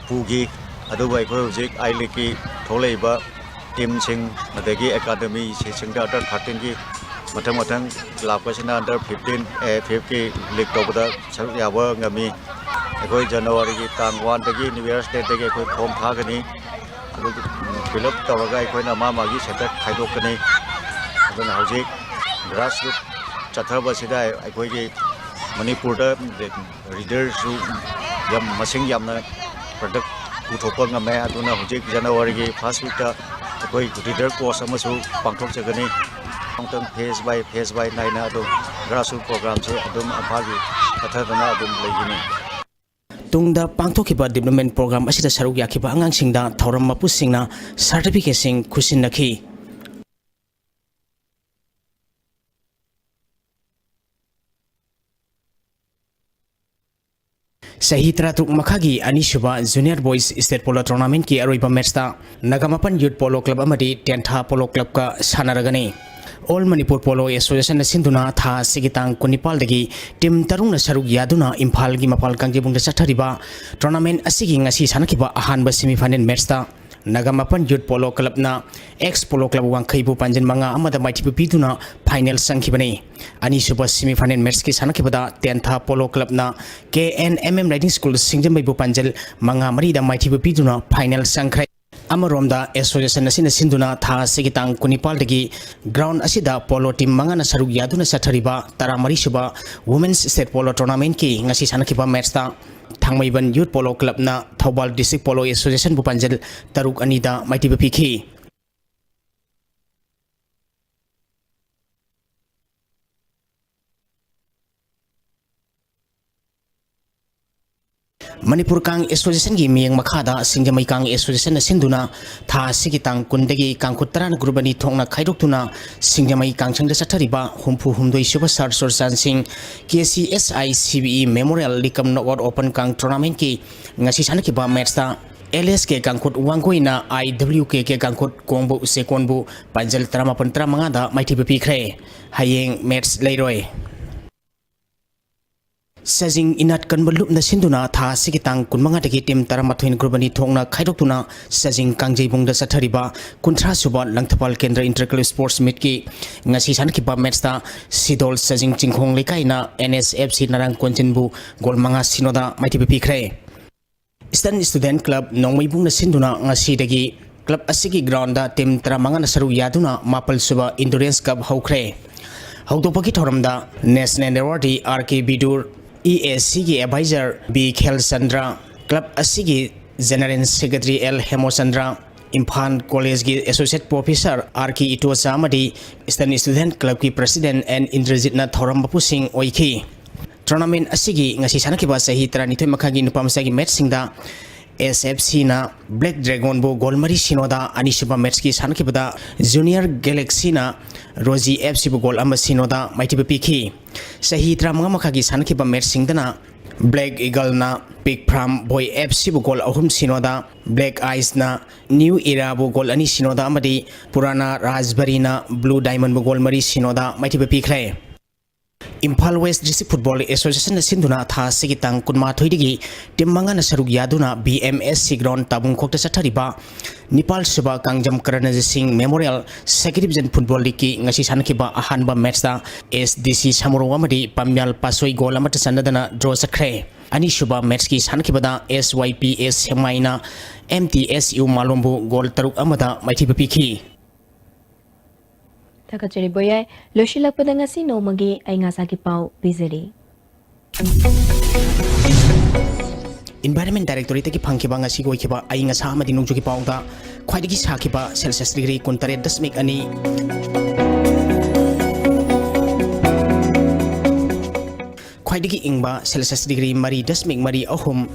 ꯄꯨꯈꯤ꯫ ꯑꯗꯨꯕꯨ ꯑꯩꯈꯣꯏ ꯍꯧꯖꯤꯛ I League ꯀꯤ ꯊꯣꯛꯂꯛꯏꯕ team ꯁꯤꯡ, ꯑꯗꯒꯤ academy ꯁꯤꯡꯗ under thirteen ꯒꯤ ꯃꯊꯪ ꯃꯊꯪ ꯂꯥꯛꯄꯁꯤꯅ under fifteen A F F ꯀꯤ league ꯇꯧꯕꯗ ꯁꯔꯨꯛ ꯌꯥꯕ ꯉꯝꯃꯤ꯫ ꯑꯩꯈꯣꯏ ꯖꯅꯋꯥꯔꯤꯒꯤ ꯇꯥꯡ one ꯗꯒꯤ, New Year's Day ꯗꯒꯤ ꯑꯩꯈꯣꯏ form ꯊꯥꯒꯅꯤ꯫ ꯑꯗꯨ fill up ꯇꯧꯔꯒ ꯑꯩꯈꯣꯏꯅ ꯃꯥ ꯃꯥꯒꯤ centre ꯈꯥꯏꯗꯣꯛꯀꯅꯤ꯫ ꯑꯗꯨꯅ ꯍꯧꯖꯤꯛ grassroots ꯆꯠꯊꯕꯁꯤꯗ ꯑꯩꯈꯣꯏꯒꯤ ꯃꯅꯤꯄꯨꯔꯗ leader ꯁꯨ ꯌꯥꯝ, ꯃꯁꯤꯡ ꯌꯥꯝꯅ product ꯄꯨꯊꯣꯛꯄ ꯉꯝꯃꯦ꯫ ꯑꯗꯨꯅ ꯍꯧꯖꯤꯛ ꯖꯅꯋꯥꯔꯤꯒꯤ first week ꯇ ꯑꯩꯈꯣꯏ leader course ꯑꯃꯁꯨ ꯄꯥꯡꯊꯣꯛꯆꯒꯅꯤ꯫ ꯑꯃꯨꯛꯇꯪ phase by phase by ꯅꯥꯏꯅ ꯑꯗꯨꯝ grassroots program ꯁꯦ ꯑꯗꯨꯝ ꯃꯈꯥꯒꯤ ꯆꯠꯊꯗꯨꯅ ꯑꯗꯨꯝ ꯂꯩꯒꯅꯤ꯫ ꯇꯨꯡꯗ ꯄꯥꯡꯊꯣꯛꯈꯤꯕ development program ꯑꯁꯤꯗ ꯁꯔꯨꯛ ꯌꯥꯈꯤꯕ ꯑꯉꯥꯡꯁꯤꯡꯗ ꯊꯧꯔꯝ ꯃꯄꯨꯁꯤꯡꯅ certificate ꯁꯤꯡ ꯈꯨꯠꯁꯤꯟꯅꯈꯤ꯫ ꯆꯍꯤ ꯇꯔꯥꯇꯔꯨꯛ ꯃꯈꯥꯒꯤ ꯑꯅꯤꯁꯨꯕ Junior Boys State Polo Tournament ꯀꯤ ꯑꯔꯣꯏꯕ match ꯇ ꯅꯥꯒꯥꯃꯄꯥꯟ Youth Polo Club ꯑꯃꯗꯤ ꯇꯦꯟꯊꯥ Polo Club ꯀ ꯁꯥꯟꯅꯔꯒꯅꯤ꯫ All Manipur Polo Association ꯅ ꯁꯤꯟꯗꯨꯅ ꯊꯥ ꯑꯁꯤꯒꯤ ꯇꯥꯡ ꯀꯨꯟꯅꯤꯄꯥꯜꯗꯒꯤ team ꯇꯔꯨꯛꯅ ꯁꯔꯨꯛ ꯌꯥꯗꯨꯅ ꯏꯝꯐꯥꯜꯒꯤ ꯃꯄꯥꯜ ꯀꯥꯡꯖꯩꯕꯨꯡꯗ ꯆꯠꯊꯔꯤꯕ tournament ꯑꯁꯤꯒꯤ ꯉꯁꯤ ꯁꯥꯟꯅꯈꯤꯕ ꯑꯍꯥꯟꯕ semi final match ꯇ ꯅꯥꯒꯥꯃꯄꯥꯟ Youth Polo Club ꯅ Ex Polo Club ꯋꯥꯡꯈꯩꯕꯨ ꯄꯥꯟꯖꯤꯜ ꯃꯉꯥ ꯑꯃꯗ ꯃꯥꯏꯊꯤꯕ ꯄꯤꯗꯨꯅ final ꯆꯪꯈꯤꯕꯅꯤ꯫ ꯑꯅꯤꯁꯨꯕ semi final match ꯀꯤ ꯁꯥꯟꯅꯈꯤꯕꯗ ꯇꯦꯟꯊꯥ Polo Club ꯅ K N M M Riding School ꯁꯤꯡꯖꯃꯩꯕꯨ ꯄꯥꯟꯖꯤꯜ ꯃꯉꯥ ꯃꯔꯤꯗ ꯃꯥꯏꯊꯤꯕ ꯄꯤꯗꯨꯅ final ꯆꯪꯈ꯭ꯔꯦ꯫ ꯑꯃꯔꯣꯝꯗ, association ꯑꯁꯤꯅ ꯁꯤꯟꯗꯨꯅ ꯊꯥ ꯑꯁꯤꯒꯤ ꯇꯥꯡ ꯀꯨꯟꯅꯤꯄꯥꯜꯗꯒꯤ ground ꯑꯁꯤꯗ polo team ꯃꯉꯥꯅ ꯁꯔꯨꯛ ꯌꯥꯗꯨꯅ ꯆꯠꯊꯔꯤꯕ ꯇꯔꯥꯃꯔꯤꯁꯨꯕ Women's State Polo Tournament ꯀꯤ ꯉꯁꯤ ꯁꯥꯟꯅꯈꯤꯕ match ꯇ ꯊꯥꯡꯃꯩꯕꯟ Youth Polo Club ꯅ ꯊꯧꯕꯥꯜ District Polo Association ꯕꯨ ꯄꯥꯟꯖꯤꯜ ꯇꯔꯨꯛ ꯑꯅꯤꯗ ꯃꯥꯏꯊꯤꯕ ꯄꯤꯈꯤ꯫ ꯃꯅꯤꯄꯨꯔ ꯀꯥꯡ ꯑꯦꯁꯣꯁꯤꯌꯦꯁꯟꯒꯤ ꯃꯤꯠꯌꯦꯡ ꯃꯈꯥꯗ ꯁꯤꯡꯖꯃꯩ ꯀꯥꯡ ꯑꯦꯁꯣꯁꯤꯌꯦꯁꯟꯅ ꯁꯤꯟꯗꯨꯅ ꯊꯥ ꯑꯁꯤꯒꯤ ꯇꯥꯡ ꯀꯨꯟꯗꯒꯤ ꯀꯥꯡꯈꯨꯠ ꯇꯔꯥꯅ ꯒ꯭ꯔꯨꯞ ꯑꯅꯤ ꯊꯣꯛꯅ ꯈꯥꯏꯗꯣꯛꯇꯨꯅ ꯁꯤꯡꯖꯃꯩ ꯀꯥꯡꯁꯪꯗ ꯆꯠꯊꯔꯤꯕ ꯍꯨꯝꯐꯨ ꯍꯨꯝꯗꯣꯏ ꯁꯨꯕ ꯁꯥꯔ ꯆꯨꯔꯆꯥꯟ ꯁꯤꯡ K C S I C B E memorial ꯂꯤꯀꯝ ꯅꯣꯛꯑꯥꯎꯠ ꯑꯣꯄꯟ ꯀꯥꯡ ꯇꯣꯔꯅꯥꯃꯦꯟꯠꯀꯤ ꯉꯁꯤ ꯁꯥꯟꯅꯈꯤꯕ ꯃꯦꯠꯁꯇ ꯑꯦꯜ ꯑꯦꯁ ꯀꯦ ꯀꯥꯡꯈꯨꯠ ꯋꯥꯡꯒꯣꯏꯅ ꯑꯥꯏ ꯗꯕ꯭ꯂꯤꯎ ꯀꯦ ꯀꯦ ꯀꯥꯡꯈꯨꯠ ꯀꯣꯡꯕ ꯎꯆꯦꯀꯣꯟꯕꯨ ꯄꯥꯟꯖꯜ ꯇꯔꯥꯃꯥꯄꯟ ꯇꯔꯥꯃꯉꯥꯗ ꯃꯥꯏꯊꯤꯕ ꯄꯤꯈ꯭ꯔꯦ꯫ ꯍꯌꯦꯡ ꯃꯦꯠꯁ ꯂꯩꯔꯣꯏ꯫ ꯆꯥꯖꯤꯡ ꯏꯅꯥꯠ ꯀꯟꯕ ꯂꯨꯞꯅ ꯁꯤꯟꯗꯨꯅ ꯊꯥ ꯑꯁꯤꯒꯤ ꯇꯥꯡ ꯀꯨꯟꯃꯉꯥꯗꯒꯤ ꯇꯤꯝ ꯇꯔꯥꯃꯥꯊꯣꯏ ꯒ꯭ꯔꯨꯞ ꯑꯅꯤ ꯊꯣꯛꯅ ꯈꯥꯏꯗꯣꯛꯇꯨꯅ ꯆꯥꯖꯤꯡ ꯀꯥꯡꯖꯩꯕꯨꯡꯗ ꯆꯠꯊꯔꯤꯕ ꯀꯨꯟꯊ꯭ꯔꯥ ꯁꯨꯕ ꯂꯪꯊꯕꯥꯜ ꯀꯦꯟꯗ꯭ꯔ ꯏꯟꯇꯔ ꯀ꯭ꯂꯕ ꯁ꯭ꯄꯣꯔꯠꯁ ꯃꯤꯠꯀꯤ ꯉꯁꯤ ꯁꯥꯟꯅꯈꯤꯕ ꯃꯦꯠꯁꯇ ꯁꯤꯗꯣꯜ ꯆꯥꯖꯤꯡ ꯆꯤꯡꯈꯣꯡ ꯂꯩꯀꯥꯏꯅ and S F C Narang ꯀꯣꯟꯖꯤꯟꯕꯨ goal ꯃꯉꯥ ꯁꯤꯅꯣꯗ ꯃꯥꯏꯊꯤꯕ ꯄꯤꯈ꯭ꯔꯦ꯫ ꯏꯁꯇꯔꯟ ꯏꯁꯇꯨꯗꯦꯟꯠ ꯀ꯭ꯂꯕ ꯅꯣꯡꯃꯩꯕꯨꯡꯅ ꯁꯤꯟꯗꯨꯅ ꯉꯁꯤꯗꯒꯤ ꯀ꯭ꯂꯕ ꯑꯁꯤꯒꯤ ꯒ꯭ꯔꯥꯎꯟꯗ ꯇꯤꯝ ꯇꯔꯥꯃꯉꯥꯅ ꯁꯔꯨꯛ ꯌꯥꯗꯨꯅ ꯃꯥꯄꯜ ꯁꯨꯕ ꯏꯟꯗꯨꯔꯦꯟꯁ ꯀꯞ ꯍꯧꯈ꯭ꯔꯦ꯫ ꯍꯧꯗꯣꯛꯄꯒꯤ ꯊꯧꯔꯝꯗ ꯅꯦꯁꯅꯦꯜ ꯑꯦꯋꯥꯔꯗꯤ ꯑꯥꯔ ꯀꯦ ꯕꯤꯗꯨꯔ, ꯏ ꯑꯦ ꯁꯤꯒꯤ ꯑꯦꯗꯚꯥꯏꯖꯔ ꯕꯤ ꯈꯦꯜꯆꯟꯗ꯭ꯔ, ꯀ꯭ꯂꯕ ꯑꯁꯤꯒꯤ ꯖꯦꯅꯔꯦꯜ ꯁꯦꯀ꯭ꯔꯦꯇꯔꯤ ꯑꯦꯜ ꯍꯦꯃꯣꯆꯟꯗ꯭ꯔ, ꯏꯝꯐꯥꯜ ꯀꯣꯂꯦꯖꯀꯤ ꯑꯦꯁꯣꯁꯤꯌꯦꯠ ꯄ꯭ꯔꯣꯐꯦꯁꯔ ꯑꯥꯔ ꯀꯦ ꯏꯇꯣꯆꯥ ꯑꯃꯗꯤ ꯏꯁꯇꯔꯟ ꯏꯁꯇꯨꯗꯦꯟꯠ ꯀ꯭ꯂꯕꯀꯤ ꯄ꯭ꯔꯁꯤꯗꯦꯟꯠ ꯑꯦꯟ ꯏꯟꯗ꯭ꯔꯖꯤꯠꯅ ꯊꯧꯔꯝ ꯃꯄꯨꯁꯤꯡ ꯑꯣꯏꯈꯤ꯫ ꯇꯣꯔꯅꯥꯃꯦꯟꯠ ꯑꯁꯤꯒꯤ ꯉꯁꯤ ꯁꯥꯟꯅꯈꯤꯕ ꯆꯍꯤ ꯇꯔꯥꯅꯤꯊꯣꯏ ꯃꯈꯥꯒꯤ ꯅꯨꯄꯥ ꯃꯆꯥꯒꯤ ꯃꯦꯠꯁꯁꯤꯡꯗ ꯑꯦꯁ ꯑꯦꯐ ꯁꯤꯅ ꯕ꯭ꯂꯦꯛ ꯗ꯭ꯔꯦꯒꯣꯟꯕꯨ ꯒꯣꯜ ꯃꯔꯤ ꯁꯤꯅꯣꯗ, ꯑꯅꯤꯁꯨꯕ ꯃꯦꯠꯁꯀꯤ ꯁꯥꯟꯅꯈꯤꯕꯗ ꯖꯨꯅꯤꯌꯔ ꯒꯦꯂꯦꯛꯁꯤꯅ ꯔꯣꯖꯤ ꯑꯦꯐ ꯁꯤꯕꯨ ꯒꯣꯜ ꯑꯃ ꯁꯤꯅꯣꯗ ꯃꯥꯏꯊꯤꯕ ꯄꯤꯈꯤ꯫ ꯆꯍꯤ ꯇꯔꯥꯃꯉꯥ ꯃꯈꯥꯒꯤ ꯁꯥꯟꯅꯈꯤꯕ ꯃꯦꯠꯁꯁꯤꯡꯗꯅ ꯕ꯭ꯂꯦꯛ ꯏꯒꯜꯅ ꯄꯤꯛ ꯐꯥꯔꯝ ꯕꯣꯏ ꯑꯦꯐ ꯁꯤꯕꯨ ꯒꯣꯜ ꯑꯍꯨꯝ ꯁꯤꯅꯣꯗ, ꯕ꯭ꯂꯦꯛ ꯑꯥꯏꯁꯅ ꯅ꯭ꯌꯨ ꯏꯔꯥꯕꯨ ꯒꯣꯜ ꯑꯅꯤ ꯁꯤꯅꯣꯗ ꯑꯃꯗꯤ ꯄꯨꯔꯥꯅꯥ ꯔꯥꯖꯕꯔꯤꯅ ꯕ꯭ꯂꯨ ꯗꯥꯏꯃꯟꯕꯨ ꯒꯣꯜ ꯃꯔꯤ ꯁꯤꯅꯣꯗ ꯃꯥꯏꯊꯤꯕ ꯄꯤꯈ꯭ꯔꯦ꯫ ꯏꯝꯐꯥꯜ ꯋꯦꯁ ꯗꯤꯁꯇ꯭ꯔꯤꯛ ꯐꯨꯠꯕꯣꯜ ꯑꯦꯁꯣꯁꯤꯌꯦꯁꯟꯅ ꯁꯤꯟꯗꯨꯅ ꯊꯥ ꯑꯁꯤꯒꯤ ꯇꯥꯡ ꯀꯨꯟꯃꯥꯊꯣꯏꯗꯒꯤ ꯇꯤꯝ ꯃꯉꯥꯅ ꯁꯔꯨꯛ ꯌꯥꯗꯨꯅ B M S C ground ꯇꯥꯕꯨꯡꯈꯣꯛꯇ ꯆꯠꯊꯔꯤꯕ ꯅꯤꯄꯥꯜ ꯁꯨꯕ ꯀꯥꯡꯖꯝ ꯀꯔꯅꯖꯤꯠ ꯁꯤꯡ ꯃꯦꯃꯣꯔꯤꯌꯦꯜ ꯁꯦꯀꯦꯟ ꯗꯤꯕꯤꯖꯟ ꯐꯨꯠꯕꯣꯜ ꯂꯤꯒꯀꯤ ꯉꯁꯤ ꯁꯥꯟꯅꯈꯤꯕ ꯑꯍꯥꯟꯕ ꯃꯦꯠꯁꯇ ꯑꯦꯁ ꯗꯤ ꯁꯤ ꯁꯥꯃꯨꯔꯧ ꯑꯃꯗꯤ ꯄꯥꯝꯌꯥꯜ ꯄꯥꯁꯣꯏ ꯒꯣꯜ ꯑꯃꯠꯇ ꯆꯟꯅꯗꯅ ꯗ꯭ꯔꯣ ꯆꯠꯈ꯭ꯔꯦ꯫ ꯑꯅꯤꯁꯨꯕ ꯃꯦꯠꯁꯀꯤ ꯁꯥꯟꯅꯈꯤꯕꯗ ꯑꯦꯁ ꯋꯥꯏ ꯄꯤ ꯑꯦꯁ ꯁꯦꯛꯃꯥꯏꯅ ꯑꯦꯝ ꯇꯤ ꯑꯦꯁ ꯌꯨ ꯃꯥꯂꯣꯝꯕꯨ ꯒꯣꯜ ꯇꯔꯨꯛ ꯑꯃꯗ ꯃꯥꯏꯊꯤꯕ ꯄꯤꯈꯤ꯫ ꯊꯥꯒꯠꯆꯔꯤ ꯕꯣꯌꯥꯏ꯫ ꯂꯣꯏꯁꯤꯜꯂꯛꯄꯗ ꯉꯁꯤ ꯅꯣꯡꯃꯒꯤ ꯑꯏꯪ ꯑꯁꯥꯒꯤ ꯄꯥꯎ ꯄꯤꯖꯔꯤ꯫ ꯏꯟꯚꯥꯏꯔꯟꯃꯦꯟ ꯗꯥꯏꯔꯦꯛꯇꯣꯔꯦꯠꯇꯒꯤ ꯐꯪꯈꯤꯕ ꯉꯁꯤꯒꯤ ꯑꯣꯏꯈꯤꯕ ꯑꯏꯪ ꯑꯁꯥ ꯑꯃꯗꯤ ꯅꯣꯡꯖꯨꯒꯤ ꯄꯥꯎꯗ ꯈ꯭ꯋꯥꯏꯗꯒꯤ ꯁꯥꯈꯤꯕ ꯁꯦꯜꯁꯤꯌꯁ ꯗꯤꯒ꯭ꯔꯤ ꯀꯨꯟꯇꯔꯦꯠ ꯗꯁꯃꯤꯛ ꯑꯅꯤ, ꯈ꯭ꯋꯥꯏꯗꯒꯤ ꯏꯪꯕ celsius degree ꯃꯔꯤ ꯗꯁꯃꯤꯛ ꯃꯔꯤ ꯑꯍꯨꯝ꯫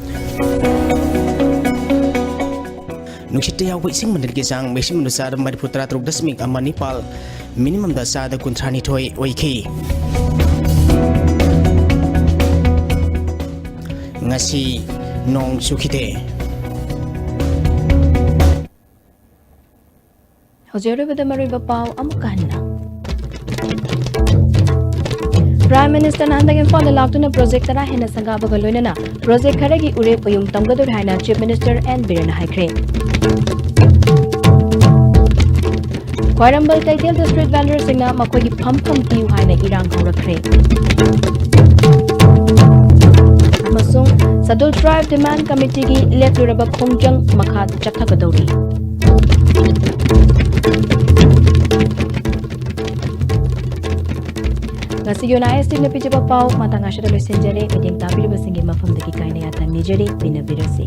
ꯅꯨꯡꯁꯤꯠꯇ ꯌꯥꯎꯕ ꯏꯁꯤꯡ ꯃꯅꯤꯜꯒꯤ ꯆꯥꯡ ꯃꯩꯁꯤꯃꯟꯗꯨ ꯆꯥꯗ ꯃꯔꯤꯐꯨ ꯇꯔꯥ ꯇꯔꯨꯛ ꯗꯁꯃꯤꯛ ꯑꯃ ꯅꯤꯄꯥꯜ, minimumꯗ ꯆꯥꯗ ꯀꯨꯟꯊ꯭ꯔꯥ ꯅꯤꯊꯣꯏ ꯑꯣꯏꯈꯤ꯫ ꯉꯁꯤ ꯅꯣꯡ ꯆꯨꯈꯤꯗꯦ꯫ ꯍꯧꯖꯤꯛ ꯑꯔꯣꯏꯕꯗ ꯃꯔꯨꯑꯣꯏꯕ ꯄꯥꯎ ꯑꯃꯨꯛꯀ ꯍꯟꯅ꯫ Prime Ministerꯅ ꯍꯟꯗꯛ ꯏꯝꯐꯥꯜꯗ ꯂꯥꯛꯇꯨꯅ project ꯇꯔꯥ ꯍꯦꯟꯅ ꯁꯪꯒꯥꯕꯒ ꯂꯣꯏꯅꯅ project ꯈꯔꯒꯤ ꯎꯔꯦꯞ ꯎꯌꯨꯡ ꯇꯝꯒꯗꯧꯔꯤ ꯍꯥꯏꯅ Chief Minister ꯑꯦꯟ ꯕꯤꯔꯦꯟꯅ ꯍꯥꯏꯈ꯭ꯔꯦ꯫ ꯈ꯭ꯋꯥꯏꯔꯝꯕꯟ ꯀꯩꯊꯦꯜꯗ street vendorꯁꯤꯡꯅ ꯃꯈꯣꯏꯒꯤ ꯐꯝꯐꯝ ꯄꯤꯌꯨ ꯍꯥꯏꯅ ꯏꯔꯥꯡ ꯍꯧꯔꯛꯈ꯭ꯔꯦ꯫ ꯑꯃꯁꯨꯡ Scheduled Tribe Demand Committeeꯒꯤ ꯂꯦꯞꯂꯨꯔꯕ ꯈꯣꯡꯖꯪ ꯃꯈꯥ ꯆꯠꯊꯒꯗꯧꯔꯤ꯫ ꯉꯁꯤꯒꯤ ꯑꯣꯏꯅ ISTVꯅ ꯄꯤꯖꯕ ꯄꯥꯎ ꯃꯇꯥꯡ ꯑꯁꯤꯗ ꯂꯣꯏꯁꯤꯟꯖꯔꯦ꯫ ꯃꯤꯠꯌꯦꯡ ꯇꯥꯕꯤꯔꯤꯕꯁꯤꯡꯒꯤ ꯃꯐꯝꯗꯒꯤ ꯀꯥꯏꯅ ꯌꯥꯊꯪ ꯅꯤꯖꯔꯤ꯫ ꯄꯦꯟꯅꯕꯤꯔꯁꯤ꯫